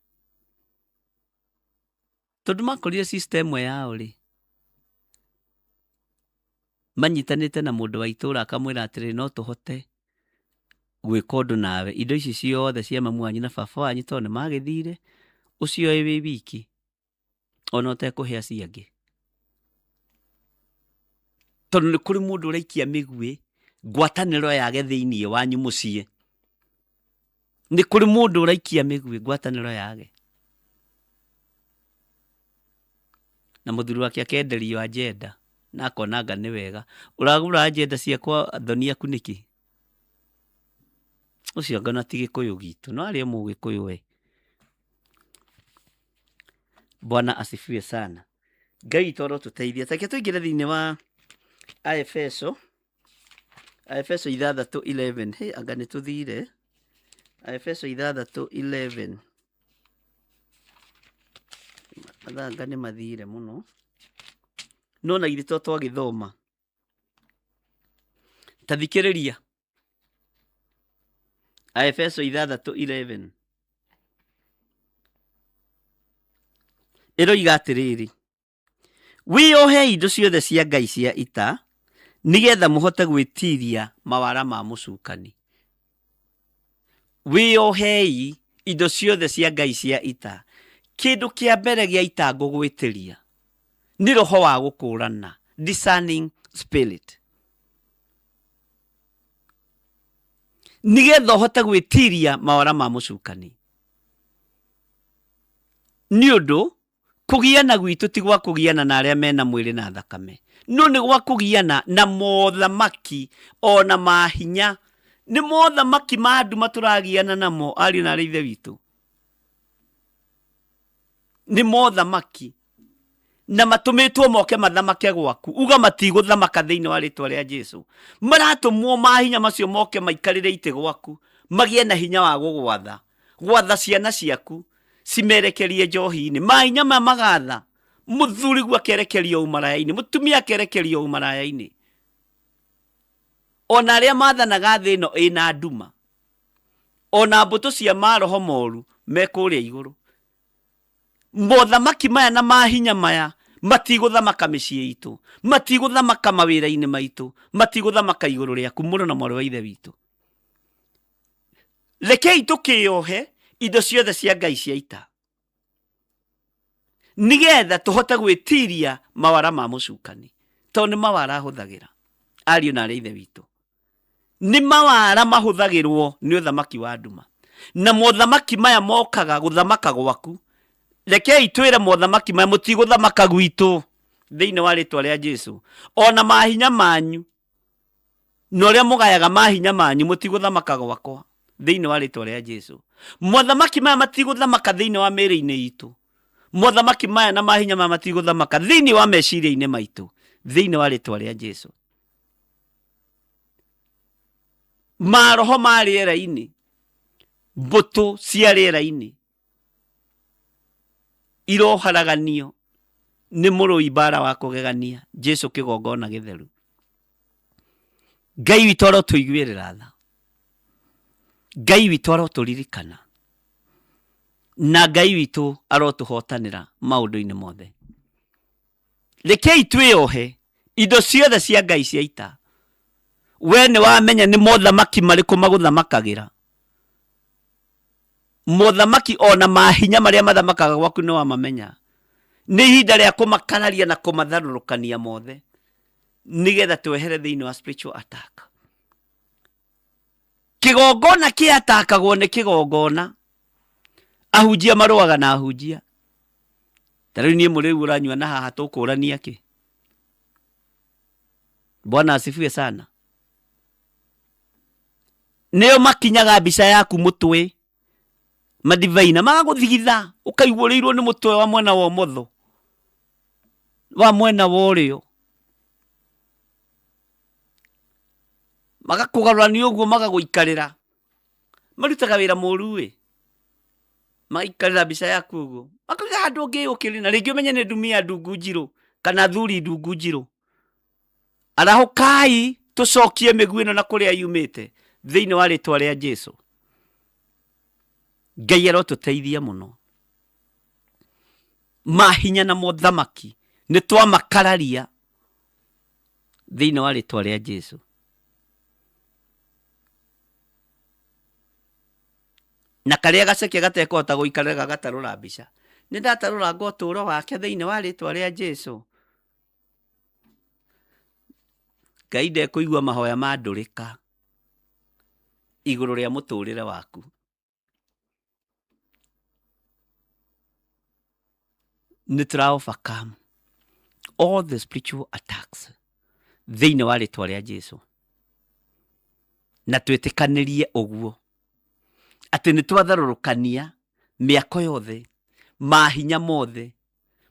tondũ makorire sister ĩmwe yao rĩ manyitanĩte na mũndũ wa itũũra akamwĩra atĩrĩrĩ, no tũhote gwĩka ũndũ nawe, indo ici ciothe cia mamu wanyu na baba wanyu tondũ nĩ magĩthire, ũcioe wĩ wiki ona ũtekũhe acio angĩ. Tondũ nĩ kũrĩ mũndũ ũraikia mĩguĩ ngwatanĩro yage thĩinĩ wanyu mũciĩ. Nĩ kũrĩ mũndũ ũraikia mĩguĩ ngwatanĩro yage. Na mũthuri wake akenderio agenda na akona anga nĩ wega. Ũragũra agenda ciakwa thoni aku nĩkĩ? Ũcio anga ona ti Gĩkũyũ gitũ, no arĩ o Mũgĩkũyũ we. Bwana asifiwe sana. Ngai witũ arotũteithia. Reke tũingĩre thĩinĩ wa Aefeso. Aefeso 6:11. Hĩ, anga nĩ tũthire. Aefeso 6:11. Mathaa anga nĩ mathire mũno. No na githĩ to twagĩthoma. Ta thikĩrĩria. Aefeso 6:11. Ĩroiga atĩrĩrĩ, wĩyohei indo ciothe cia Ngai cia ita, nĩgetha mũhote gwĩtiria mawara ma mũcukani. Wĩyohei indo ciothe cia Ngai cia ita. Kĩndũ kĩa mbere gĩa ita ngũgwĩtĩria nĩ roho wa gũkũrana, discerning spirit, nĩgetha ũhote gwĩtiria mawara ma mũcukani. Nĩ ũndũ kũgiana gwitũ ti gwa kũgiana na arĩa mena mwĩrĩ na thakame, no nĩ gwa kũgiana na mothamaki ona mahinya. Nĩ mothamaki ma nduma tũragiana namo, ariũ na arĩ ithe witũ. Nĩ mothamaki na matũmĩtwo moke mathamake gwaku. Uga matigũthamaka thĩinĩ wa rĩtwa rĩa Jesu. Maratũmwo mahinya macio moke maikarĩre itĩ gwaku, magĩe na hinya wa gũgwatha, gwatha ciana ciaku cimerekerie njohi-inĩ. Mahinya maya magatha mũthuri guo akerekerio ũmaraya-inĩ, mũtumia akerekerio ũmaraya-inĩ. Ona arĩa mathanaga thĩ ĩno ĩna nduma, ona mbũtũ cia maroho moru me kũrĩa igũrũ. Mothamaki maya na mahinya maya matigũthamaka mĩciĩ itũ, matigũthamaka mawĩra-inĩ maitũ, matigũthamaka igũrũ rĩaku, mũrũ na mwarĩ wa ithe witũ. Rekei tũkĩohe indo ciothe cia Ngai cia ita, nĩgetha tũhote gwĩtiria mawara ma mũcukani, tondũ nĩ mawara ahũthagĩra. Ariũ na arĩ ithe witũ, nĩ mawara mahũthagĩrwo nĩ ũthamaki wa nduma, na mothamaki maya mokaga gũthamaka gwaku. Rekei twĩre mothamaki maya, mũtigũthamaka gwitũ thĩinĩ wa rĩtwa rĩa Jesu. Ona mahinya manyu na ũrĩa mũgayaga mahinya manyu, mũtigũthamaka gwakwa thĩinĩ wa rĩtwa rĩa Jesu. Mothamaki maya matigũthamaka thĩinĩ wa mĩĩrĩ-inĩ itũ. Mothamaki maya na mahinya maya matigũthamaka thĩinĩ wa meciria-inĩ maitũ thĩinĩ wa rĩtwa rĩa Jesu. Maroho ma rĩera-inĩ, mbũtũ cia rĩera-inĩ iroharaganio nĩ mũrũi mbara wa kũgegania Jesu kĩgongona gĩtheru. Ngai witũ arotũiguĩrĩra tha, Ngai witũ arotũririkana, na Ngai witũ arotũhotanĩra maũndũ-inĩ mothe. Rekei twĩyohe indo ciothe cia Ngai cia ita. We nĩ wamenya nĩ mothamaki marĩkũ magũthamakagĩra. Mothamaki ona mahinya marĩa mathamakaga gwaku nĩ wamamenya. Nĩ ihinda rĩa kũmakararia na kũmatharũrũkania mothe, nĩgetha twehere thĩinĩ wa spiritual attack. Kĩgongona kĩatakagwo nĩ kĩgongona. Ahunjia marũaga na ahunjia. Ta rĩu niĩ mũrĩu ũranyua na haha tũkũrania kĩ? Bwana asifiwe sana. Nĩo makinyaga mbica yaku mũtwe madivaina, magagũthigitha ũkaiguũrĩirwo nĩ mũtwe wa mwena wa ũmotho, wa mwena wa ũrĩo, magakũgarũrania ũguo, magagũikarĩra. Marutaga wĩra mũru ĩ, magaikarĩra mbica yaku ũguo, makauga handũ ũngĩyũkĩrĩria, na rĩngĩ ũmenye nĩ ndumia ndungu njirũ kana thuri ndungu njirũ. Arahũkai tũcokie mĩguĩ ĩno na kũrĩa yumĩte thĩinĩ wa rĩtwa rĩa Jesu. Ngai arotũteithia mũno. Mahinya na mothamaki nĩ twamakararia thĩinĩ wa rĩtwa rĩa Jesu. Na karĩa gaceke gatekũhota gũikarĩra gagatarũra mbica. Nĩ ndatarũranga ũtũũro wake thĩinĩ wa rĩtwa rĩa Jesu. Ngai ndekũigua mahoya ma ndũrĩka igũrũ rĩa mũtũrĩre waku. Nĩ tũra overcome all the spiritual attacks thĩinĩ wa rĩtwa rĩa Jesu, na twĩtĩkanĩrie ũguo atĩ nĩ twatharũrũkania mĩako yothe, mahinya mothe,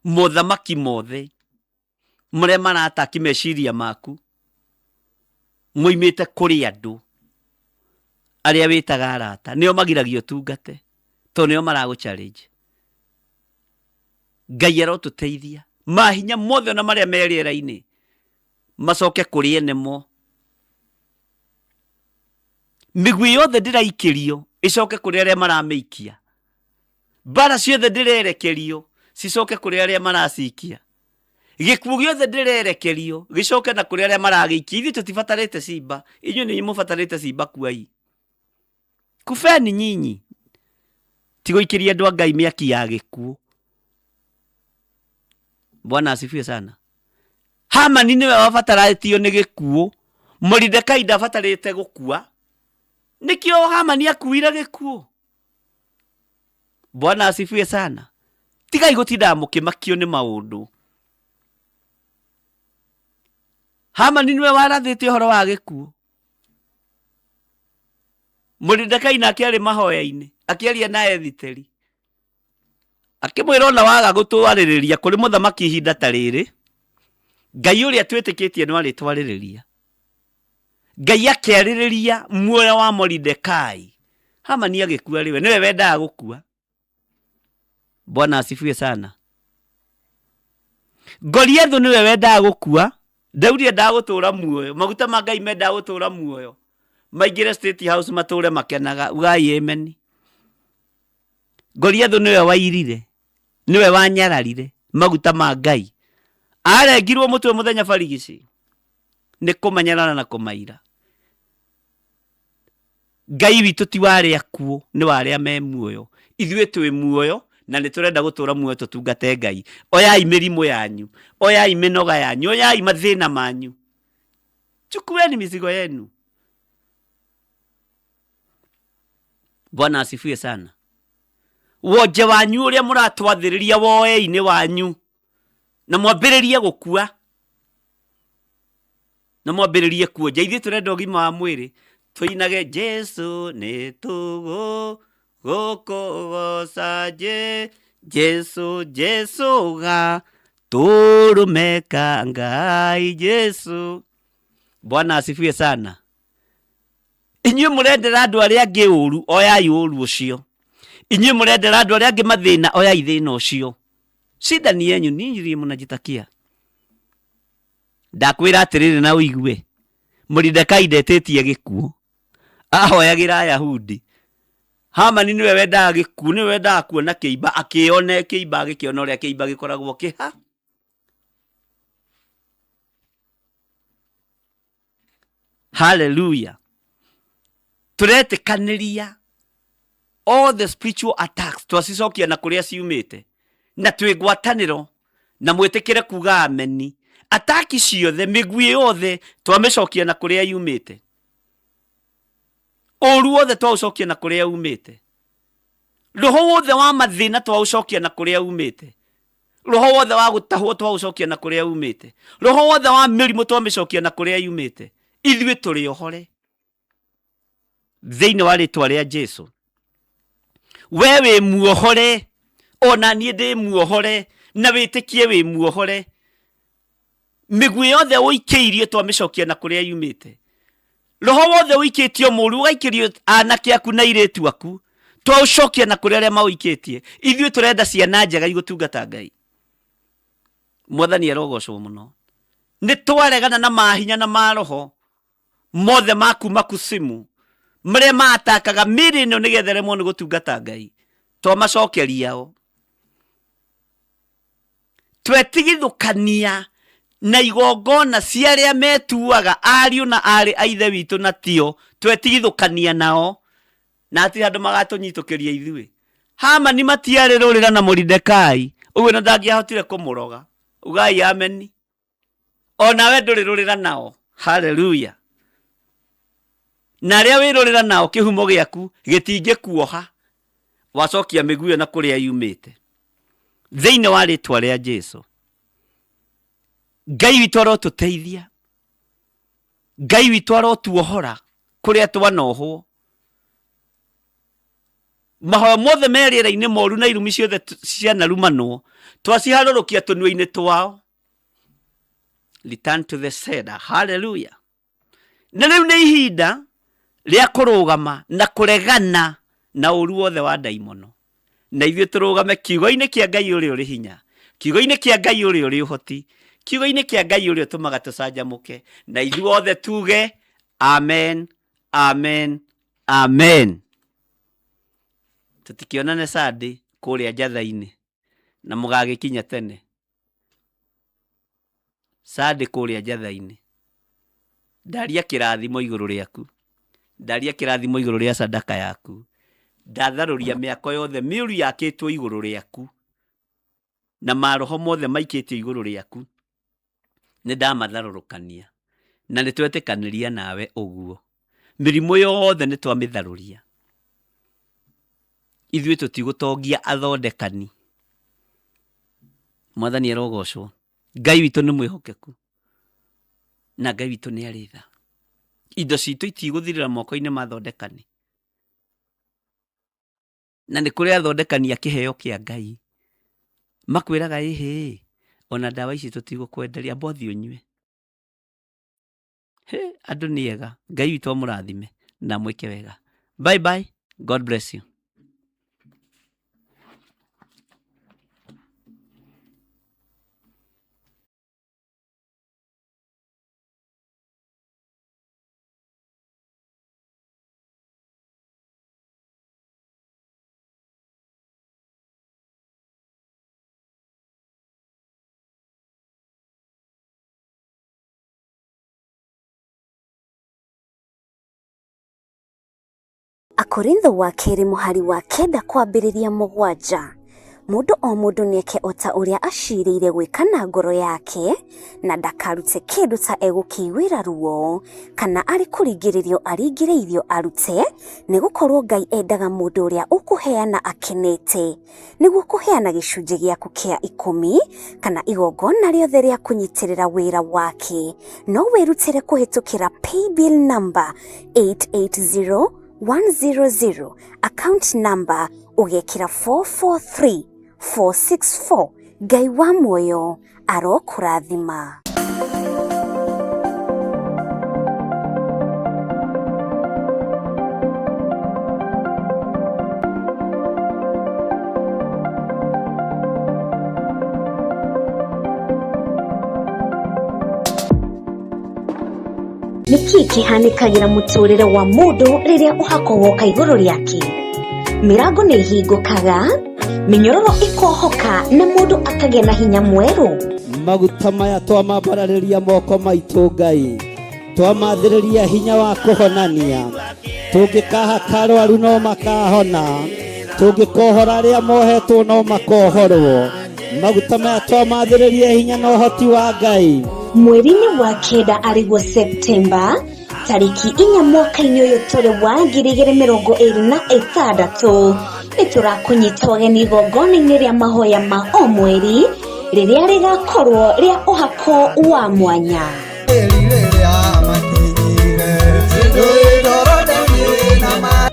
mothamaki mothe marĩa marataki meciria maku. Moimĩte kũrĩ andũ arĩa wĩtaga arata, nĩo magiragia ũtungate tondũ nĩo maragũ challenge. Ngai arotũteithia mahinya mothe ona marĩa me rĩera-inĩ macoke kũrĩ ene mo. Mĩguĩ yothe ndĩraikĩrio ĩcoke kũrĩ arĩa maramĩikia. Mbara ciothe ndĩrerekerio cicoke kũrĩ arĩa maracikia. Gĩkuũ gĩothe ndĩrerekerio gĩcoke na kũrĩ arĩa maragĩikia. Ithuĩ tũtibatarĩte cimba, inyuĩ nĩ mũbatarĩte cimba. Kuai, kufeni nyinyi, tigũikĩria andũ a Ngai mĩaki ya gĩkuũ. Bwana asifiwe sana. Hamani nĩwe wabatarĩtio nĩ gĩkuũ, Moridekai ndabatarĩte gũkua. Nĩkĩo Hamani akuire gĩkuũ. Bwana asifiwe sana. Tigai gũtindaga mũkĩmakio nĩ maũndũ. Hamani nĩwe warathĩte ũhoro wa gĩkuũ. Moridekai nake arĩ mahoya-inĩ akĩaria na Ethiteri, akĩmwĩra ona waga gũtwarĩrĩria kũrĩ mũthamaki ihinda ta rĩrĩ, Ngai ũrĩa twĩtĩkĩtie no arĩtwarĩrĩria. Ngai akĩarĩrĩria muoyo wa Moridekai. Hamani agĩkua rĩwe, nĩwe wendaga gũkua. Bwana asifiwe sana. Goliathu nĩwe wendaga gũkua, Daudi endaga gũtũra muoyo, maguta ma Ngai mendaga gũtũra muoyo, maingĩre State House matũre makenaga. Ugai amen. Goliathu nĩwe wairire, nĩwe wanyararire maguta ma Ngai. Arengirwo mũtwe mũthenya barigici nĩ kũmanyarara na kũmaira. Ngai witũ ti wa arĩa akuũ, nĩ wa arĩa me muoyo. Ithuĩ twĩ muoyo na nĩ tũrenda gũtũra muoyo tũtungate Ngai. Oyai mĩrimũ yanyu, oyai mĩnoga yanyu, oyai mathĩna manyu. Chukueni mizigo yenu. Bwana asifiwe sana. Wonje wanyu ũrĩa mũratwathĩrĩria woei-inĩ wanyu na mwambĩrĩrie gũkua na mwambĩrĩrie kuonja. Ithuĩ tũrenda ũgima wa mwĩrĩ, tũinage Jesu nĩ tũgũ gũkũgoca Jesu Jesu ga tũrũme ka Ngai Jesu. Bwana asifiwe sana. Inyuĩ mũrendera andũ arĩa angĩ ũru, oyai ũru ũcio. Inyuĩ mũrendera andũ arĩa angĩ mathĩna, oyai thĩna ũcio. Shida ni yenyu, ninyi ndiye mnajitakia. Ndakwĩra atĩrĩrĩ na ũigue, Moridekai ndetĩtie gĩkuũ, ahoyagĩra Ayahudi. Hamani nĩwe wendaga gĩkuũ, nĩwe wendaga kuona kĩimba, akĩone kĩimba, agĩkĩona ũrĩa kĩimba gĩkoragwo kĩha. Hallelujah. Tũretĩkanĩria all the spiritual attacks twacicokia na kũrĩa ciumĩte, na twĩ ngwatanĩro na mwĩtĩkĩre kuga ameni. Ataki ciothe, mĩguĩ yothe twamĩcokia na kũrĩa yumĩte, ũru wothe twaũcokia na kũrĩa umĩte, roho wothe wa mathĩna twaũcokia na kũrĩa umĩte, roho wothe wa gũtahwo twaũcokia na kũrĩa umĩte, roho wothe wa mĩrimũ twamĩcokia na kũrĩa yumĩte. Ithuĩ tũrĩ ohore thĩinĩ wa rĩtwa rĩa Jesu. We wĩ muohore, ona niĩ ndĩ muohore, na wĩtĩkie wĩ muohore. Mĩguĩ yothe ũikĩirio twamĩcokia na kũrĩa yumĩte. Roho wothe ũikĩtio mũru ũgaikĩrio anake aku na airĩtu aku, twaũcokia na kũrĩa arĩa maũikĩtie. Ithuĩ tũrenda ciana njega igũtungata Ngai. Mwathani arogocwo mũno. Nĩ twaregana na mahinya na maroho mothe ma kuma kusimu marĩa maatakaga mĩĩrĩ ĩno nĩgetha ĩremwo nĩ gũtungata Ngai, twamacokeria o. Twetigithũkania na igongona cia arĩa metuaga ariũ na aarĩ a Ithe witũ na tio, twetigithũkania nao, na hatirĩ handũ magatũnyitũkĩria ithuĩ. Hamani matiarĩ rũrĩra na Moridekai, ũguo na ndangĩahotire kũmũroga. Ugai ameni. O nawe ndũrĩ rũrĩra nao. Haleluya. Na arĩa wĩrũrĩra nao kĩhumo gĩaku gĩtingĩkuoha, wacokia mĩguĩ na kũrĩa yumĩte. Thĩinĩ wa rĩtwa rĩa Jesu. Ngai witũ arotũteithia, Ngai witũ arotuohora kũrĩa twanohwo. Mahoya mothe me rĩera-inĩ moru na irumi ciothe cianarumanwo twaciharũrũkia tũnua-inĩ twao. Return to the sender. Hallelujah. Na rĩu nĩ ihinda rĩa kũrũgama na kũregana na ũru wothe wa ndaimono, na ithuĩ tũrũgame kiugo-inĩ kĩa Ngai ũrĩa ũrĩ hinya, kiugo-inĩ kĩa Ngai ũrĩa ũrĩ ũhoti, kiugo-inĩ kĩa Ngai ũrĩa ũtũmaga tũcanjamũke, na ithuothe tuge amen, amen, amen. Tũtikĩonane Sunday kũrĩa njatha-inĩ, na mũgagĩkinya tene Sunday kũrĩa njatha-inĩ. Ndaria kĩrathimo igũrũ rĩaku, ndaria kĩrathimo igũrũ rĩa sadaka yaku, ndatharũria mĩako yothe mĩũru yakĩtwo igũrũ rĩaku, na maroho mothe maikĩtio igũrũ rĩaku, nĩ ndamatharũrũkania, na nĩ twetĩkanĩria nawe ũguo. Mĩrimũ yothe nĩ twamĩtharũria. Ithuĩ tũtigũtongia athondekani. Mwathani arogocwo. Ngai witũ nĩ mwĩhokeku na Ngai witũ nĩ arĩ tha. Indo citũ itigũthirĩra moko-inĩ ma athondekani. Na nĩ kũrĩ athondekani a kĩheo kĩa Ngai makwĩraga ĩhĩ, ona ndawa ici tũtigũkwenderia, amba ũthiĩ ũnyue. Hĩ, andũ nĩ ega. Ngai witũ amũrathime na amwĩke wega. Bye bye. God bless you. Akorintho wa kerĩ mũhari wa kenda kwambĩrĩria mũgwanja. Mũndũ o mũndũ nĩeke o ta ũrĩa acirĩire gwĩka na ngoro yake, na ndakarute kĩndũ ta egũkĩiguĩra ruo, kana arĩ kũringĩrĩrio aringĩrĩirio arute, nĩgũkorwo Ngai endaga mũndũ ũrĩa ũkũheana akenete. Nĩguo kũheana gĩcunjĩ gĩaku kĩa ikũmi kana igongona rĩothe rĩa kũnyitĩrĩra wĩra wake, no wĩrutĩre kũhĩtũkĩra paybill number 880100, account number ũgekĩra 443464. Ngai wa muoyo arokũrathima. Nĩ kĩĩ kĩhanĩkagĩra mũtũrĩre wa mũndũ rĩrĩa ũhako woka igũrũ rĩake? Mĩrango nĩ ĩhingũkaga, mĩnyororo ĩkohoka, na mũndũ akagĩa na hinya mwerũ. Maguta maya twamambararĩria moko maitũ Ngai, twamathĩrĩria hinya wa kũhonania, tũngĩkahaka arwaru no makahona, tũngĩkohora arĩa mohetwo no makohorwo. Maguta maya twamathĩrĩria hinya na ũhoti wa Ngai. Mweri-inĩ wa kenda arĩguo Septemba tarĩki 4 mwaka-inĩ ũyũ tũrĩ wa 2026, nĩ tũrakũnyita ũgeni igongona-inĩ rĩa mahoya ma o mweri rĩrĩa rĩgakorwo rĩa ũhako wa mwanya.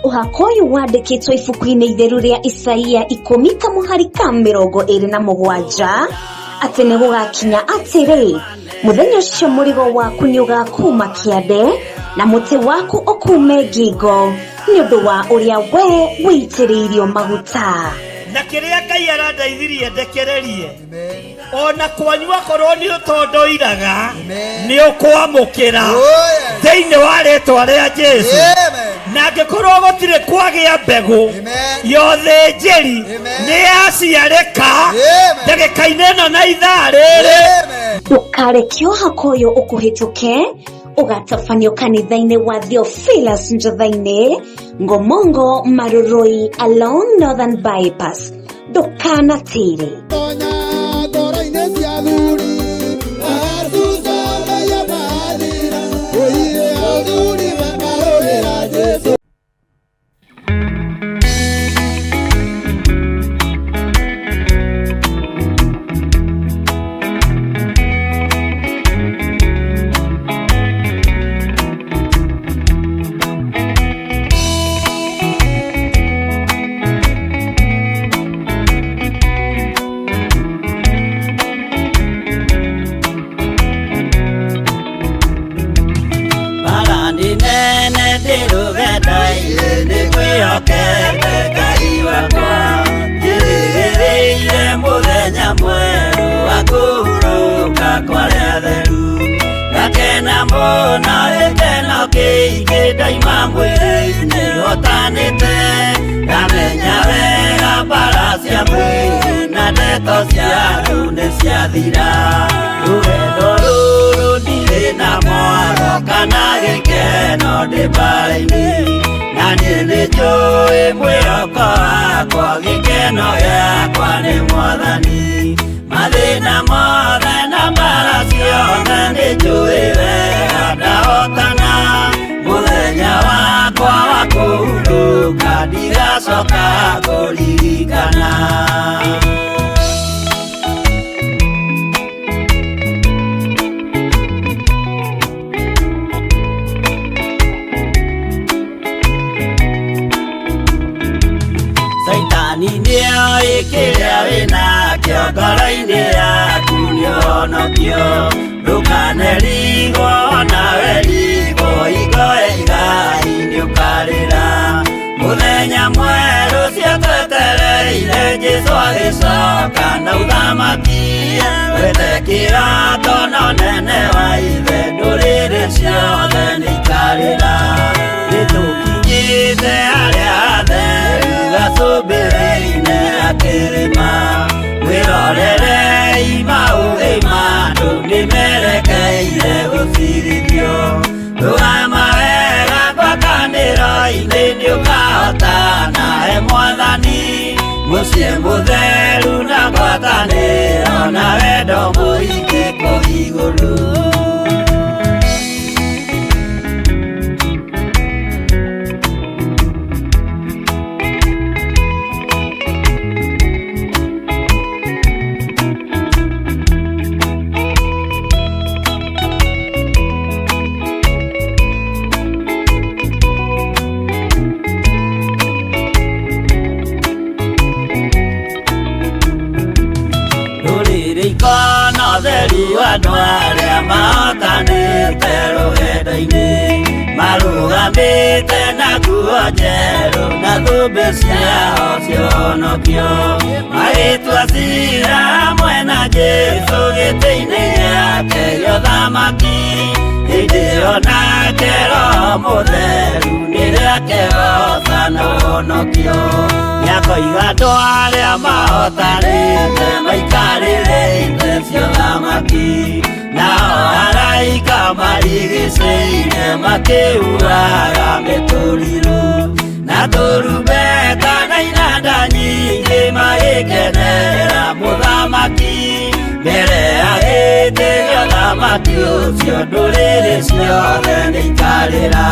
Ũhako ũyũ wandĩkĩtwo ibuku-inĩ itheru rĩa Isaia 10 kamũhari ka 27, atĩ nĩ gũgakinya atĩrĩ, mũthenya ũcio mũrigo waku nĩ ũgakuma kĩande na mũtĩ waku ũkume ngingo, nĩ ũndũ wa ũrĩa we wĩitĩrĩirio maguta. Na kĩrĩa Ngai arandeithirie ndekererie, ona kwanyu akorwo nĩ ũtondoiraga, nĩ ũkwamũkĩra thĩinĩ wa rĩtwa rĩa Jesu. Na angĩkorwo gũtirĩ kwagĩa mbegũ ya ũthĩnjĩri nĩ yaciarĩka ndagĩka-inĩ ĩno na ithaa rĩrĩ. Ndũkareke ũhako ũyũ ũkũhĩtũke, ũgatabanio kanitha-inĩ wa Theophilus Njotha-inĩ, Ngomongo Marurui along Northern Bypass. Ndũkanatĩre. Tonya ngoro-inĩ cia athuri, acuca maiya mathira, ũiye athuri makarũĩra Jesũ. Na gĩkeno kĩingĩ ndaima mwĩrĩ-inĩ hotanĩte. Ndamenya wega mbara cia mwĩrĩ na ndeto cia andũ nĩ ciathira. Rũgendo rũrũ ndirĩ na mwaro kana gĩkeno ndĩ mbara-inĩ. Na niĩ nĩnjũĩ mwĩhoko wakwa gĩkeno gĩakwa nĩ Mwathani. Mathĩna mothe na mbara ciothe nĩnjũĩ wega ndahotana. Mũthenya wakwa wa kũhurũka ndigacoka kũririkana. Caitani nĩoĩ kĩrĩa wĩnakĩo ngoro-inĩ yaku nĩũhonokio. Ndũkanerigwo nawe rigwo hingo ya igai nĩũkarĩra. Mũthenya mwerũ ciatwetereire Jesũ agĩcoka na ũthamaki. Wethe kĩrato na ũnene wa ithe ndũrĩrĩ ciothe nĩikarĩra. Nĩtũkinyĩte harĩa hatheru gacũmbĩrĩ-inĩ ga kĩrĩma. Mwĩrorerei maũthĩ ma andũ nĩmerekeire gũcirithio. Rũgama wega ngwatanĩro-inĩ nĩũkahotana he Mwathani. Mũciĩ mũtheru na ngwatanĩro na wendo mũingĩ kũu igũrũ. Rũrĩrĩ ikona ũtheru andũ arĩa mahotanĩte rũgendo-inĩ. Marũgamĩte na nguo njerũ na thũmbĩ ciao cionokio. Magĩtua ciira hamwe na Jesũ gĩtĩ-inĩ gĩake gĩa ũthamaki. Hĩndĩ ĩyo nake Roho Mũtheru nĩrĩakehoca na ũhonokio. Nĩakoiga andũ arĩa mahotanĩte maikarĩre itĩ cia ũthamaki. Nao araika marigicĩirie makĩhuhaga mĩtũrirũ. Na tũrumbeta na inanda nyingĩ magĩkenera mũthamaki. Mbere ya gĩtĩ gĩa ũthamaki ũcio ndũrĩrĩ ciothe nĩikarĩra.